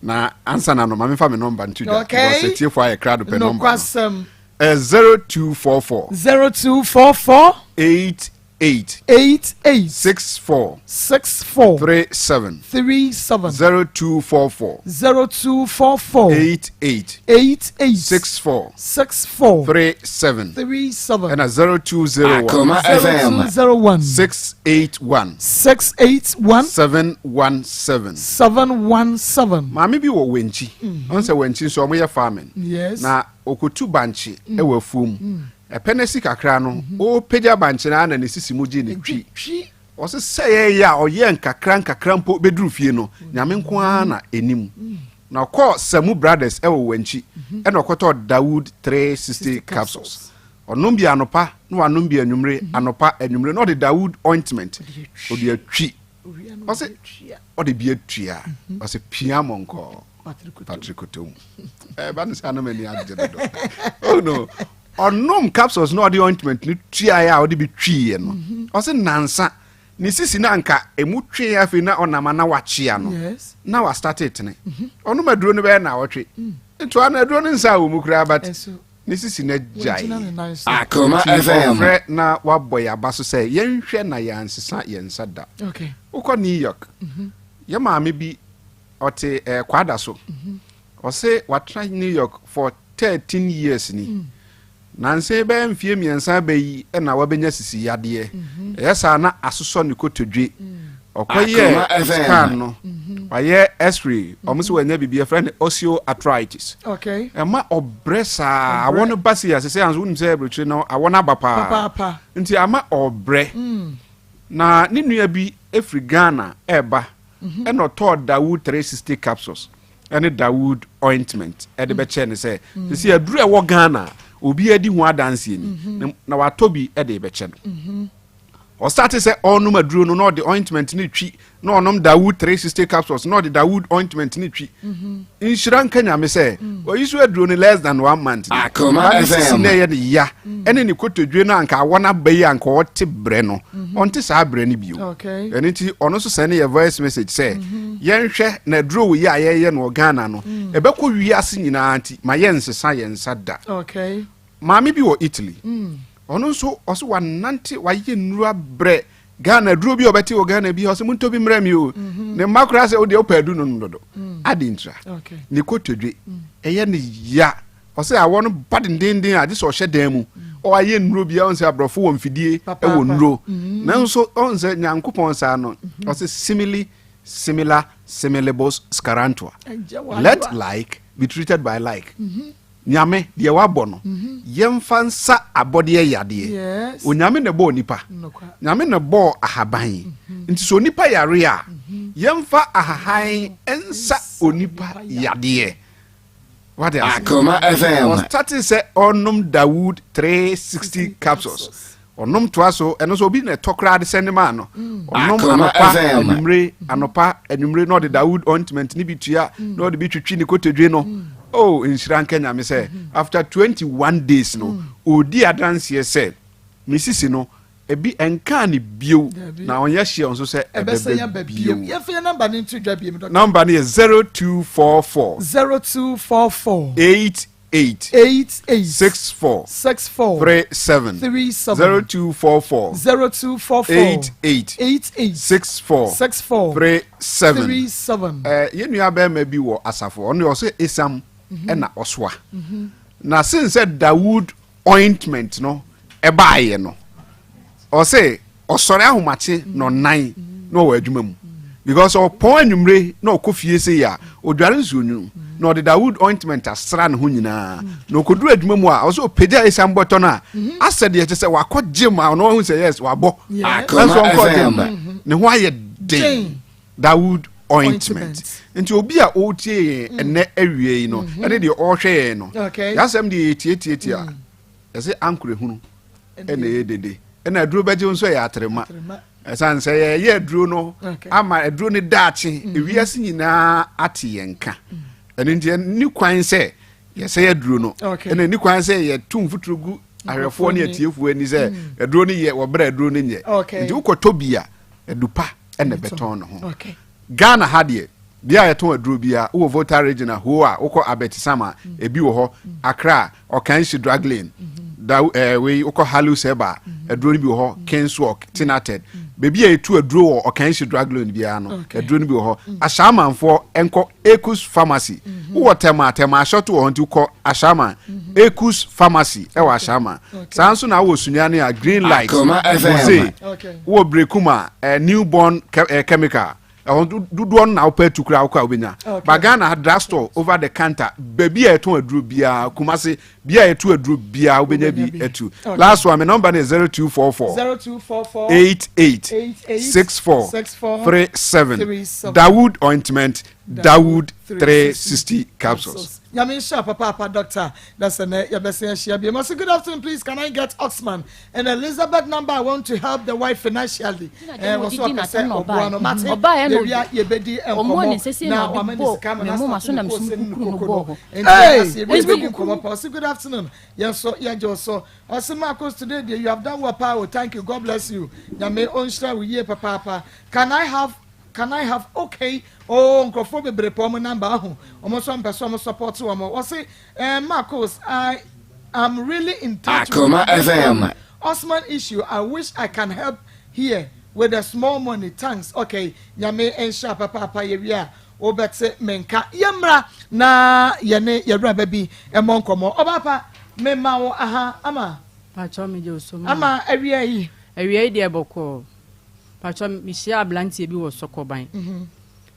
Na ansa na no, ma memfa me nɔmba nto dwa. Okay. Because atiefo ayɛ krado pɛ nɔmba no. Nokwasɛm. 0244. 0244. 88. 88. 64. 64. 37. 37. 0244. 0244. 88. 88. 64. 64. 37. 37. Ɛna 0201. Akoma FM. 0201. 681. 681. 717. 717. Maame bi wɔ Wankyi. Ɔn sɛ Wankyi nso ɔmo yɛ farming. Yes. Na ɔkɔtu bankye wɔ afuo mu. Ɛpɛ no asi kakra no, ɔrepagya bankye no ara na ne sisi mu gyee no twi. Ɔse sɛ ɛyɛ a ɔyɛɛ nkakra nkakra mpo bɛduru fie no, Nyame nko ara na ɛnim. Na ɔkɔɔ Samu Brothers wɔ Wankyi ɛna ɔkɔtɔɔ Dawood 360 capsules. Ɔnom bi anɔpa na wanom bi anwummere, anɔpa, anwummere na ɔde Dawood ointment ɔde atwi. Ɔse ɔde bi atua. Ɔse pia mɔnkɔɔ. Patrikoto mu. Ɛba no saa na m'ani agye dodo. Oh no. Ɔnom capsules na ɔde ointment no tuaeɛ a ɔde bi twiiɛ no. Ɔse nansa ne sisi na anka emu twee afei na ɔnam a na wakyea no. Na wastate tene. Ɔnom aduro no bɛyɛ naawɔtwe. Ntoa no aduro no nsa wɔ mu koraa but ne sisi no agyae. Akoma Nti FM. ɔfrɛ na wabɔ yɛn aba so sɛ yɛnhwɛ na yɛansesa yɛn nsa da. Wokɔ New York, yɛn maame bi ɔte eh, Kwada so. Ɔse watena New York for 13 years ni. Nansa yi bɛyɛ mfeɛ mmiɛnsa aba yi na wabɛnya sisi yadeɛ. Ɛyɛ saa na asosɔ ne kotodwe. Ɔkɔyɛɛ Akoma FM. scan no, wayɛ x-ray, wɔn sɛ wanya biribi yɛfrɛ no osteoarthritis. Okay. Ɛma ɔbrɛ saa, awɔ no ba sei a, sɛsɛ anso wonim sɛ aburokyire no awɔ no aba paa. Papaapa. Nti ama ɔbrɛ. Na ne nua bi firi Ghana ɛreba ɛna ɔtɔɔ Dawood 360 capsules ɛne Dawood ointment ɛde bɛkyɛɛ no sɛ sisi aduru a ɛwɔ Ghana a obi adi ho adanseɛ ni na watɔ bi ɛde bɛkyɛ no. Ɔsate sɛ ɔrenom aduro no na ɔde ointment no twi na ɔnom Dawood 360 capsules na ɔde Dawood ointment no twi. Nhyira nka Nyame sɛ ɔyi so aduro no less than one month ni. Akoma Ba ne sisi FM. na ɛyɛ ne ya ɛne ne kotodwe no anka awɔ no aba yi anka ɔte brɛ no ɔnte saa brɛ no bio. Okay. Ɛno nti ɔno nso sɛne yɛ voice message sɛ yɛnhwɛ na aduro wei a yɛyɛ no wɔ Ghana no ɛbɛkɔ wiase nyinaa nti ma yɛnsesa yɛn nsa da. Okay. Maame bi wɔ Italy. Ɔno nso ɔso wanante wayɛ nnuro abrɛ Ghana aduro bi a ɔbɛte wɔ Ghana bi ɔsɛ montɔ bi mmerɛ mi o. Ne mma koraa sɛ wodeɛ wopɛ adu no nom dodo. Ade ntira. Ne kotodwe ɛyɛ ne ya. Ɔsɛ awɔ no ba dendenden a gye sɛ ɔhyɛ dan mu. Ɔayɛ nnuro bi a ɔn sɛ aborɔfo wɔ mfidie wɔ nnuro. Nanso ɔn sɛ Nyankopɔn saa no ɔsɛ simile similar similibus scarantua. Let like be treated by like. Nyame, deɛ wabɔ no, yɛmfa nsa abɔdeɛ yadeɛ. Onyame na ɛbɔɔ nipa. Nyame na ɛbɔɔ ahaban. Nti sɛ onipa yare a, yɛmfa ahahan nsa onipa yadeɛ. Wate ase? Akoma FM. Ɔstate sɛ ɔnom Dawood 360 capsules. Ɔnom toa so, ɛno nso obi na ɛtɔ koraa de sɛnde maa no. Ɔnom Akoma anɔpa, FM. anwummere, anɔpa, anwummere na ɔde Dawood ointment ne bi tua na ɔde bi twitwi ne kotodwe no. Oh, nhyira nka Nyame sɛ after 21 days no, ɔredi adanseɛ sɛ me sisi no, ebi ɛnkaa no bio Dabi. na ɔnyɛ sure nso sɛ Ɛbɛsan ɛbɛba aba bio. bio. Yɛmfa yɛn namba no nto dwa bio, Dɔkta. Namba no yɛ 0244. 0244. 88. 88. 64. 64. 37. 37. 0244. 0244. 88. 88. 64. 64. 37. 37. Eh, yɛn nua bɛrima bi wɔ asafo, ɔno deɛ ɔsɛ esam ɛna ɔsoa. Na sen sɛ Dawood ointment no ɛbaayɛ no, ɔsɛ ɔsɔre ahomakye na ɔnan na ɔwɔ adwuma mu. Because ɔpɔn anwummere na ɔkɔ fie sei a, ɔdware nsuo nwunu na ɔde Dawood ointment asra ne ho nyinaa. Na ɔkɔduru adwuma mu a, ɔsɛ ɔpagya esiam bɔtɔ no a, asɛ deɛ kyɛ sɛ wakɔ gym a ɔno wahu sɛ yes, wabɔ. Nanso ɔnkɔɔ gym da. Ne ho ayɛ den. Dawood ointment. Nti obi a ɔretie yɛn ɛnnɛ awia yi no, ɛne deɛ ɔrehwɛ yɛn no, yɛasɛm deɛ yɛtiatiatia. Yɛse ankorɛ hunu ɛna ɛyɛ dede. Ɛna aduro bɛgye wo nso ɛyɛ atrema. Ɛsiane sɛ yɛyɛ aduro no ama aduro no daakye, ewiase nyinaa ate yɛn nka. Ɛno nti ɛni kwan sɛ yɛsɛe aduro no. Ɛna ɛni kwan sɛ yɛto mfuturo gu ahwɛfoɔ ne atiefoɔ ani sɛ aduro no yɛ, wɔbrɛ aduro no nyɛ. Nti wokɔtɔ bi a, adu pa na ɛbɛtɔn ne ho. Ghana ha deɛ, bea a yɛtɔn aduro biara, wowɔ Volta Region a, hoo a, wokɔ Abɛtisam a, ebi wɔ hɔ, Accra, Ɔkanhyi Drug Lane, da eh, wei wokɔ Halus Herbal, aduro no bi wɔ hɔ, Kingswalk, Tinated. Baabi a yɛtu aduro wɔ Ɔkanhyi Drug Lane biara no, aduro no bi wɔ hɔ. Ashaimanfoɔ nkɔ Ekus Pharmacy. Wowɔ Tema a, Tema Ashɔto wɔ hɔ nti wokɔ Ashaiman. Ekus Pharmacy ɛwɔ Ashaiman. Saa nso na wowɔ Sunyani a, Green Light, Akoma FM. Mose, Wowɔ Berekum a, eh, Newborn eh, Chemical. Ɛhɔ dodoɔ no na wopɛ atu koraa wokɔ a wobɛnya. Ba Ghana ha drug store over the counter baabi a yɛtɔn aduro biara Kumasi bia a yɛto aduro biara wobɛnya bi atu. Last one me number no yɛ 0244 88 64 37 Dawood ointment Dawood 360 capsules. Nyame nhyira papaapa doctor na sɛ nɛ yɛbɛsen ahyia biom. Ɔse good afternoon please can I get Oxman and Elizabeth number I want to help the wife financially. Eh, wɔso ɔpɛ sɛ ɔboa no mate yɛwia yɛbɛdi nkɔmmɔ na wama ne sika ma n'asase ne kose ne koko no nti ase yɛbɛdi nkɔmmɔ pa. Ɔse good afternoon yɛn nso yɛgye wo so. Ɔse Marcos today deɛ you have done well paa o thank you God bless you Nyame ɔnhyira wo yie papaapa can I have Can I have okay oh nkurɔfoɔ bebree pɛ wɔn number ahu wɔn nso mpɛ sɛ wɔn support wɔn wɔse eh, Marcos I am really in touch with Akoma this FM. Osman issue I wish I can help here with a small money thanks okay Nyame nhyira papaapa yɛwie a wobɛte me nka yɛmmra na yɛne yɛwuraba bi mmɔ nkɔmmɔ ɔbaapa mema wo aha ama Pakyɛw megye wo so ma. Ama awia yi. Awia yi deɛ bɔkɔɔ. Pakyɛw mehyiaa abranteɛ bi wɔ Sɔkɔban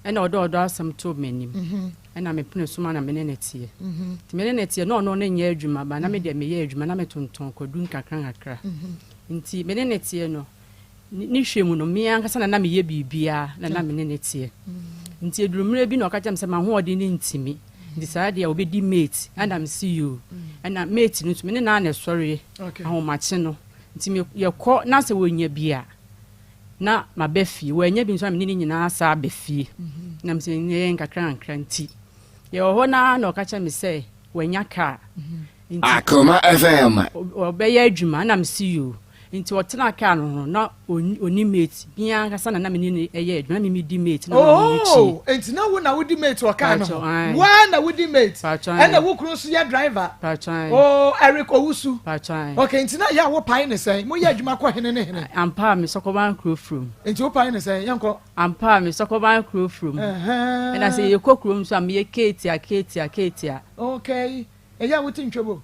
ɛna ɔde ɔdɔ asɛm too m'anim ɛna me pene so ma na me ne no teɛ nti me ne no teɛ na ɔno no nyɛ adwuma ba na me deɛ meyɛ adwuma na metontɔn kwadu nkakra nkakra nti me ne no teɛ no ne hwɛ mu no me ankasa na na meyɛ biribiara na na me ne no teɛ nti eduru mmerɛ bi na ɔka kyerɛ me sɛ m'ahoɔden no ntimi nti saa deɛ ɔbɛdi mate ɛna me se yoo ɛna mate no nso me ne no a na ɛsɔreɛ ahomakye no Nti me yɛkɔ na sɛ wɔnya bi a na maba fie, wɔannya bi nso a me ne ne nyinaa saa aba fie. Na me sɛ yɛyɛ nkakra nkakra nti yɛwɔ hɔ no ara na ɔka kyerɛ me sɛ wanya kaa nti Akoma FM. ɔbɛyɛ adwuma na me se yoo. Nti ɔtena kaa no ho na ɔni mate, me ankasa na na me ne no yɛ adwuma, na me medi mate na ɔno ne Oh, kyie. nti na wo na wodi mate wɔ kaa no Paatwɔ, ho? ae. Woa na wodi mate? Paatwɔ, ae. Ɛna wo kunu nso yɛ driver? Paatwɔ, ae. Oh, Eric Owusu. Paatwɔ, ae. Okay, nti na yɛ a wo pae ne sɛn? Mo yɛ adwuma kɔ hene ne hene? Ampa a, me sɔkɔban kuro furom. Nti wo pae ne sɛn? Yɛnkɔ. Ampa a, me sɔkɔban kuro furom. Ɛhɛn. Ɛna sɛ yɛkɔ kurom nso a, meyɛ keetia, keetia, keetia. Okay, ɛyɛ a wote ntwabo?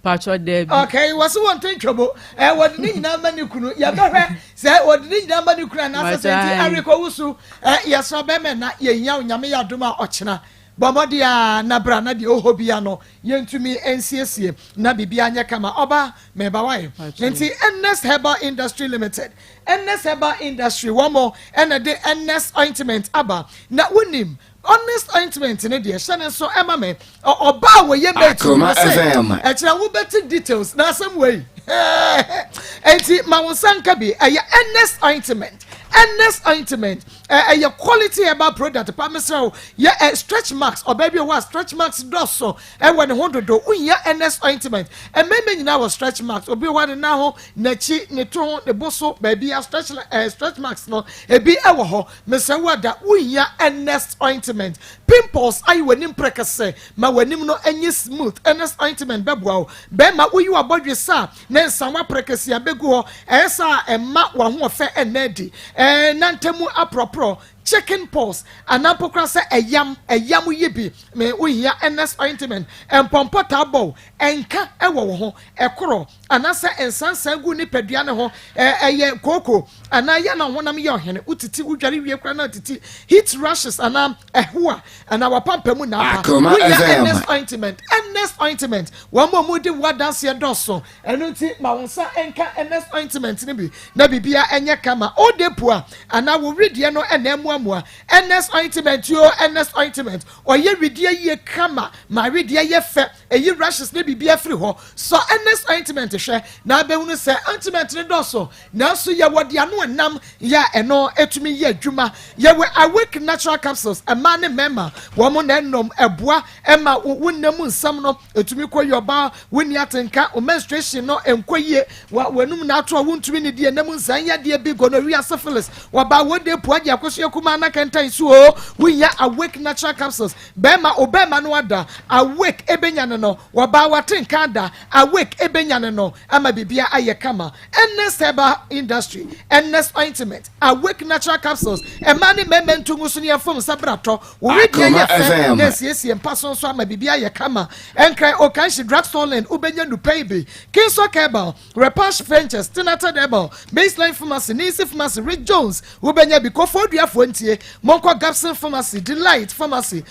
Paatwɔ daabi. Okay, wɔse wɔnte ntwabo. Eh, wɔde ne nyinaa ma ne kunu. Yɛbɛhwɛ sɛ wɔde ne nyinaa ma ne kunu anaasɛ sɛ nti Paatwɔ ae. Eric Owusu, eh, yɛsrɛ bɛmɛ na yɛhia wo Nyame yɛ adom a ɔkyena. Bɔ mmɔden ara na bra na deɛ ɛwɔ hɔ biara no yɛntumi nsiesie na biribiara nyɛ kama. Ɔbaa, meba wae. Nti Ernest Herbal Industry Limited, Ernest Herbal Industry, wɔn na ɛde Ernest Ointment aba. Na wonim, Ernest Ointment no deɛ, hyɛ ne nso ɛma me. Ɔbaa a wɔyɛ mate no, Akoma mese, FM. ɛkyerɛ wobɛte details na asɛm wei. Enti ma wo nsa nka bi. Ɛyɛ Ernest Ointment. Ernest Ointment. Ɛyɛ quality herbal product pa, mesrɛ wo. Yɛ ɛ stretch marks, ɔbaa bi wɔ hɔ a stretch marks dɔɔso ɛwɔ ne ho dodo. Wohia Ernest Ointment. Mmarima nyinaa wɔ stretch marks. Obi wɔ hɔ a ne nan ho, n'akyi, ne to ho, ne bo so, baabi a stretch ɛ stretch marks no ebi ɛwɔ hɔ. Mesrɛ wo ada, wohia Ernest Ointment. Pimples ayi w'anim prɛkɛsɛ ma w'anim no nyɛ smooth. Ernest Ointment bɛboa wo. Bɛrima, woyi w'abɔdwe sa ne nsawa prɛkɛsɛ abɛgu hɔ. Ɛyɛ saa a ɛmma w'ahoɔfɛ nna adi. Ɛɛ nantamu aporɔporɔ, chicken pox, anaa mpo koraa sɛ ɛyam, ɛyam yi bi. Me wohia Ernest Ointment. Mpɔmpɔ taa bɔ wo, ɛnka ɛwɔ wo ho, ɛkorɔ, anaasɛ nsansan gu nipadua ne ho, ɛyɛ kooko, anaa yɛ na honam yɛ ɔhene, wotiti, wodware wie koraa na titi, heat rashes anaa ɛhoa, anaa wapampa mu na apa. Akoma Wohia FM. Ernest Ointment. Ernest Ointment, wɔn a wɔdi wo adanseɛ dɔɔso. Ɛno nti ma wo nsa nka Ernest Ointment no bi na biribia ɛnyɛ kama. Ode pua anaa wo wedeɛ no ɛna ɛmoamoa. Ernest Ointment yo, Ernest Ointment ɔyɛ wedeɛ yie kama ma wedeɛ yɛ fɛ, ɛyi rashes ne biribia firi hɔ. Sɔ Ernest Ointment hwɛ na abɛhunu sɛ ointment no dɔɔso, nanso yɛwɔ de ano ɛnam yɛ a ɛno ɛtumi yɛ adwuma. Yɛwɔ Awake Natural Capsules, mmaa ne mmarima wɔn na ɛnom, ɛboa ɛma wo nna mu nsɛm no ɛtumi kɔ yie. Ɔbaa wonni atenka, wo menstruation no nkɔ yie, w'anum na ato a wontumi ne die nam nsan yadeɛ bi, gonorrhea, syphilis, wɔbaa wɔn de pua gye akosua kumaa na kɛntɛn so o, wonya Awake Natural Capsules. Bɛrima, o bɛrima no ada, Awake ebenya ne no. Wɔbaa watenka ada, Awake ebenya ne no ama biribia ayɛ kama. Ernest Herbal Industry, Ernest Ointment, Awake Natural Capsules, ɛmaa ne mmarima ntungu so ne yɛfom nsa bratɔ wɔwedeɛ Akoma yɛ fɛ FM. na esiesie mpa so nso ama biribi ayɛ kama. Ɛnkran Okanhyi Drugstore Lane wobɛnya nupa yi bi. Kingsway Herbal, Repash Ventures, Tinated Herbal, Baseline Pharmacy, Nisi Pharmacy, Rick Jones wobɛnya bi. Kɔfɔ Oduafoɔ ntie, monkɔ Gapson Pharmacy, Delight Pharmacy,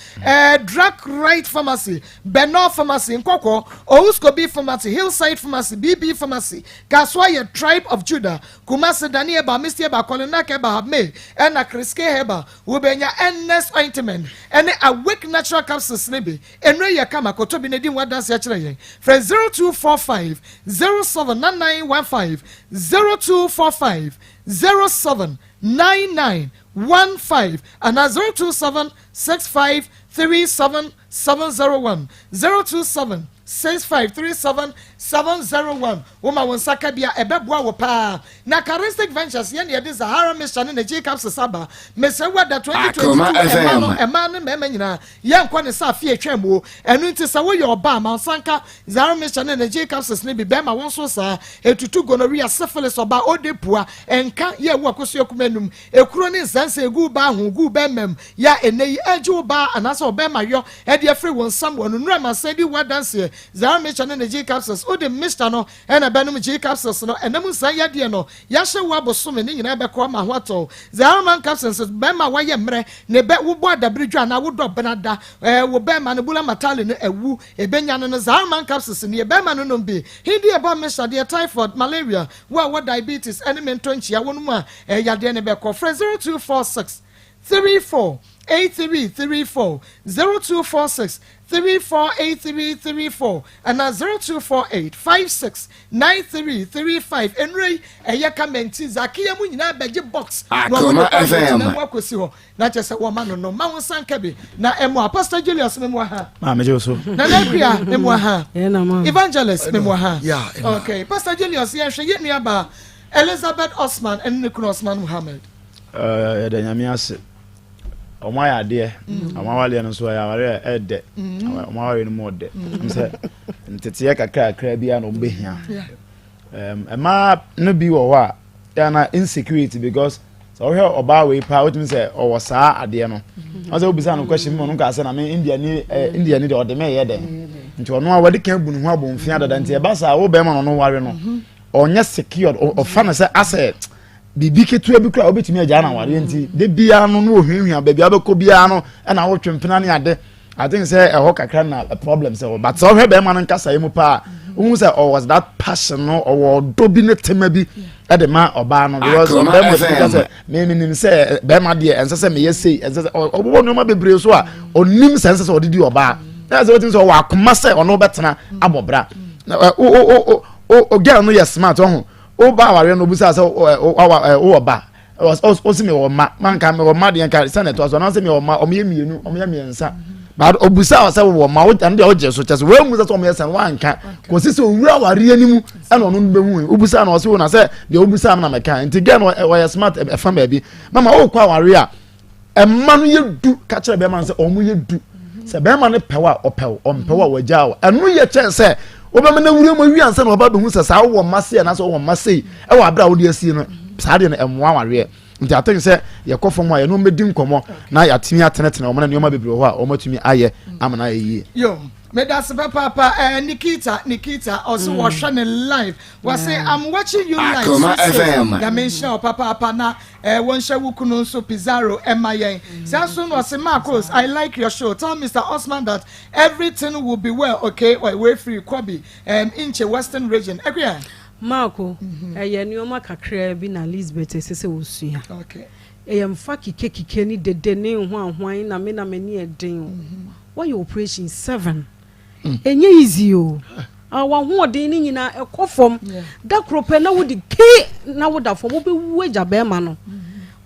Drug Right Pharmacy, Benor Pharmacy, Nkɔkɔ Owuskobi Pharmacy, Hillside Pharmacy, BB Pharmacy, Kasoa yɛ Tribe of Judah, Kumasi Dani Herbal, Misty Herbal, Kolinak Herbal, Habme ɛna Kriske Herbal wobɛnya Ernest Ointment ɛne Awake Natural Capsules ne bi. Nnuro yɛ kama, kɔtɔ bi na di ho adanse akyerɛ yɛn. Frɛ 0245 079915, 0245 079915 anaa 027 65 37 701, 027 65 37 701. Woma wo nsa ka bi a ɛbɛboa wo paa. Na Charistic Ventures yɛne yɛde Zahara Mixture ne Nagyi Capsules aba. Mesrɛ wo ada, 2022 Akoma ɛma no FM. ɛma ne mmarima nyinaa yɛnkɔ ne sɛ afe atwa mu o. Ɛno nti sɛ woyɛ ɔbaa, ma nsa nka Zahara Mixture ne Nagyi Capsules ne bi. Bɛrima wɔn nso saa, etutu gonorrhea, syphilis, ɔbaa ɔde pua ɛnka yɛ ɛwɔ akoso akuma enum ekuro ne nsansa egu baa ho gu bɛrima mu yɛ a ɛnɛ yi ɛgye wo baa anaasɛ ɔbɛrima yɔ ɛde afiri wɔn nsam wɔ no nnura mansa di wɔ adanseɛ. Zahara Mixture ne Nagyi Capsules, wode mixture no ɛna bɛnom G capsules no ɛnam nsan yadeɛ no yɛahyɛ wo abosome ne nyinaa bɛkɔ ama ho atɔ. Zahara Man Capsules, bɛrima wayɛ mmerɛ ne bɛ wobɔ adabere dwa anaa wodɔ benada wo bɛrima no bula matale no ɛwu ebenya no Zahara Man Capsules ne bɛrima no nom bi. Hindi ɛbɔ mixture deɛ, typhoid, malaria, wo a wɔ diabetes ɛne mento nkyia wɔn mu a ɛyadeɛ ne bɛkɔ. Frɛ 0246 34 8334, 0246 348334 ɛna 0248 56 9335. Nnuro yi ɛyɛ kamɛnti zakiya mu nyinaa bɛgye box na wɔn Akoma de kɔ FM. na mu akɔsi hɔ na kyerɛ sɛ wɔma no ma wo nsa nka bi na ɛmu a. Pastor Julius, memu ha. Maa megye wo so. Nana Akua, memu ha. Evangelist, memu ha. Yeah, ɛna. Okay, Pastor Julius, yɛhwɛ yɛ nuaba Elizabeth Osman ɛne ne kunu Osman Muhammed. Yɛda Nyame ase, ɔmo ayɛ adeɛ. Ɔmo awareɛ no nso ɛyɛ awareɛ a ɛɛdɛ. Ɔmo awareɛ no mu ɔdɛ m sɛ nteteɛ kakrakra bi a na ɔmo bɛhia. Mmaa no bi wɔ hɔ a yɛana insecurity, because sɛ wohwɛ ɔbaa wei paa, wotumi sɛ ɔwɔ saa adeɛ no. Ɔsɛ wobisa no question mu, ɔno nka sɛ na me India ni India ni deɛ ɔde me yɛ dɛn. Nti ɔno a wɔde kan bu ne ho abɔnfia dada. Nti ɛba saa, wo bɛrima no ɔno ware no, ɔnyɛ secured. Ɔfa no sɛ asɛ biribi ketewa bi kora wobɛtumi agyaa no awareɛ. Nti de biara no na ɔhwiahwia baabi a wobɛkɔ biara no, ɛna wotwe mpena ne ade. I think sɛ ɛhɔ kakra na problem sɛ wɔ but sɛ ɔhwɛ bɛrima no nkasa yi mu paa wohu sɛ ɔwɔ that passion no ɔwɔ ɔdɔ bi ne tema bi ɛde ma ɔbaa no because bɛrima bi ka sɛ memenim sɛ bɛrima deɛ ɛnsɛ sɛ meyɛ sei ɛnsɛ sɛ ɔbobɔ nneɛma bebree so a ɔnim sɛ ɛnsɛ sɛ ɔde di ɔbaa na ɛsɛ wɔtumi sɛ ɔwɔ akoma sɛ ɔno bɛtena abɔ bra o o o o girl no yɛ smart ɔho wo ba awareɛ no obusa sɛ wowɔ ba ɔsi mi wɔ mma manka mi wɔ mma deɛ nka sɛ na ɛtoa so anaasɛ mi wɔ mma ɔmo yɛ mmienu ɔmo yɛ mmiɛnsa but obusa sɛ wɔ mma ɛno deɛ ɔgye so kyɛ sɛ wɔn mu sɛ ɔmo yɛ sɛn wanka kòsi sɛ owura awareɛ no mu ɛna ɔno no bɛhu obusa na ɔsi wo na sɛ deɛ obusa no na mɛka nti girl no ɔyɛ smart ɛfa baabi mama ɔkɔ awareɛ a Mma no yɛ du ka kyerɛ bɛrima no sɛ wɔn yɛ du sɛ bɛrima no pɛw a ɔpɛw ɔmpɛw a wɔagyaa wo ɛno yɛ kyɛn sɛ wobɛma no awura mu awie ansa na ɔba bɛhu sɛ saa wowɔ mma sei anaasɛ wowɔ mma sei ɛwɔ abere a wode asie no saa deɛ no ɛmmoa awareɛ nti atɛn sɛ yɛkɔ fam a yɛne wɔn bɛdi nkɔmmɔ na yɛatumi atenetene wɔn na nneɛma bebree wɔ hɔ a wɔatumi ayɛ ama no ayɛ yie. Yo, medase papaapa eh, Nikita, Nikita, ɔso mm. wɔhwɛ ne live. Wɔse I'm watching you live. Akoma FM. Nyame nhyira wo papaapa na Eh wɔnhyɛ wo kunu nso Pizarro ɛma yɛn. Saa nso na ɔse Marcos I like your show tell Mister Osman that everything will be well okay ɔy wei firi Kwabi um Inche Western Region Akua. Marco, ɛyɛ nneɛma kakraa bi na Lisbeth ɛsɛ sɛ ɔsua. Ɛyɛ mfa kikekike ne dede ne hwanhwan na me na m'ani yɛ den o. Woayɛ operation 7. Ɛnyɛ easy o. Ah, w'ahoɔden no nyinaa ɛkɔ fam. Da koro pɛ na wode ke na woda fam, wobɛwu agya bɛrima no.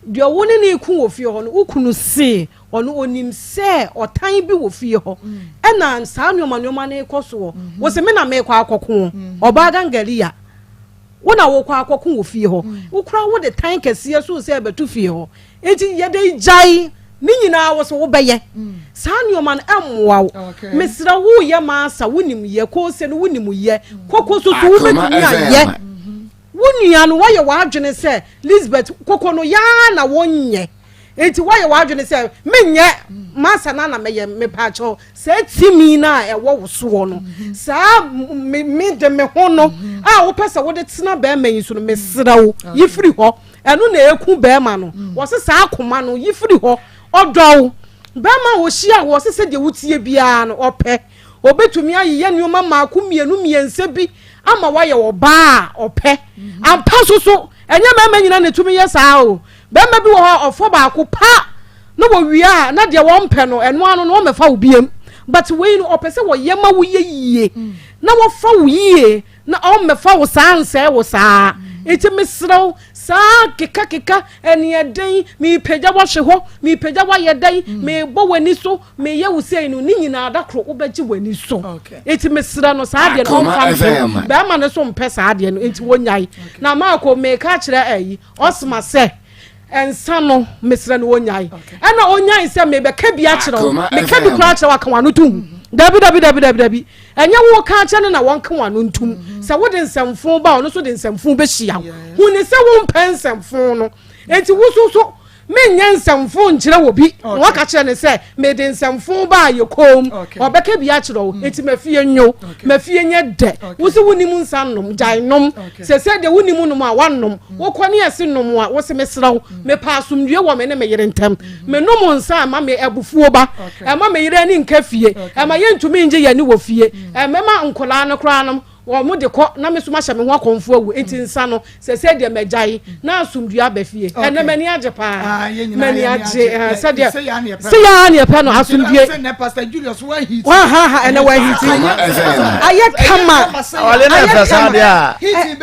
Deɛ wo ne ne ko wɔ fie hɔ no, wo kunu se ɔno onim sɛ ɔtan bi wɔ fie hɔ. Ɛna saa nneɛma nneɛma no rekɔ soɔ. Wo se me na merekɔ akɔko. Ɔbaa Gangalia. Wo na wokɔ akɔko wɔ fie hɔ. Wo koraa wode tan kɛseɛ so sɛ ɛbɛto fie hɔ. Enti yɛde gyae ne nyinaa wo so wobɛyɛ. Saa nneɛma no ɛmmoa wo. Mesrɛ wo woyɛ maasa wonim yɛ, koose no wonim yɛ, koko so so wobɛtumi ayɛ. Wo nua no woayɛ w'adwene sɛ Lisbeth koko no yɛ ara na wonyɛ. Enti woayɛ w'adwene sɛ menyɛ masa no na mɛyɛ mepaakyɛw saa timi no a ɛwɔ wo soɔ no saa me me de me ho no a wopɛ sɛ wode tena bɛrima yi so no mesrɛ wo yi firi hɔ ɛno na ɛku bɛrima no wɔse saa akoma no yi firi hɔ ɔdɔ wo bɛrima a wɔhyia wɔ se sɛdeɛ wotie biara no ɔpɛ obɛtumi ayeyɛ nneɛma mmaako mmienu mmiɛnsa bi ama woayɛ ɔbaa a ɔpɛ ampa so so ɛnyɛ mmarima nyina na ɛtumi yɛ saa o Bɛrima bi wɔ hɔ a ɔfɔ baako pa na wɔwie a na deɛ wɔmpɛ no ɛno ano no wɔmmɛfa wo biem but wei no ɔpɛ sɛ wɔyɛ ma woyɛ yie na wɔfa wo yie na ɔmmɛfa wo saa nsɛe wo saa nti mesrɛ wo saa kekakeka ɛneɛden mepagya wahwe hɔ mepagya wayɛ dɛn mebɔ w'ani so meyɛ wo sei no ne nyinaa da koro wobɛgye w'ani so nti mesrɛ no saa deɛ no ɔmfa mpɛ bɛrima no so mpɛ saa deɛ no nti wɔnyae na maako meka kyerɛ ayi Ɔsoma sɛ, Nsa no, mesrɛ no ɔnyae. Ɛna ɔnyae sɛ mebɛka bi akyerɛ wo. Meka bi koraa akyerɛ wo aka w'ano tom. Dabi, dabi, dabi, dabi, dabi. Ɛnyɛ wo ka akyerɛ no na wɔnka w'ano ntom. Sɛ wode nsɛmfo ba a, ɔno nso de nsɛmfo bɛhyia wo. Hu ne sɛ wompɛ nsɛmfo no. Enti wo nso so menyɛ nsɛmfo nkyerɛ wɔ bi. Na waka kyerɛ no sɛ mede nsɛmfo ba a yɛ koom. Ɔbɛka bi akyerɛ wo. Enti mafie nyo. Mafie nyɛ dɛ. Wo se wonim nsa nnom, gyae nom. Sɛsɛ deɛ wonim nom a woanom. Wokɔ ne yɛse nom a, wose mesrɛ wo, mepɛ asomdwie wɔ me ne me yere ntam. Menom nsa a ɛma me abufuo ba. Ɛma me yere ani nka fie. Ɛma yɛntumi ngye yɛn ani wɔ fie. Ɛmɛma nkwadaa no koraa nom. Wɔn de kɔ na me nso mahyɛ me ho akɔmfo awu nti nsa no sɛsɛ deɛ magyae na asomdue aba fie ɛnɛ m'ani agye paa ah, m'ani agye eh, sɛdeɛ sɛ yɛa ne ɛpɛ no asomdue wahaha ɛnɛ wahiti ayɛ kama ayɛ kama hiti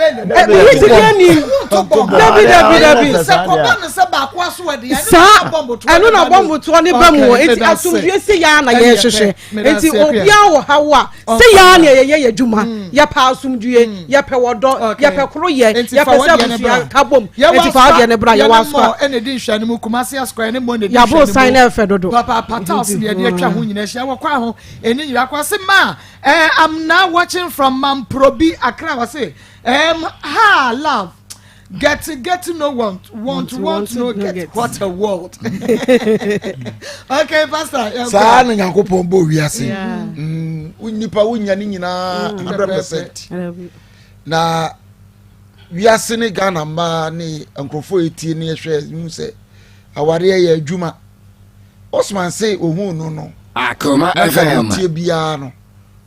deɛ ni dabi dabi dabi saa ɛno na bɔmbotoɔ ne ba mu wɔ nti asomdue sɛ yɛa na yɛhwehwɛ nti obiara wɔ ha wo a sɛ yɛa ne yɛyɛ yɛ adwuma mm. yɛpɛ asomdue mm. yɛpɛ wɔdɔ yɛpɛ koro yɛ yɛpɛ sɛ abusua ka bom nti fa wodeɛ ne bra yɛwɔ asoa ɛna di nhwɛ no mu kumase asokwa ɛne mmɔ na di nhwɛ no mu yɛaboro san na ɛfɛ dodo papa pataos ne yɛde atwa ho nyina ahyia wɔ kwan ho ɛni nyina akɔ ase ma eh, I'm now watching from Mamprobi Accra wɔ se um, ha love Get get no want want want no get what a world. Okay pastor. Saa na Nyankopɔn bɔ wiase. Mm, nipa wonya ne nyinaa 100%. Mm. Na wiase ne Ghana mmaa ne nkurɔfoɔ etie ne ɛhwɛ hu sɛ awareɛ yɛ adwuma. Osman se ohun no no. Akoma Na nka deɛ FM. ɔteɛ biara no,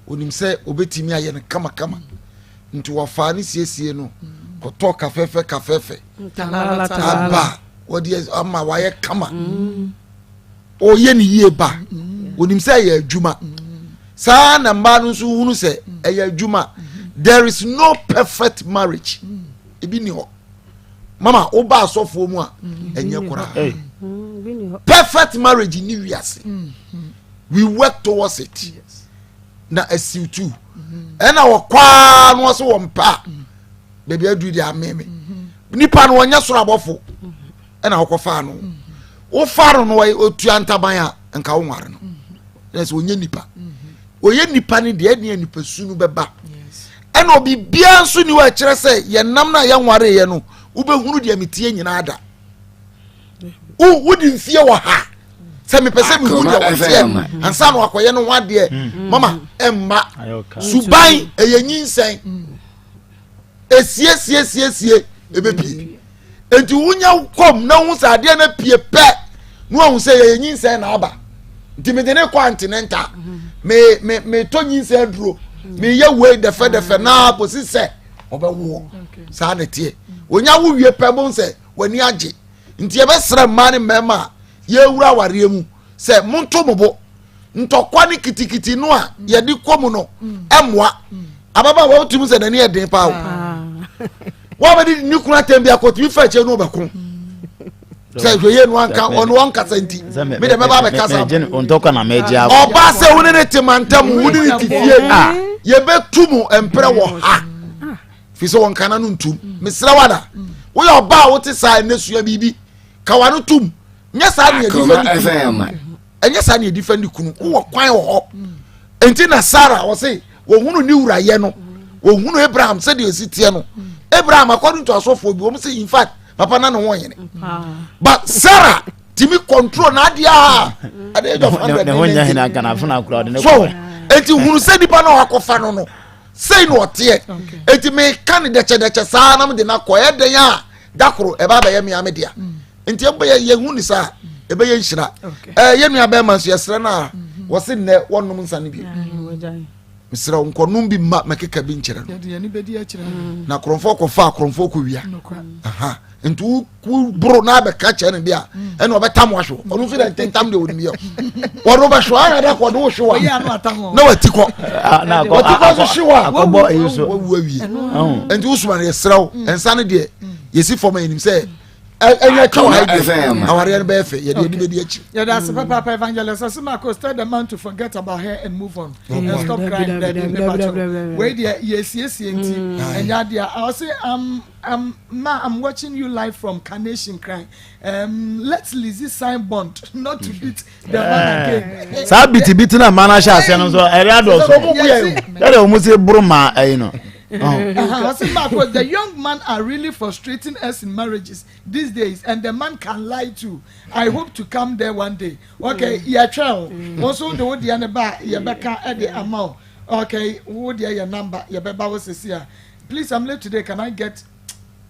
onim sɛ obetumi ayɛ no kamakama. Nti wɔfaa no siesie no, kɔtɔɔ kafɛɛfɛ kafɛɛfɛ. Aba wɔde ama wayɛ kama. Ɔyɛ ne yie ba. Onim sɛ ɛyɛ adwuma. Saa na mmaa no nso hunu sɛ ɛyɛ adwuma. There is no perfect marriage. Ebi ni hɔ. Mama woba asɔfoɔ mu a ɛnyɛ koraa. Perfect marriage ni wiase. We work towards it. Na asiw tu. Ɛna wɔkɔa no wɔso wɔn mpa. Baabi aduru deɛ ameme. Nipa no wɔnyɛ soro abɔfo. Ɛna wɔkɔfaa no. Wofa no no otua ntaban a nka wo nware no. Ɛna sɛ ɔnyɛ nipa. Ɔyɛ nipa no deɛ ɛne nipa su no bɛba. Ɛna obibiara nso ni hɔ a ɛkyerɛ sɛ yɛnam no a yɛnwareeɛ no wobɛhunu deɛ metie nyinaa da. Wodi mfie wɔ ha sɛ mepɛ sɛ mehu deɛ wɔteɛ ansa na wakɔyɛ no ho adeɛ. Mama ɛmma suban ɛyɛ nyinsɛn esiesiesie ɛbɛpie nti wonya kɔm na wohu sɛ adeɛ no pie pɛ na wahu sɛ yɛyɛ nyinsɛn na aba nti mede ne kɔ antenenta me me metɔ nyinsɛn aduro meyɛ wei dɛfɛdɛfɛ naa kɔsi sɛ ɔbɛwoɔ. Saa na ɛteɛ. Onya wo wie pɛ bohu sɛ w'ani agye. Nti yɛbɛsrɛ mmaa ne mmarima a yɛwura awareɛ mu sɛ monto mo bo. Ntɔkwa ne kitikiti no a yɛde kɔ mu no ɛmmoa. Ababaawa wotumi sɛ n'ani yɛ den paa o. Wɔabɛde ne kunu atɛm bi akɔtumi fa akyire no ɔbɛko. Sɛ hwɛ yie no anka ɔno ɔnkasa nti me deɛ mɛba abɛkasa. Ɔbaa sɛ wo ne ne te mantam wo ne ne te fie a yɛbɛtu mu mprɛ wɔ ha. Fi sɛ wɔn kana no ntum. Mesrɛ wada. Woyɛ ɔbaa a wote saa ɛnɛ sua biribi. Ka wano tum. Nyɛ saa ne yɛde fa ne kunu. Ɛnyɛ saa ne yɛde fa ne kunu. Wowɔ kwan wɔ hɔ. Enti na Sarah ɔse wɔhunu ne wurayɛ no. Wɔhunu Abraham sɛdeɛ ɔsi teɛ no. Abraham according to asɔfoɔ bi wɔn sɛ in fact papa na ne ho ɔnyene. But Sarah timi control n'adeɛ a at the age of 190. So enti hunu sɛ nipa na wakɔfa no no sei na ɔteɛ. Enti meka ne dɛkyɛdɛkyɛ saa na mede no akɔ ɛdɛn a da koro ɛba abɛyɛ mmea me dea. Nti ɛbɛyɛ yɛhu ne saa ɛbɛyɛ nhyira. Ɛɛ yɛn nua bɛrima nso yɛsrɛ no a wɔse nnɛ wɔnnom nsa no bi. Mesrɛ wo nkɔnom bi mma mɛkeka bi nkyerɛ no. Na korɔmfoɔ kɔfa a korɔmfoɔ kɔwia. Aha nti wo boro na abɛka kyerɛ no deɛ a ɛna ɔbɛtam wahwe ɔno nso dɛ ntentam deɛ ɔnim yɛ ɔno bɛhwe ayɛ dɛ kɔde wo hwe wa na wati kɔ wati kɔ nso hwe wa wawu awie. Nti wosoma no yɛsrɛ wo nsa no deɛ yɛsi fam a yɛnim sɛ ɛnyɛ twa wɔ ha deɛ awareɛ no bɛyɛ fɛ yɛde ani bɛdi akyi. Yɛda ase papaapa Evangelist Asimako tell the man to forget about her and move on and stop crying. Dabi mepakyɛw wei deɛ yɛsiesie nti ɛnyɛ adeɛ a ɔse am am ma I'm watching you live from Carnation Kran let Lizzy sign bond not to beat the man again. Saa bitibiti na mmaa no ahyɛ aseɛ no nso ɛyɛ adɔɔso yɛde wɔn si boro maa ɛyi no. Ɔse Marco, the young man are really frustrating us in marriages these days and the man can lie too. I hope to come there one day. Okay, yɛtwɛn o. Wɔn nso de wo deɛ ne ba a yɛbɛka ɛde ama o. Okay, wo deɛ yɛ number yɛbɛba wo sisi a. Please, I'm late today. Can I get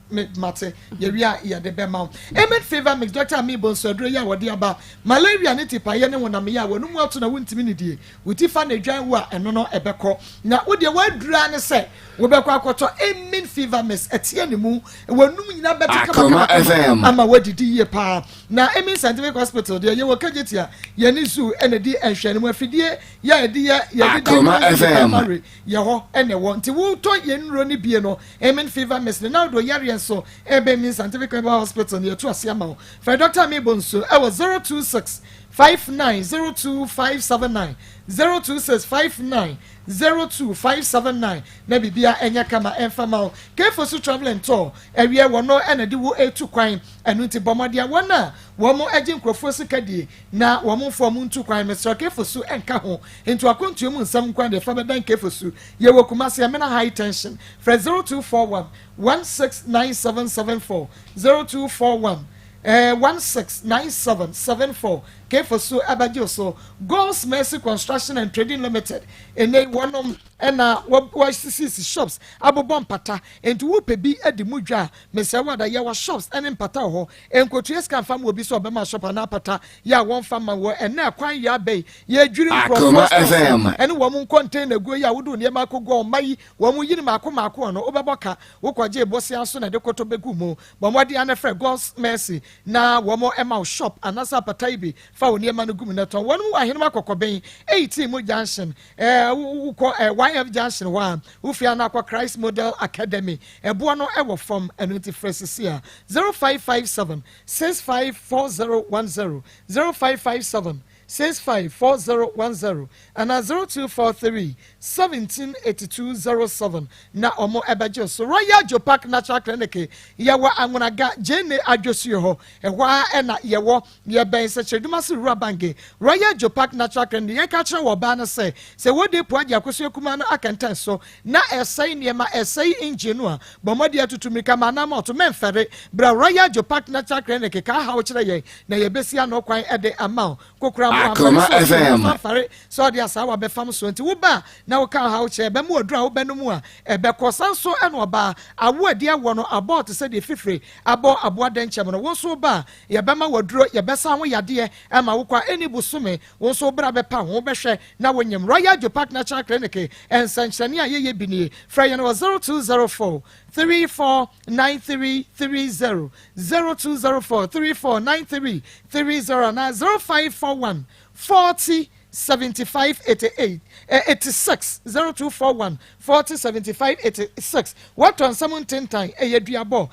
me mate yɛwie a yɛde bɛma wo. Amen Fever Mix Dr. Amibo nso aduro yi a wɔde aba malaria ne tipaeɛ ne honamyɛ a wɔn mu ato na wontumi ne die. Wo ti fa na edwan wo a ɛno no ɛbɛkɔ. Na wo deɛ w'aduru ara ne sɛ wobɛkɔ akɔtɔ Amen Fever Mix ɛteɛ ne mu. W'anum nyinaa bɛte Akoma kamakamakama FM. ama woadidi yie paa. Na Amen Scientific Hospital deɛ yɛwɔ Kejetia, yɛne zoo ɛna ɛdi nhwɛanimu. Afidie yɛ a yɛde yɛ yɛde Akoma diagnose FM. primary yɛ hɔ ɛna ɛwɔ. Nti wotɔ yɛn nnuro no bie no Amen Fever Mix ne na wode yareɛ nso ɛbɛ Amen Scientific Herbal Hospital na yɛtu ase ama wo. Frɛ Dr. Amibo nso ɛwɔ 026 5902579 026 5902579 na biribia ɛnyɛ kama ɛmfa ma wo. Kefo so travel and tour ɛwiɛ wɔ no ɛna de wo etu kwan ɛno nti bɔ mmɔden a wɔn a wɔn agye nkurɔfoɔ sika die na wɔn mfo wɔn ntu kwan mesrɛ kefo so ɛnka ho nti akwantuo mu nsɛm nkwan deɛ fa bɛdan kefo so. Yɛwɔ Kumasi Ɛmena High Tension frɛ 0241 169774 0241 169774. Kefo so ɛbɛgye wo so. God's Mercy Construction and Trading Limited, ɛnɛ yi wɔnom ɛna wɔasisisi shops abobɔ mpata, nti wopɛ bi de mu dwa a, mesrɛ wo ada, yɛwɔ shops ne mpata wɔ hɔ. Nkotua sika mfa ma obi sɛ ɔbɛma shop anaa pata yɛ a wɔmfa ma wɔ. Ɛnɛ kwan yɛ abɛyi yɛdwiri nkurɔfoɔ stores ɛne wɔn container guo yi a wode nneɛma akɔgu a ɔma yi wɔn yi no maako maako no, wobɛbɔ ka wokɔgye bosea so na ɛde kɔtɔ bɛgu mu. Bɔ mmɔden ana frɛ God's Mercy na wɔn ɛma wo shop anaasɛ apata yi bi fa wo nneɛma no gu mu na tɔn. Wɔn mu ahenem akɔkɔbɛn 18 mu junction, wokɔ YF junction hɔ a, wofie ana akɔ Christ Model Academy, ɛboɔ no ɛwɔ fam. Ɛno nti frɛ sisi a 0557 654010, 0557 654010 ana 0243 178207 na ɔmo ɛbɛgye so. Royal Jopak Natural Clinic, yɛwɔ Anwonaga Gyene Adwosuo hɔ, ɛhɔ a ɛna yɛwɔ, yɛbɛn sɛkyerɛdwuma se Wura Bank. Royal Jopak Natural Clinic, yɛka kyerɛ wɔ ɔbaa no sɛ wɔde po agye akosua kuma no akɛntɛn so na ɛsɛe nneɛma, ɛsɛe engine no a, bɔ mmɔde atutu mirika ma anam ɔto mɛmfɛre bra Royal Jopak Natural Clinic ka ahaw kyerɛ yɛn na yɛbɛsi ano kwan ɛde ama wo kokora mu. Akoma FM. Afare sɛ ɔde asaa wabɛfam so, nti woba na woka haw kyerɛ, ɛbɛmu aduru a wobɛnom a ɛbɛkɔ san so. Ɛna ɔbaa awo adi awɔ no abɔɔ te sɛ deɛ fifire abɔ aboa dɛnkyɛm no, wo nso ba a yɛbɛma waduro, yɛbɛsa ho yadeɛ ɛma wokɔ a ɛni bosome, wo nso wobra bɛpa ho bɛhwɛ na wonyam. Royal Jopak Natural Clinic, ɛnsɛnkyerɛnne a yɛyɛ bi nie. Frɛ yɛn wɔ 0204 349330, 0204 349330 na 0541 40 75 88 86, 0241 40 75 86. Wɔtɔ nsɛm ntentan, ɛyɛ duabɔ,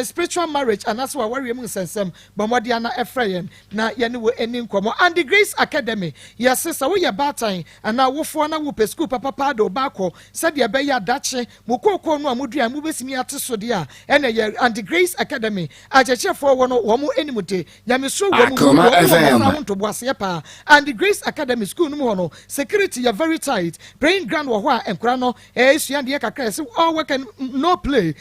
spiritual marriage anaasɛ wawareɛ mu nsɛnsɛm, bɔ mmɔden ana ɛfrɛ yɛn na yɛne wɔ ani nkɔmmɔ. Andy Grace Academy, yɛse sɛ woyɛ baatan anaa wofoɔ na wopɛ sukuu papapa de wo ba akɔ sɛdeɛ ɛbɛyɛ adakye mo kookoo no a modua mobɛsimi ate so deɛ a, ɛna yɛ Andy Grace Academy. Akyerɛkyerɛfoɔ wɔ no, wɔn anim de nyamesuro wɔ mu, Akoma wɔn wɔ FM. mmɔfra ho ntoboaseɛ paa. Andy Grace Academy school no mu hɔ no, security yɛ very tight, praying ground wɔ hɔ a nkora no ɛsua deɛ kakra. Ɛsɛ all work and no play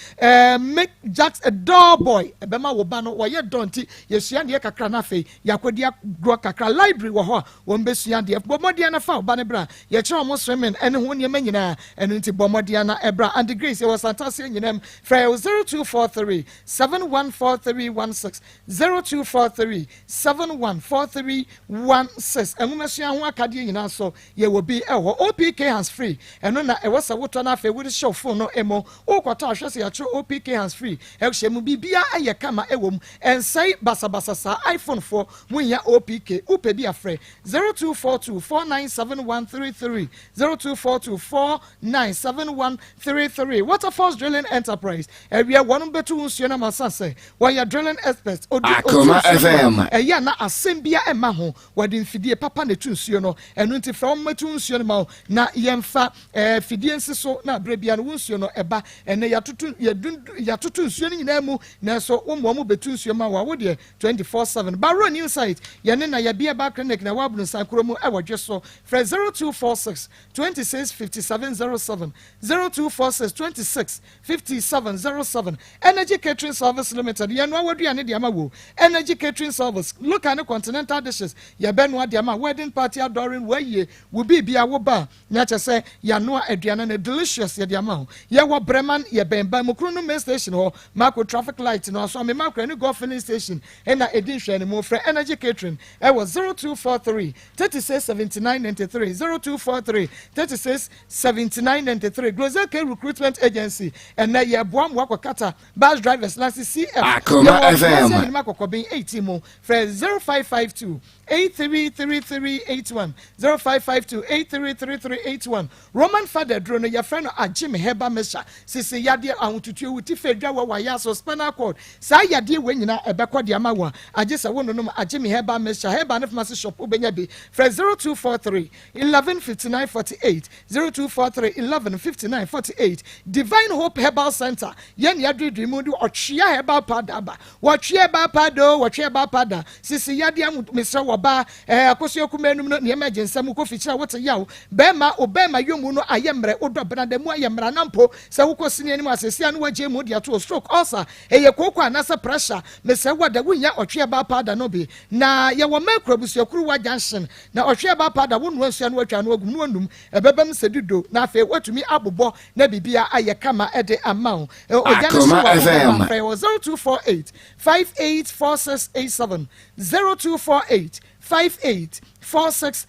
make Jack a dull boy. Ɛbɛma wo ba no wɔyɛ dɔn, nti yɛsua deɛ kakra na afei yɛakɔdi agorɔ kakra. Library wɔ hɔ a wɔn bɛsua deɛ. Bɔ mmɔden na fa wo ba no bra, yɛkyerɛ wɔn swimming ɛne ho nneɛma nyinaa. Ɛno nti bɔ mmɔden na ɛbra Andy Grace. Yɛwɔ Santaseɛ nyinam. Frɛ 0243 714316, 0243 714316. Ɛnwomasua ho akadeɛ nyinaa so yɛwɔ bi ɛwɔ OPK hands free. Ɛno na ɛwɔ sɛ wotɔ no afei wode hyɛ wo phone no mu. Wokɔtɔ ahwɛ sɛ yɛatwerɛ OPK hands free ɛhyɛ mu, biribia ɛyɛ kama ɛwɔ mu, ɛnsɛe basabasa saa. iPhone foɔ munya OPK, wopɛ bi afrɛ 0242 497133, 0242 497133. Waterfalls Drilling Enterprise, ɛwiɛ wɔn bɛtu nsuo no ma san sɛ wɔyɛ drilling expert. Odu Akoma otu nsuo no FM. a, ɛyɛ na asɛm bia ɛma ho, wɔde mfidie papa na etu nsuo no. Ɛno nti frɛ wɔn mɛtu nsuo no ma wo na yɛmfa fidie nsi so na abere bia no wo nsuo no ɛba. Ɛnɛ yɛatoto yɛdun yɛatoto nsuo no nyinaa mu, nanso wɔn mu wɔn bɛtu nsuo ma wo a wodeɛ 24/7. Baro New Site, yɛne na yɛbea ba clinic na ɛwɔ Abunsan mu ɛwɔ dwe so. Frɛ 0246 26 57 07, 0246 26 57 07. Energy Catering Service Limited, yɛn noa waduane de ama wo. Energy Catering Service, local ne continental dishes, yɛbɛnoa de ama wedding party, adoring, wɔayie wo biribia wo ba na kyɛ sɛ yɛanoa aduane no delicious yɛde ama wo. Yɛwɔ Breman, yɛbɛn ban mukuru no main station hɔ, Mako traffic light no aso ame Makora ne Golf filling station ɛna ɛdi nhwɛ no mu. Frɛ Energy Catering ɛwɔ 0243 36 79 93, 0243 36 79 93. Grozel K Recruitment Agency, ɛnɛ yɛboa mmoa kɔkata bus drivers na cf. Akoma FM. Yɛwɔ akɔkɔbɛn 18 mu. Frɛ 0552 833381, 0552 833381. Roman Father duro no yɛfrɛ no Agyem Herbal Mixture. Sisi yadeɛ, ahotutuo, wuti fɛ dwa wɔ wayɛ so, spinal cord, saa yadeɛ wɔ nyinaa ɛbɛkɔ de ama wɔn agye sɛ wononom Agyem Herbal Mixture. Herbal ne pharmacy shop wobɛnya bi. Frɛ 0243 11 59 48, 0243 11 59 48. Divine Hope Herbal Center, yɛn yɛaduriduri mu de ɔtwea herbal powder aba. Wɔtwea herbal powder o, wɔtwea herbal powder sisi yadeɛ mu. Mesrɛ wɔ baa akosua kuma enum no. nneɛma agye nsam, wokɔ fikyiri a wote yaw, bɛrima, wo bɛrima yɔmu no ayɛ mmerɛ, wodɔ benada mu ayɛ mmerɛ anaa mpo sɛ wokɔ sini anim a seesei a na woagyae mu de ato hɔ, stroke, ulcer, ɛyɛ kooko anaasɛ pressure, mesrɛ wo ada wonnya ɔtwe ɛbaa powder no bi na yɛwɔ Mercury abusuakuruwa junction na ɔtwe ɛbaa powder wonoa nsuo a na woatwa ano agum na woanum ɛbɛbam sɛ dido na afei woatumi abobɔ na biribiara ayɛ kama de ama wo. Ogya no Akoma hye wɔ wo FM. bɛma frɛ wɔ 0248 584687 0248 584687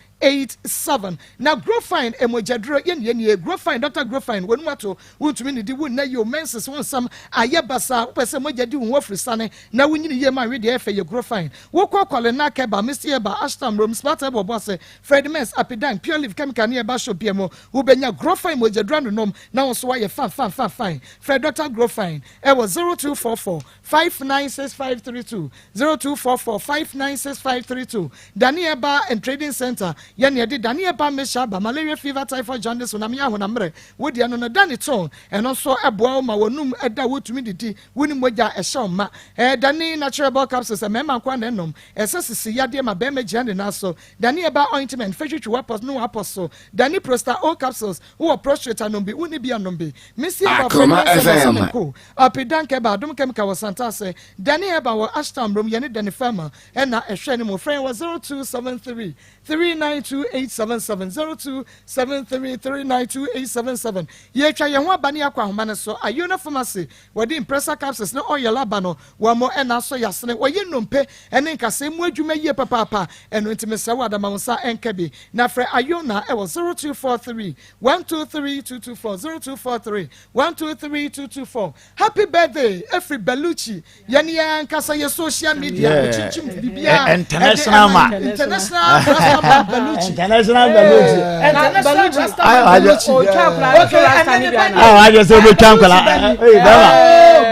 na Grofine mogyaduro yɛ nea nie Grofine Dr. Grofine wɔnum ato wontumi nidi wo nna yie o menses wo nsam ayɛ basaa wopɛ sɛ mogya di wo ho afiri sane na wonyini yie ma wedeɛ ɛfɛ yɛ Grofine wokɔ Kɔlena Kɛba Misty Eba Ashtam Rome Smart Herbal Boase Fred Mens Apidan Pure Leaf Chemical ne Eba Shop bia mu wobɛnya Grofine mogyaduro anonom na wo nso woayɛ fine fine fine fine frɛ Dr. Grofine ɛwɔ 0244 596532 0244 596532 Dani Herbal and Trading Center yɛ nea ɛde Dani Herbal Mixture aba malaria fever typhoid jaundice honam yɛ ahonam mmerɛ wo deɛ no no Dani Tone ɛno nso ɛboa wo ma w'anum ɛda wotumi didi wonni mogya a ɛhyɛ wo ma ɛɛ Dani Natural Herbal Capsules mmarima nko ara na ɛnom ɛsɛ sisi yadeɛ ma barima gyina ne nan so Dani Herbal Ointment fɛ twitwi w'apɔ ne w'apɔ so Dani Prosta O Capsules wowɔ prostrate a nom bi wonni bi a nom bi Missy Herbal Akoma Fragrance and FM. Balsamic Co. Apidan Keba, Adom Chemical wɔ Santase, Danny Herbal wɔ Ashtown Mmrom, yɛne Danny Farmer na ɛhwɛ no mu. Frɛ yɛn wɔ 0273 392877, 0273 392877. Yɛretwa yɛn ho aba ne yɛakɔ ahoma no so. Iona Pharmacy, wɔde Impressa Capsules ne Oil aba no, wɔn na asɔ yɛn asene. Wɔyɛ nnompe ne nkasɛɛ mu adwuma yie papaapa, ɛno nti mesrɛ wo adama wo nsa nka bi na frɛ Iona wɔ 0243 123 224, 0243 123224 Happy birthday efiri Bellucci yɛne yɛn ankasa yɛ social media okyinkyim biribiara international man international rastaman Bellucci international Bellucci international rastaman Bellucci okay ɛnɛ ne bɛ awo ajɛ sɛ obetwa nkɔla ee bɛrima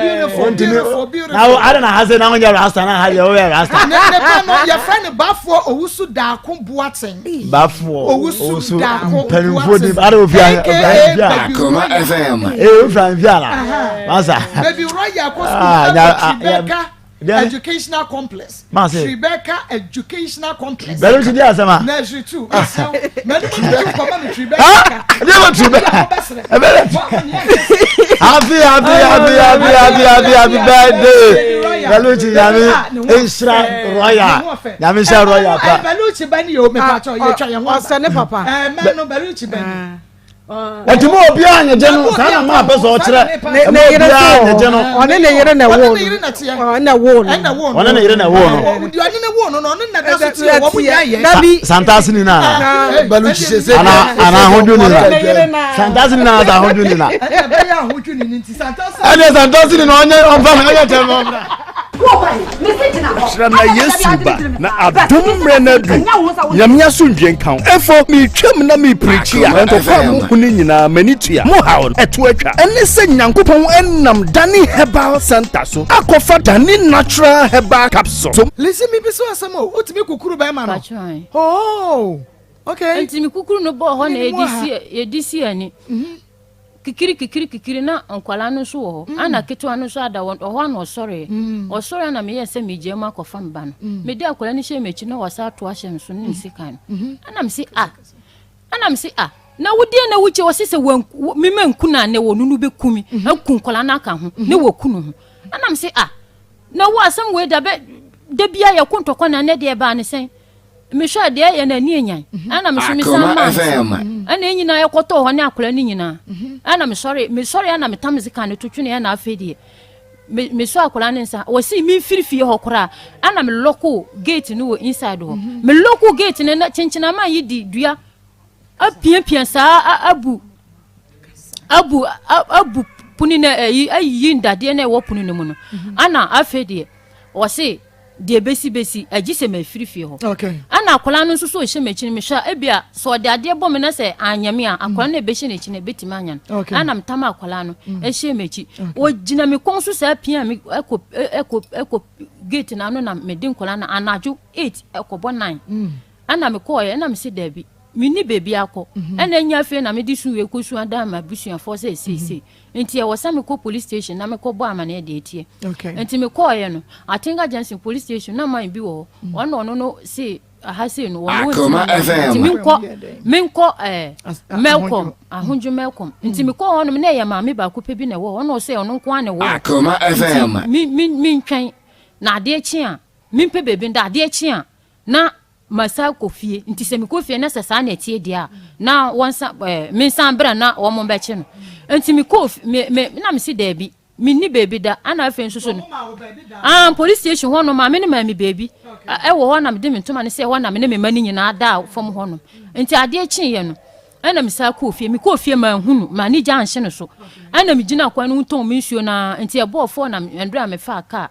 beautiful beautiful beautiful na wo ada na ha sɛ na wo nyɛ rasta na ha deɛ wo yɛ rasta ne ne ba no yɛfrɛ no bafoɔ owusu daako boateng Bafoɔ Owusu Daako mpanimfoɔ di ada ofi a aka ofi a Baby Akoma Royal FM. ee ofi a nfi ala masa Baby Royal kɔ Ah, sukuu nya- ɛwɔ ah, Tribeca yeah. Educational Complex Maase. Tribeca Educational Complex bɛrɛ ti di asɛm a Nursery two mesew mɛni mo tutu nkɔmɔ no Tribeca ah ka ɛdi ma Tribeca ɛbɛrɛ happy happy happy happy happy happy happy birthday Bellucci nyame nhyira royal nyame nhyira royal pa Bellucci bɛ ni o mepatɔ yɛ twa yɛn ho aba ɔsɛ ne papa ɛɛ mɛ no Bellucci bɛ ni. ɛti mu obiara nyegye no saa na maa pɛ sɛ ɔkyerɛ ɛmu obiara nyegye no ɔne ne yere na ɛwɔ no ɔne na ɛwɔ no ɔne ne yere na ɛwɔ no ɔne ne wo no no ɔne na da so teɛ wɔn mu nyinaa yɛ dabi santase ni na Bellucci sese ana ana ahodwo ni na santase ni na ana ahodwo ni na ɛbɛyɛ ahodwo ni ni nti santase ɛne santase ni na ɔnyɛ ɔnfa mi ɔnyɛ tɛm ɔmra. Kyerɛ na Yesu ba na adom mmerɛ no adu Nyame asomdwie nka wo Efo meretwam na merepreakyi a ntɔkwa a mohu no nyinaa m'ani tua Mo haw no ɛto atwa Ɛne sɛ Nyankopɔn nam Dani Herbal Center so akɔfa Dani Natural Herbal Capsule so Lizzy mi bi so asɛm o wotumi kukuru bɛrima no Patron. oh okay. Nti me kukuru no bɔɔ hɔ na Ɛne mu yɛde aha. si yɛde si ani. Kikiri kikiri kikiri na nkwadaa no nso wɔ hɔ mm. ana ketewa no nso ada hɔ ɔhɔ ana ɔsɔreɛ mm. ɔsɔreɛ ana meyɛ sɛ megyaa mu akɔfa me ba no mm. mede akwadaa no hyɛ m'akyi na wasa ato ahyɛ me so ne ne sekan no mm-hmm. ana mese a ana mese a na wodeɛ na wokyɛ wɔse sɛ mema nku no a ne wɔ no no bɛku me mm-hmm. aku nkwadaa no aka ho ne mm-hmm. wɔku no ho ana mese a na wo asɛm wei da bɛ da bia yɛko ntɔkwa na ɛnɛ deɛ ɛbaa ne sɛn Mehwɛɛ deɛ ɛyɛ no ani anyan ɛna me so mesan maa no so ɛna yɛn nyinaa yɛkɔtɔɔ hɔ ne akwadaa no nyinaa ɛna mesɔre mesɔre ɛna metam sika no to twene ɛna afei deɛ me mesɔ akwadaa no nsa wɔsi memfiri fie hɔ koraa ɛna me lɔko gate no wɔ inside hɔ me lɔko gate no na kyenkyenama yi di dua apiapia saa abu abu abu pono no ayi ayiyi ndadeɛ na ɛwɔ pono no mu no ɛna afei deɛ wɔsi deɛ bɛsi bɛsi agye sɛ mafiri fie hɔ ɛna akwadaa no nso so ɔhyɛ m'akyi no mehwɛ a ebia sɛ ɔde adeɛ bɔ me na sɛ anyɛ me a akwadaa no ɛbɛhyɛ n'akyi no ɛbɛtumi anya no ɛna metam akwadaa no ɛhyɛ m'akyi ɔgyina me kɔn so saa pia me ɛkɔ ɛkɔ ɛkɔ gate no ano na mede nkwadaa no anadwo 8 ɛkɔbɔ 9 ɛna mekɔɔɛ ɛna mese daabi menni baabi akɔ ɛna ɛnya afei na mede su wei kɔsu adan m'abusuafoɔ sɛ seesei Nti ɛwɔ sɛ mekɔ police station na mekɔ bɔ amaneɛ deɛ ɛteɛ. Nti mekɔɔeɛ no, Atenga Junction police station na man bi wɔ hɔ. Mm. Ɔno ɔno no se aha sei no wɔn wɔntumi nyɛ nti menkɔ menkɔ ɛɛ Melcom Ahodwo Melcom nti mekɔ hɔ nom na ɛyɛ maame baako pɛ bi na ɛwɔ hɔ ɔno ɔsɛ ɔno nko ara na ɛwɔ hɔ nti me me mentwɛn na adeɛ kye a mempɛ baabi nda adeɛ kye a na Masan kɔ fie, nti sɛ mekɔ fie na sɛ saa na ɛteɛ deɛ a, na wɔnsa ɛɛ mensan bra na wɔn bɛkye no. Nti mekɔɔ me me na mese daabi, menni baabi da. Ana afei nso so no, ah police station hɔ no maame no maa me baabi ɛwɔ hɔ na mede me ntoma no sɛ hɔ na me ne me mma no nyinaa daa fam hɔ nom. Nti adeɛ kyeeɛ no, ɛna mesan kɔɔ fie. Mekɔɔ fie manhu no, m'ani gya anhye no so. Ɛna megyina kwan no ho tɔn me nsuo no ara, nti ɛbɔɔ fɔɔ na ɛnderɛ a mefaa kaa.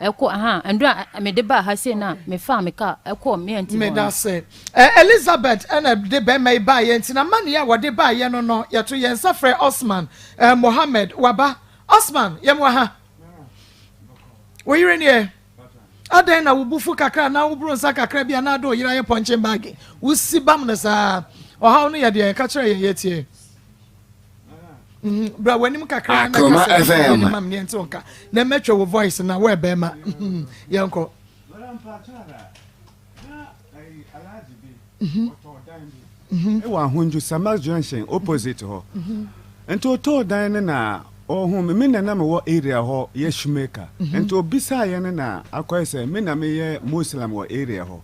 Ɛkɔ ahaa ndura a mede baa ha sei na me faa me car ɛkɔɔ me aunty hɔ no. Medase. Elizabeth na ɛde bɛrima yi baeɛ nti n'amanneɛ a wɔde baeɛ no no yɛto yɛn nsa frɛ Osman Mohammed waba. Osman, yɛm wɔ ha. Wo yere nie? Adɛn na wo bo fu kakra anaa woboro nsa kakra bi anaa de wo yere ayɛ pɔnkyen baage? Wosi bam no saa. Ɔhaw no yɛ deɛn? Ka kyerɛ yɛn yɛtie. Mhm, bra w'anim kakra na Akoma kasa FM. yɛne mam neɛ nte wo nka na mɛtwa wo voice na woɛ bɛrima mhm, yɛnkɔ ɛwɔ Ahondwo Samas Junction opposite hɔ nti ɔtɔɔ dan no na ɔhu me me na na mewɔ area hɔ yɛ shoemaker nti ɔbisaeɛ no na akɔyɛ sɛ me na meyɛ Muslim wɔ area hɔ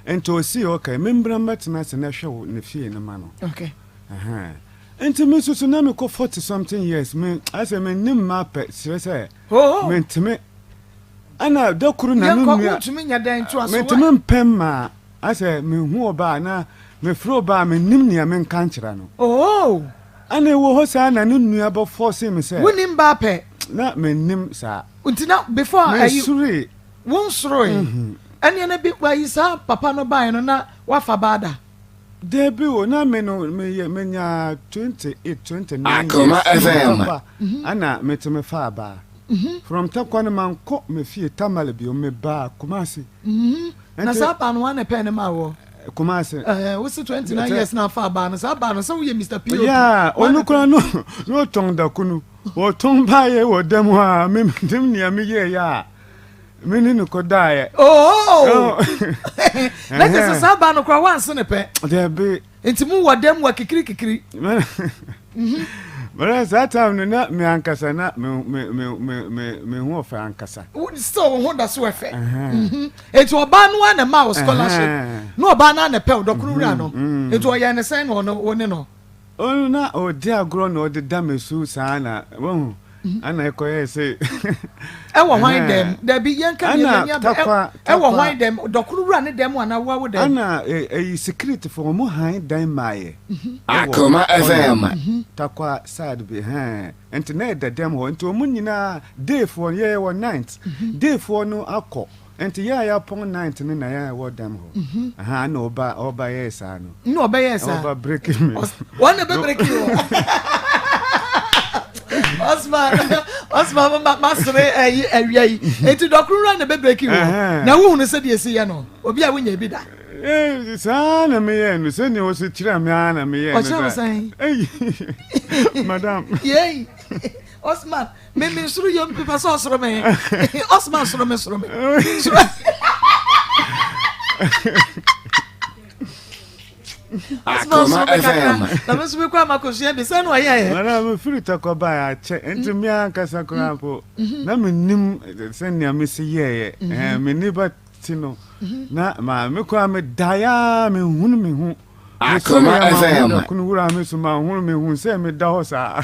nti ɔsii okay membra mmɛtena ase na hwɛ wo ne fie no ma no okay. Ɛhɛn. Nti me nso so na mekɔ 40 something years me asɛ me nim ma pɛ kyerɛ sɛ mentumi ɛna da koro na me nua mentumi mpɛ mmaa asɛ mehu ɔbaa na mefrɛ ɔbaa menim nea menka nkyerɛ no ɛna ɛwɔ hɔ saa na ne nua bɛ force me sɛ wonim baa pɛ na menim saa nti na before ayi mesoroe wonsoroe ɛneɛ na bi wayi saa papa no baeɛ no na wafa baa da Dabi o, na me no meyɛ menya 28, 29 years. Akoma FM. Takwa ana metumi faa baa. From Takwa no mankɔ me fie Tamale bio, mebaa Kumasi. Na saa baa no wan na ɛpɛɛ ne maa wɔ? Kumasi. Ɛɛ wosi 29 years na afa baa no, saa baa no sɛ woyɛ Mr. P.O.P. Yeah, ɔno koraa no na ɔtɔn dakunu. Ɔtɔn baayɛ wɔ dɛm hɔ a, me menim nea meyɛeɛ a. Me ne no kɔdaeɛ. Oh! Na kyerɛ sɛ saa baa no koraa wanse ne pɛ. Dabi. Nti mu wɔ dɛm wɔ kikiri kikiri. Mɛrɛ saa time no na me ankasa na me me me me me me ho ɔfɛ ankasa. Still wo ho da so ɛfɛ. Nti ɔbaa no ara na ɛmaa wo scholarship. Na ɔbaa no ara na ɛpɛ wo dɔkono wura no. Nti ɔyɛɛ ne sɛn na ɔno wo ne no. Ɔno na ɔdi agorɔ na ɔde da me so saa na wahu ana ɛkɔyɛɛ sɛ. Ɛwɔ hwan dɛm? Dabi yɛn ka nea yɛn ani abɛ ɛwɔ hwan dɛm? Dɔkono wura ne dɛm anaa wo awo dɛm? Ana ɛyi security fo wɔn han dan maayɛ. Akoma FM. Takwa side bi hɛn nti na ɛda dɛm hɔ nti wɔn nyinaa day foɔ yɛyɛ wɔ night day foɔ no akɔ. Nti yɛ a yɛapɔn ninth no na yɛ a ɛwɔ dɛm hɔ. Mhm. Aha na ɔba ɔba yɛɛ saa no. Na ɔbɛyɛɛ saa. Ɔba breaking me. Wɔn na ɛbɛ breaking wɔ. Osman Osman ma ma sere ɛyi ɛwia yi. Eti dɔkoro wura na ɛbɛ breaking wɔ. Na wohunu sɛ deɛ esi yɛ no obi a wonya ebi da. Eh, saa na meyɛɛ no sɛnea ɔsi kyerɛ me ara na meyɛɛ no. Ɔkyerɛ wo sɛn? Eyi madam. Yei Osman. Me me soro yam pepɛ sɛ ɔsoro me. Osman soro me soro me. Soro. Osman soro me kakra. Na me nso me kɔ ama kosua bi sɛ na ɔyɛ yɛ. Mara me firi tɔkɔ ba akyɛ nti me ankasa koraa mpo na me nim sɛ nea me si yɛɛyɛ. Eh me ni ba ti no na ma me koraa me daeɛ a me hunu me ho. Akoma FM. Kunu wura me so ma hunu me hu sɛ me da hɔ saa.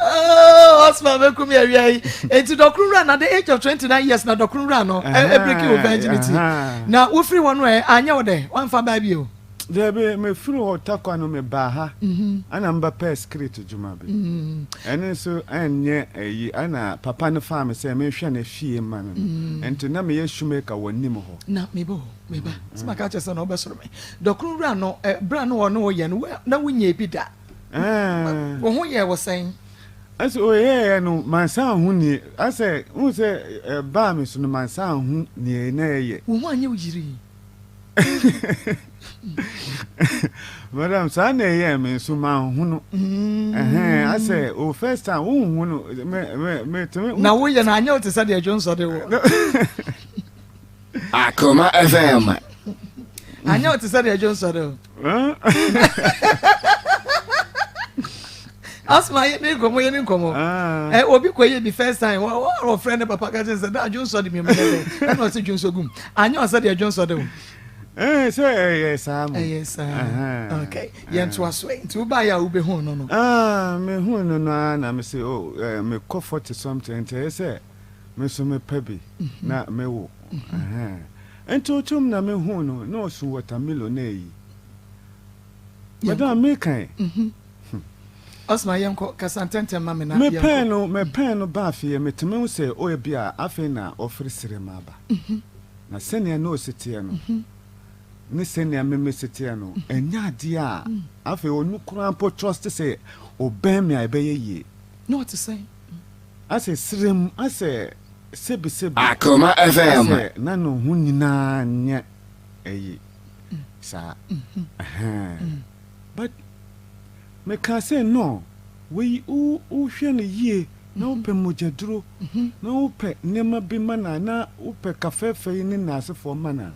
Oh, Osman bɛkum yɛ awia yi. Enti dɔkoro wura na the age of 29 years na dɔkoro wura no ɛbreki wo virginity. Na wofiri hɔ no ɛ anyɛ wo dɛ wamfa baa bio. Dabi mefiri hɔ takwa no mebaa ha ɛna mebɛpɛɛ spirit dwuma bi ɛno nso ɛnyɛ ɛyi ɛna papa no faa me sɛ menhwɛ no fie mma no no nti na meyɛ shoemaker wɔ nim hɔ. Na meba o meba sɛ maka kyerɛ sɛ na wobɛsoro me dɔkono wura no berɛ a na ɔne wo yɛ no na wonyɛɛ bi da wo ho yɛɛ wo sɛn? Ɛsɛ ɔyɛɛyɛ no mansan ho nie asɛ wohu sɛ ɛbaa me so no mansan ho nie na ɛyɛ. Wo ho anyɛ wo yirii? Madam, saa na ɛyɛɛ me nso manhunu. Ɛhɛn, asɛ o first time wonhunu me me me tumi. Na woyɛ no anyɛ wo te sɛ deɛ dwonsɔ de wo. Akoma FM. Anyɛ wo te sɛ deɛ dwonsɔ de o. Asma yɛ ne nkɔmɔ yɛ ne nkɔmɔ. Ɛ obi kɔ yɛ bi first time wɔ wɔ frɛ ne papa ka kyerɛ sɛ da dwonsɔ de mi mu dɛ ɛna ɔsɛ dwonsɔ gum. Anyɛ ɔsɛ deɛ dwonsɔ de o. Ɛɛ sɛ ɛyɛ saa mo. Ɛyɛ saa. Okay. Yɛn to aso ɛ. Nti wo ba yɛ a wobɛhu no no. Ah mehu no no ara na me se oh mekɔ 40 something nti ɛyɛ sɛ me nso mepɛ bi na mewo. Ɛhɛn. Nti otum na mehuu no na ɔso watermelon na eyi. Madam meka ɛ. Osman yɛnkɔ, kasa ntɛntɛm ma me na yɛnkɔ. Mepɛɛ no, mepɛɛ no baa fie, metumi hu sɛ oh ebia afei na ɔfiri serem aba. Na sɛnea na ɔsi teɛ no, ne sɛnea me mesi teɛ no, ɛnyɛ adeɛ a afei ɔno koraa mpo trust sɛ ɔbɛn me a ɛbɛyɛ yie. Na ɔte sɛn? Asɛ serem, asɛ sɛbisɛbi, Akoma FM. asɛ na ne ho nyinaa nyɛ ɛyi saa. Ɛhɛn. But mekaa sɛ no, wei wo wohwɛ no yie na wopɛ mogyaduro na wopɛ nneɛma bi ma no a na wopɛ kafɛɛfɛ yi ne naasefoɔ ma no a,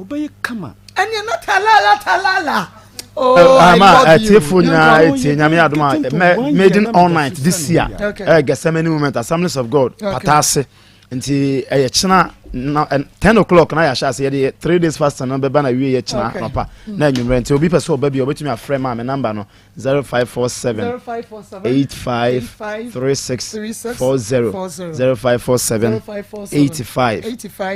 ɔbɛyɛ kama. Ɛneɛ na talala talala. Oh, I ama love you. atiefo nyinaa etie nyame adom a mɛ maiden all night this year ɛyɛ Gethsemane moment Assemblies of God pataase nti ɛyɛ kyena na 10 o'clock na yɛahyɛ ase yɛde 3 days fasting no bɛba na wie yɛ kyena nɔpa na anwummerɛ nti obi pɛ sɛ ɔba bi a ɔbɛtumi afrɛ maa me number no 0547 85 36 40 0547 85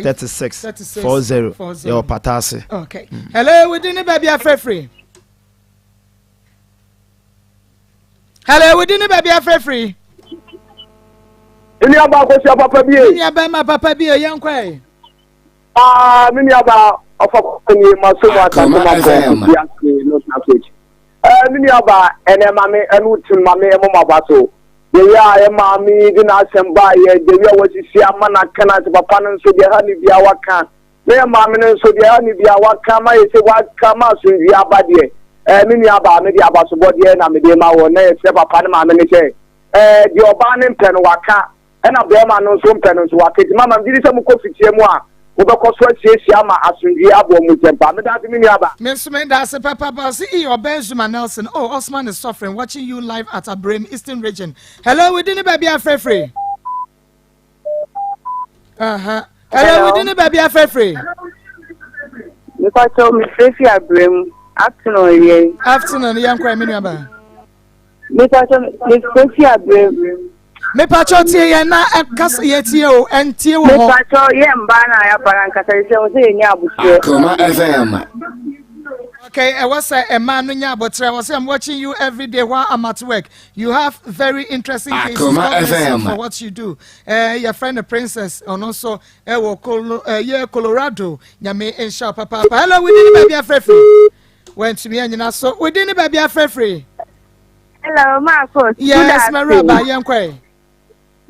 36 40 yɛwɔ pataase. Okay. Hello, we didn't baby afrɛfrɛ. Hello, we didn't baby afrɛfrɛ. Me nua baa kosua papa bie. Me nua bɛrima papa bie yɛn kɔ ɛ. Aa me nua baa ɔfa kɔkɔ nie ma so mu asase ma bɔ kosi ase no traffic. Ɛɛ me nua baa ɛnɛ ma me ɛno tim ma me ɛmɔ ma ba so. Yɛyɛ a yɛ maame yi de n'asɛm baa yɛ dewi a wasisi ama n'aka n'ase papa no nso deɛ ha ne bia waka. Na yɛ maame no nso deɛ ha ne bia waka ma yɛ sɛ waka ma asomdwie aba deɛ. Ɛɛ me nua baa me de abasobɔdeɛ na mede ma wɔ na yɛsrɛ papa ne maame no sɛ Ɛɛ, deɛ ɔbaa no mpɛ no, waka, ɛna barima no nso mpɛ no nso, waka. Enti mama, megye di sɛ mokɔ fitia mu a, mobɛkɔ so asiesie ama asomdwoeɛ aboa mo ntɛm pa. Meda ase, me nuaba. Me nso meda ase papaapa. Ɔse ee ɔbɛn Zuma Nelson oh Osman is suffering watching you live at Abrem Eastern Region. Hello wo din ne baabi a frɛfrɛ? Aha. Hello wo din ne baabi a frɛfrɛ? Mepatɔ mefrɛ fi Abrem. Afternoon awia yi. Afternoon yɛn kɔ me nuaba. Mepatɔ mefrɛ fi Abrem. Mepatɔ tie yɛn na ɛkasa yɛ tie o ɛntie wɔ hɔ. Mepatɔ yɛ mbaa na ayaba na nkasa sɛ wɔ sɛ yɛ nya abotrɛ. Akoma FM. Okay, ɛwɔ sɛ ɛmaa no nya abotrɛ wɔ sɛ I'm watching you every day while I'm at work. You have very interesting cases. God bless you for what you do. Eh, your friend the princess, ɔno nso ɛwɔ Colo, eh, yɛ Colorado. Nyame nhyɛ papaapa. Hello, we did baabi afrɛfrɛ. Wɛntumi anyina so. We did baabi afrɛfrɛ. Hello, Marcos. Yes, Maraba, yɛn kɔ.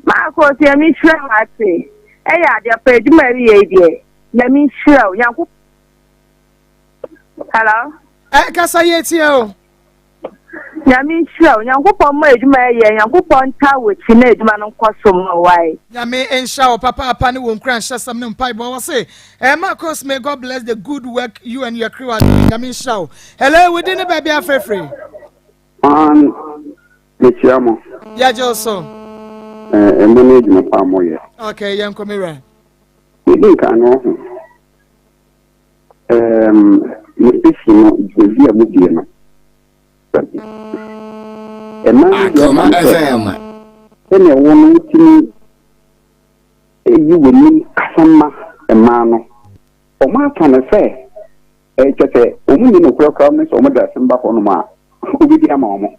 Marcos, yɛ mi hyira wa ase. Ɛyɛ adeɛ pa adwuma ɛri yɛ deɛ. Yɛ mi hyira o. Nyanko. Hello. Ɛ kasa yɛ tie o. Nyame nhyira wo. Nyankopɔn mma adwuma ɛyɛ. Nyankopɔn ntaa w'akyi na adwuma no nkɔ so mma wo wae. Nyame nhyira wo papaapa ne wo nkuranhyɛsɛm ne mpaebɔ. Wɔse eh, Marcos may God bless the good work you and your crew are doing. Nyame nhyira wo. Hello, wo din ne baabi afrɛfrɛ? Ɔn, mekyia mo. Yɛgye wo so. Eh, ɛmo ne adwuma pa a moyɛ. Okay, yɛnkɔ me wura. Medi nkan no ɔho. Ɛɛm, me sisi no dwumadi a mudie no, mmaa no deɛ Akoma ɔka ne sɛ, FM. sɛnea wo no wotumi yi w'anim kasa ma mmaa no, wɔafa no sɛ ɛɛ kyɛ sɛ wɔn nni nokorɛ koraa ne sɛ wɔde asɛm ba hɔnom a, wobɛdi ama wɔn.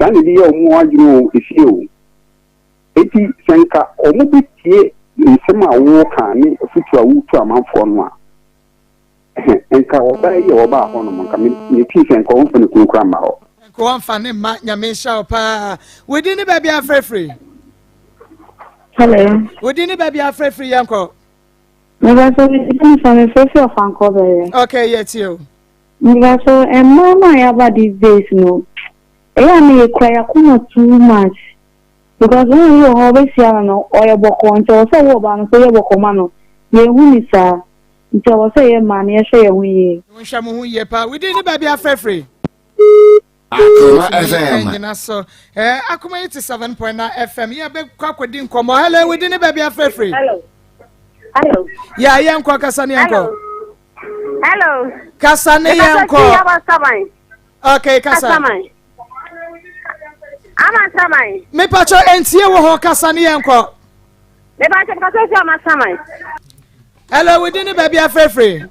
Saa na ebi yɛ wɔn adwene o, efie o. Enti sɛ nka wɔbɛtie nsɛm a woreka ne afotuo a woretu amanfoɔ no a, ɛhɛ, nka ɔbaa yi a ɔbaa hɔ nom, nka me, metii sɛ nka ɔmfa ne kunu koraa mma hɔ. Nka ɔmfa ne mma, Nyame nhyira wo paa. Wo din ne baabi a frɛ firi? Hello. Wo din ne baabi a frɛ firi yɛnkɔ. Meba so me din fa me frɛ fi ɔfankɔ bɛrɛ. Okay, yɛtie o. Meba so mmaa no a yɛaba these days no, ɛyɛ a na yɛkura yɛakoma too much. Because wo wɔ hɔ wobɛhyia no no ɔyɛ bɔkɔɔ nti ɛwɔ sɛ wo ɔbaa no nso yɛ bɔkɔɔ ma no yɛnhu no saa. Nti ɛwɔ sɛ yɛ mmaa no yɛhwɛ yɛn ho yie. Monhwɛ mo ho yie paa. Wo din ne baabi afrɛfrɛ? Akoma FM. Nyina so. Eh, Akoma 87.9 FM. Yɛ bɛ kɔ akɔdi nkɔmmɔ. Hello, wo din ne baabi afrɛfrɛ? Hello. Hello. Yeah, yɛn kɔ kasa ne yɛn kɔ. Hello. Kasa ne yɛn kɔ. Okay, kasa. Kasaman. Ama saman. Mepatro entie wo hɔ kasa ne yɛn kɔ. Mepatro kasa fi ama saman. Hello, wo din ne baabi afrɛfrɛ?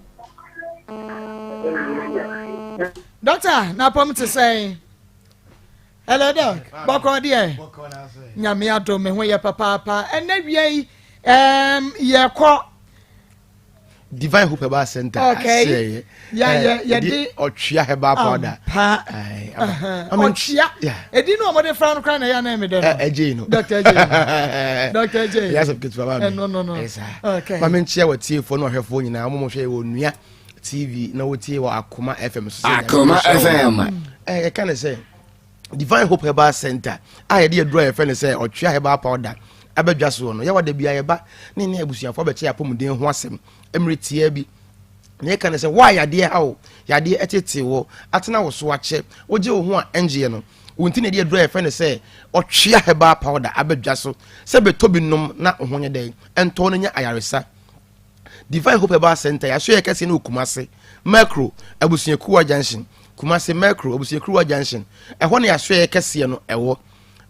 Doctor, na pɔm te sɛn? Hello, doc. Bɔkɔ deɛ. Nyame adom me ho yɛ papaapa. Ɛnɛ wia yi, um, yɛkɔ divine hope herbal center okay. aseɛ yɛ yɛde ɔtwea herbal powder pa ɔtwea ɛdi no ɔmɔde fra no kora na ɛyɛ anan mi dɛ no ɛgye no dr ɛgye dr ɛgye yɛ asɛm ketewa ba mi no no no okay maame nkyia wɔ tiefoɔ ne ɔhwɛfoɔ nyinaa wɔn mo hwɛ wɔ nua tv na wɔtie wɔ akoma fm so sɛ akoma fm ɛyɛ ne sɛ Divine Hope Herbal Center a yɛde aduru a yɛfrɛ no sɛ ɔtwea herbal powder abɛdwa soɔ no, yɛwɔ da bia yɛba ne ne abusuafoɔ abɛkyɛ yɛn apɔmuden ho asɛm mmerɛ tiaa bi. Na yɛka no sɛ wo a yadeɛ ha wo, yadeɛ ɛtete wo, atena wo so akyɛ, wogye wo ho a ɛngyeɛ no, wo nti na yɛde aduru a yɛfrɛ no sɛ ɔtwea herbal powder abɛdwa so sɛ bɛtɔ bi nom na wo ho nyɛ dɛn ɛntɔ no nya ayaresa. Divine Hope Herbal Center, yɛasoɛeɛ kɛseɛ no wɔ Kumase, Merkro, Abusuakuwa Junction. Kumase, Merkro, Abusuakuruwa Junction. Ɛhɔ na yɛasoɛeɛ kɛseɛ no ɛwɔ.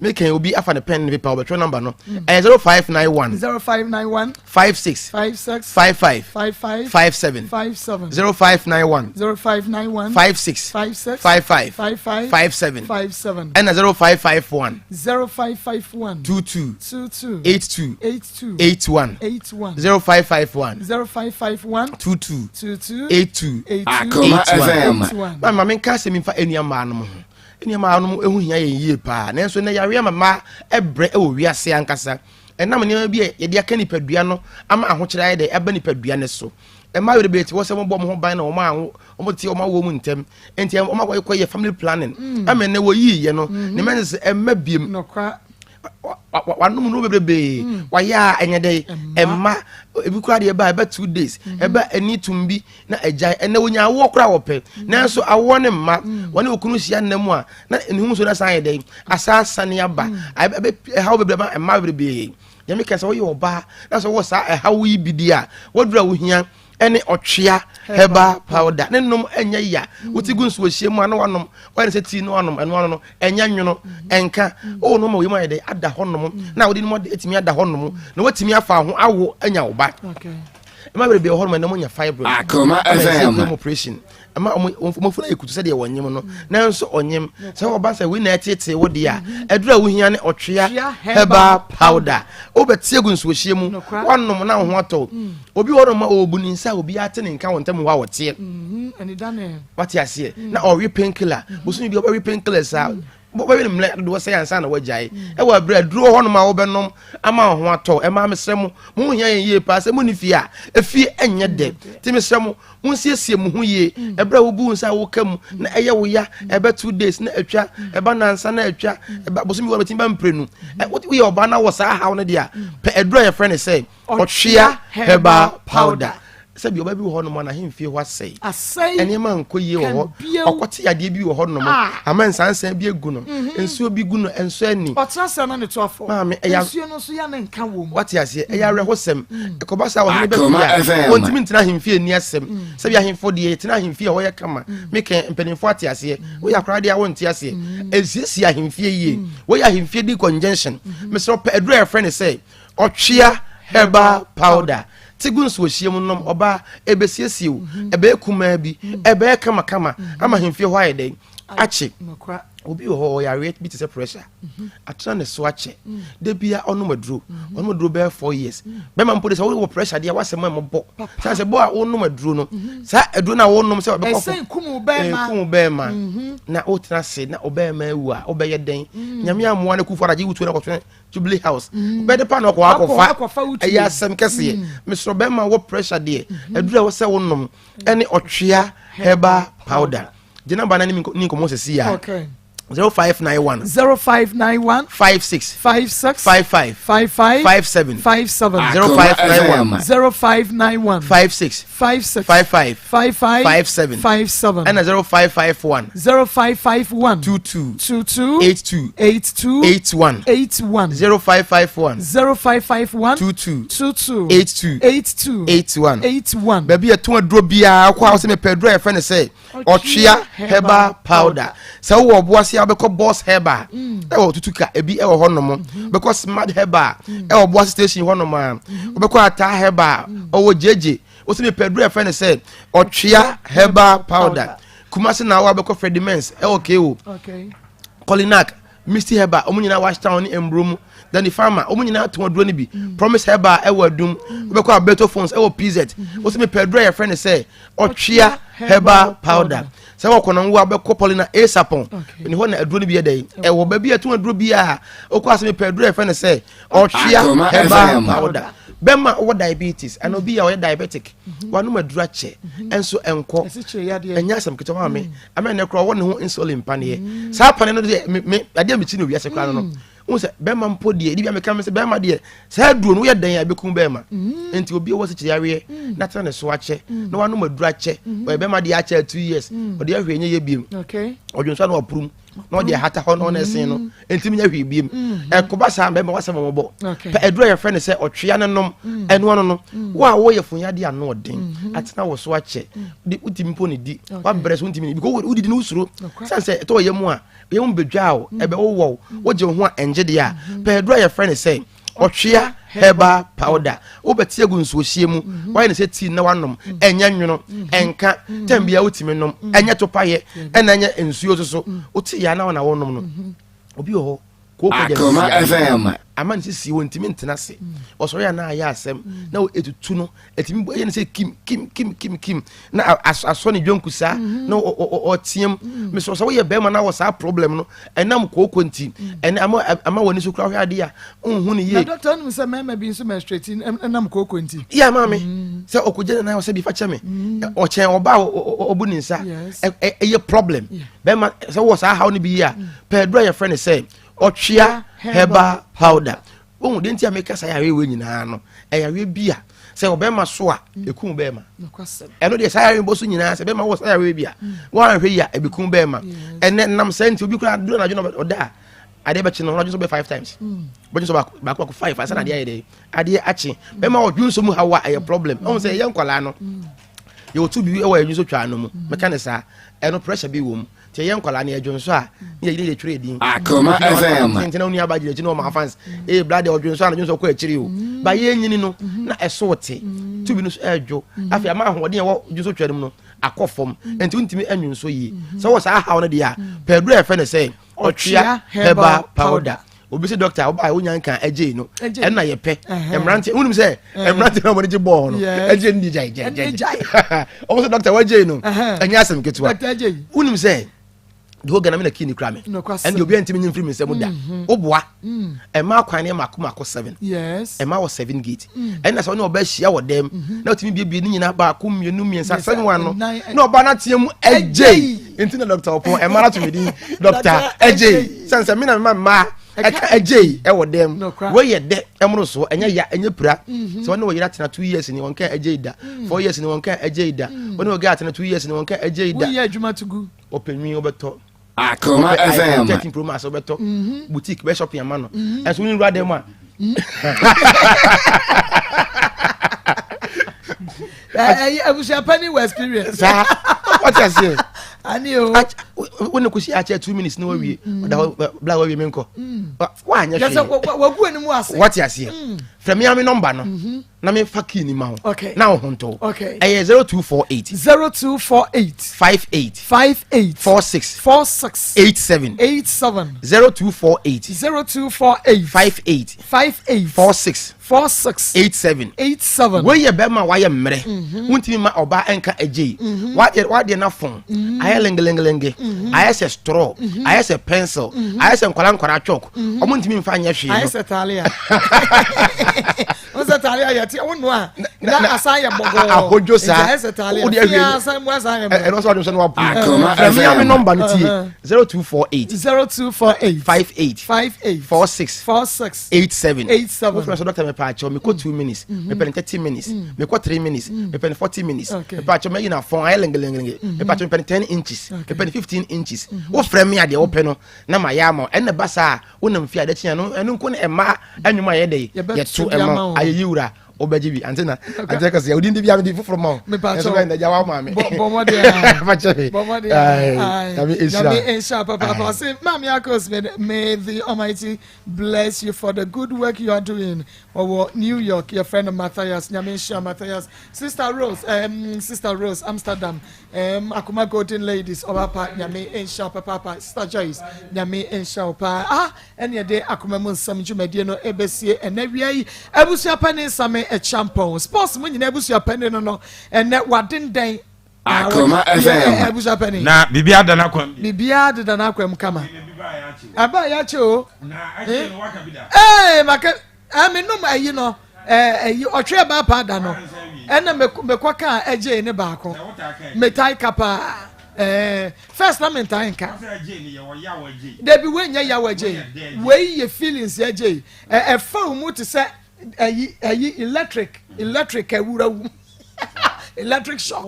Mekɛn obi afa ne pɛn ne pepa ɔbɛtwerɛ namba no. Ɛyɛ 0591 0591 56 56 55 55 57 57 0591 0591 56 56 55 55 57 57 ɛna 0551 0551 22 22 82 82 81 81 0551 0551 22 22 82 Akoma FM. 81. Ma ma menka asɛm yi mfa ɛnua mmaa nom ho. Ɛnua mmaa nom ɛho hia yɛn yie paa. Nanso ɛnɛ yareɛ ama mmaa ɛbrɛ ɛwɔ wiase ankasa. Ɛnam nneɛma bi a yɛde aka nipadua no ama ahokyerɛ ayɛ dɛ ɛba nipadua no so. Mmaa bebree te hɔ sɛ wɔbɔ wɔn ho ban na wɔn anwo wɔn te wɔn awoɔ mu ntɛm. Nti wɔn akɔ kɔ yɛ family planning. Ɛmɛ nnɛ wɔyii yɛ no ne mɛ sɛ ɛmma biem. Nokwa. Wanom no bebrebe. Wayɛ a ɛnyɛ dɛ ɛmma ebi koraa deɛ ɛba ɛba 2 days ɛba ani tum bi na agyae. Ɛnɛ wonya awoɔ koraa wɔpɛ nanso awoɔ ne mma wɔne okunu hyia nna mu a na ne ho nsuo no asan ayɛ dɛ asan asane aba ɛbɛ ɛhaw bebree ma mmaa bebrebe. Nyame ka sɛ woyɛ ɔbaa na sɛ wowɔ saa ɛhaw yi bi di a waduru a wohia ɛne ɔtwea herbal powder ne nom ɛnyɛ ya wote gu nsuo hyia mu a na wanom wɔyɛ no sɛ tii na wanom ɛno ano no ɛnyɛ nwono ɛnka o no ma wei mu ayɛ dɛ ada hɔ nom na wode nom atumi ada hɔ nom na watumi afa ho awo anya wo ba ɛma bebree wɔ hɔ nom ɛnɛ mo nya fibroid Akoma FM. operation ɛma ɔmo ɔmo funu ayɛ kutu sɛdeɛ wɔnyem no nanso ɔnyem sɛ ɔba sɛ wei na ɛtetee wo deɛ a ɛduru a wohia ne ɔtwea herbal powder wobɛte agu nsuohyia mu wanom na wo ho atɔ obi wɔ nom a ɔbu ne nsa a obiara te ne nka wɔ ntam hɔ a wɔteɛ wate aseɛ na ɔwe painkiller bosomi bi ɔbɛwe painkiller saa wobɛwe no mmerɛ dodoɔ sɛ ansa na woagyae ɛwɔ aberɛ aduro hɔ nom a wobɛnom ama wo ho atɔ ɛma mesrɛ mo mo ho hia yɛn yie paa sɛ monni fie a efie ɛnyɛ dɛ nti mesrɛ mo monsiesie mo ho yie ɛberɛ a wobu nsa a woka mu na ɛyɛ wo ya ɛbɛ 2 days na atwa ɛba nansa na atwa ɛba bosomi wɔ bɛtumi ba mprenu woyɛ ɔbaa na wɔ saa haw no deɛ a pɛ aduro a yɛfrɛ no sɛ ɔtwea herbal powder sɛbi ɔba bi wɔ hɔnom a n'ahemfie hɔ asɛe asɛe nneɛma nkɔ yie wɔ hɔ ɔkɔte yadeɛ bi wɔ hɔnom ah. ama nsansan bi egu no mhm. nsuo bi gu no nso ani ɔtena sɛ no ne to afɔ maame ɛyɛ nsuo no nso yɛ ne nka wɔ mu wate aseɛ ɛyɛ mhm. awerɛhosɛm mhm. ɛkɔba saa ɔhene bɛ fie a wɔntumi ntena ahemfie nni asɛm sɛbi ahemfo deɛ yɛtena ahemfie a wɔyɛ kama mekɛ mpanimfoɔ ate aseɛ woyɛ akora deɛ a wonte aseɛ ɛsiesie ahemfie yie woyɛ ahemfie di congestion mesrɛ pɛ aduru a yɛfrɛ ne sɛ Ɔtwea herbal powder te gu nsuohyia mu nom ɔbaa ɛbɛsiesie wo mhm. ɛbɛyɛ kumaa bi mhm. ɛbɛyɛ kamakama mhm. ama ahemfie hɔ ayɛ dɛn akye obi wɔ hɔ ɔyareɛ bi te sɛ pressure atena ne so akyɛ da bia ɔnom aduro ɔnom aduro bɛyɛ 4 years bɛma mpo de sɛ wowɔ pressure deɛ wasɛm a mɔbɔ sɛ sɛ bɔ a wonom aduro no saa aduro no a wonom sɛ ɔbɛkɔ fo ɛkum bɛrima na wotena ase na ɔbɛrima awu a wobɛyɛ dɛn nyame amoa no kufu adagye wotuo no akɔtwene jubilee house mm. bɛde pa na ɔkɔ akɔfa ɛyɛ asɛm kɛseɛ mm. mesrɛ bɛrima wɔ pressure deɛ mm-hmm. aduru a wɔsɛ wonom ɛne ɔtwea herbal powder gyina ba na ne nkɔmmɔ sɛsi a 0591. 0591. 56. 56. 55. 55. 57. 57. 0591. 0591. 56. 56. 55. 55. 57. 57. Ɛna 0551. 0551. 22. 22. 82. 82. 81. 81. 0551. 0551. 22. 22. 82. 82. 81. 81. Baabi a ɛtɔn aduro biara kɔ a wɔsɛ mepɛ aduro a yɛfrɛ no sɛ ɔtwea herbal powder sɛ wowɔ ɔboase a wobɛkɔ boss herbal mm. ɛwɔ tutuka ebi ɛwɔ hɔ nom mm-hmm. wobɛkɔ smart herbal mm. ɛwɔ ɔboase station hɔ nom a mm-hmm. wobɛkɔ ataa herbal mm. ɔwɔ gyegye wosi mi pɛduru ɛfɛ ne sɛ ɔtwea herbal powder kumasi na awa wobɛkɔ fredimens ɛwɔ kewo kolinak Misty Herbal, wɔn nyinaa wɔ Ashtown ne Mbro mu. Danny Farmer, wɔn nyinaa tɔn aduro no bi. Mm. Promise Herbal ɛwɔ Adum. Mm. Wobɛkɔ Alberto Phones ɛwɔ PZ. Mm-hmm. Wosi mepɛ aduro a yɛfrɛ no sɛ Ɔtwea Herbal Powder. Sɛ wɔkɔ no nwo abɛkɔ Paulina Asapon. Ne hɔ na aduro no bi yɛ dɛ. Ɛwɔ baabi a ɛtɔn aduro bi a wokɔ ase mepɛ aduro a yɛfrɛ no sɛ Ɔtwea Herbal Powder. Bɛma wɔ diabetes ɛna obi a ɔyɛ diabetic mhm. wanom aduro akyɛ mhm. ɛnso ɛnkɔ ɛnyɛ asɛm ketewa maame mm. Ama ɛnɛ koraa ɔwɔ ne ho insulin paneɛ. Mm. Saa paneɛ no deɛ me me adeɛ mi kyi no wiase koraa no no. Mm. Wohu sɛ bɛrima mpo deɛ ebi ameka mi sɛ bɛrima deɛ saa aduro no woyɛ dɛn a ebekum bɛrima. Mm. Nti obi a ɔwɔ sikyiri aweɛ na tena ne so akyɛ na wanom aduro akyɛ mm-hmm. ɔyɛ bɛrima deɛ akyɛ 2 years ɔde ahwɛ enye yɛ biem. Ɔdwonsɔ na wapurum na ɔde ahata hɔ na ɔna ɛsen no nti mi nya hwee biem. Ɛkoba saa bɛrima wasɛm wɔn bɔ. Pɛ aduro a yɛfrɛ no sɛ ɔtwea ne nom ɛno ano no wo a wɔyɛ funyadeɛ ano ɔden atena wɔ so akyɛ de wotumi mpo ne di wabrɛ so wontumi ne because wodidi no wosuro sane sɛ ɛtɔ ɔyɛ mu a ɛyɛ mu bɛdwa o ɛbɛwowɔ wo wogye wo ho a ɛngye deɛ a pɛ aduro a yɛfrɛ no sɛ ɔtwea herbal powder wobɛte agu nsuohyie mu wayɛ no sɛ tii na wanom ɛnyɛ nwono ɛnka tɛm bia wotumi nom ɛnyɛ topayɛ ɛna ɛnyɛ nsuo so so wote yɛ na wɔna wonom no obi wɔ hɔ Akoma FM. Ama ne sisi wɔ ntumi ntena ase. Ɔsɔre a na ayɛ asɛm na etutu no etumi bɔ ɛyɛ ne sɛ kim kim kim kim kim na asɔ ne dwonku saa mm-hmm. na ɔteam. Mm. Mesɔ sɛ woyɛ bɛrima na wɔ saa problem no ɛnam kooko nti mm. ɛnɛ ama ama wɔ ne so kura hwɛ adeɛ a nhu ne yie. Na dɔkta ɔnum sɛ mmarima bi nso menstruate ɛnam kooko nti. Yɛ ama mi mm. sɛ ɔkò gyina nan ɔsɛ bi fa kyɛ mi ɔkyɛn ɔbaa ɔbu ne nsa ɛyɛ problem. Bɛrima sɛ wɔ saa haw no bi yi a pɛ aduru a yɛfrɛ no sɛ ɔtwea herbal powder wohu deɛ nti a meka saa yareɛ wei nyinaa no ɛyareɛ bi a sɛ ɔbɛrima so a ɛkum bɛrima ɛno deɛ saa yareɛ bɔ so nyinaa sɛ bɛrima wɔ saa yareɛ bi a woanhwɛ yi a ɛbɛkum bɛrima ɛnɛ nam saa nti obi koraa duro anadwo na ɔda a adeɛ bɛkye no ɔnadwo so bɛ five times bɛgye so baako baako five ansa na adeɛ ayɛ dɛ adeɛ akye bɛrima ɔdwo nso mu haw a ɛyɛ problem ɛhu sɛ ɛyɛ nkwadaa no yɛwɔ tu bi wɔ yɛn nso twaa no mu mɛka ne saa ɛno pressure bi wɔ mu nti ɛyɛ nkwadaa no yɛdwo nso a ne yɛyere yɛ twerɛ din Akoma FM nti na onua ba gyina akyi na ɔma fans ee bla deɛ ɔdwo nso a na dwo nso kɔ akyiri o ba yɛ nyini no na ɛso te tu bi no so ɛdwo afei ama ahoɔden ɛwɔ dwo nso twaa no mu no akɔ fam nti wontumi anwu nso yie sɛ wɔ saa haw no deɛ a pɛ aduru a yɛfrɛ no sɛ ɔtwea herbal powder obi sɛ dɔkta ɔba a wonya nka ɛgye no ɛna yɛ pɛ mmeranteɛ wonim sɛ mmeranteɛ na wɔde gye bɔɔl no ɛgye no di gyae gyae gyae ɔmo sɛ dɔkta wɔgye no ɛnyɛ asɛm ketewa wonim sɛ the whole Ghana mi na kii ni kura mi ɛnna obi ntumi nyi nfiri mi nsɛm da mm-hmm. woboa mm. ɛma akwan ne mako mako seven ɛma wɔ seven gate mm. ɛnna sɛ ɔne ɔba ahyia wɔ dɛm mm-hmm. na ɔtumi biebie ne nyinaa baako mmienu mmiɛnsa seven one no na ɔba n'ateɛ mu ɛgye nti na dɔkta ɔpɔn ɛma no ato me din dɔkta ɛgyei sɛn sɛ me na mema mmaa ɛka ɛgyei ɛwɔ dɛm wɔyɛ dɛ ɛmoro soɔ ɛnyɛ ya ɛnyɛ pira mhm. sɛ wɔne wɔyere atena 2 years ni wɔn ka ɛgyei da mm. 4 years ni wɔn ka ɛgyei da mm. wɔne wɔgɛ atena 2 years ni wɔn ka ɛgyei da woyɛ adwuma to gu ɔpɛ nwi wɔbɛtɔ Akoma FM 13 Pro Max wɔbɛtɔ mhm. boutique bɛ shopping ama no mhm. ɛnso wone wura dɛm a abusuapani wɔ experience. saa wate aseɛ ani o wo ne kɔsi akyɛ 2 minutes na wawie mm. ɔda hɔ bla wawie me nkɔ mm. woanyɛ hwee wagu anim ase wate aseɛ mm. frɛ me ame nɔmba no mm-hmm. na mefa key ni ma wo na wo ho ntɔ ɛyɛ 0248 0248 58 58 46 46 87 87 0248 0248 58 58 46 46 87 87 wei yɛ bɛrima a wayɛ mmerɛ mhm. wontumi ma ɔbaa ɛnka agye yi mhm. wadeɛ wadeɛ no afɔn mhm. ayɛ lengelengelenge Ayɛ sɛ straw, ayɛ sɛ pencil, ayɛ sɛ nkwara nkwara chalk. Ɔmo ntumi nfa nyɛ hwee no. Ayɛ sɛ taalia. Wo sɛ taalia yɛ te wo noa na asan yɛ bɔgɔɔ. Ahodwo saa. Nti ayɛ sɛ taalia. Wo de Fia asan mu asan yɛ mmerɛ. Ɛno nso ɔde sɛ no wapo. Akoma Frɛ me a me FM. nɔmba no tie. 0248. 0248. 58. 58. 46. 46. 87. 87. Wofrɛ sɛ dɔkta mepɛ akyɛw mekɔ 2 minutes. Mepɛ no 30 minutes. Mekɔ 3 minutes. Mepɛ no 40 minutes. Mepɛ akyɛw mɛyi na fɔn ayɛ lengelengelenge. Mepɛ akyɛw mepɛ no 10 inches. Mepɛ no 15 inches. Wofrɛ me a deɛ wopɛ no na mayɛ ama wo. Ɛnna ba saa a wonam fie a adeɛ kye a ɛno ɛno nko ne mmaa nnwom a yɛdɛ yɛto ɛma ayɛyi wura wobɛgye bi ante na ante kɛse yɛ wodin de bi a mede foforɔ ma wo ɛnso bɛn dagya wa maame fakyɛ me nyame nhyira nyame nhyira papaapa ɔse maame akos may, may the almighty bless you for the good work you are doing ɔwɔ new york yɛfrɛ no matthias nyame nhyira matthias sister rose um, sister rose amsterdam Ehm Akoma golden ladies ɔba pa Nyame nhyira wo papaapa Sister Joyce Nyame nhyira wo paa aha ɛne yɛde akoma mu nsɛm dwumadie no ɛbɛsie ɛnɛ wia yi abusua panin Same Acheampong sports mu nyinaa abusua panin no no ɛnɛ wadendɛn Akoma FM. Abusua panin Na biribi ada n'akwan bi. Biribiara deda n'akwan mu kama. Ɛba yɛ akyɛ o. Ee maka Ɛɛ me nom ayi no ɛɛ ayi ɔtwe ɛbaa paa da no ɛna me mekɔ kaa ɛgyee ne baako metae ka paa ɛɛ first na mentae nka dabi wei nyɛ yaw ɛgyee wei yɛ feelings ɛgyee ɛ ɛfa wo mu te sɛ ɛyi ɛyi electric electric ɛwura wo mu electric shock.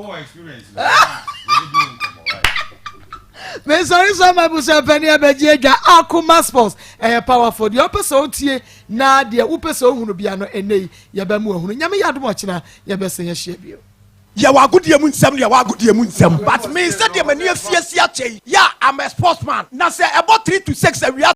mesɔre sɛ ma abusuapani abɛgye adwa akoma sports ɛyɛ powerful deɛ ɔpɛ sɛ ɔtie na deɛ wopɛ sɛ ɔhunu bia no ɛnɛ yi yɛbɛmu ahunu nyame yɛ adom ɔkyena yɛbɛsɛ yɛhyia bio Yɛwɔ agodie mu nsɛm ne yɛwɔ agodie mu nsɛm but me sɛdeɛ m'ani afiasi akyɛ yi yeah I'm a sportsman na sɛ ɛbɔ 3 to 6 awia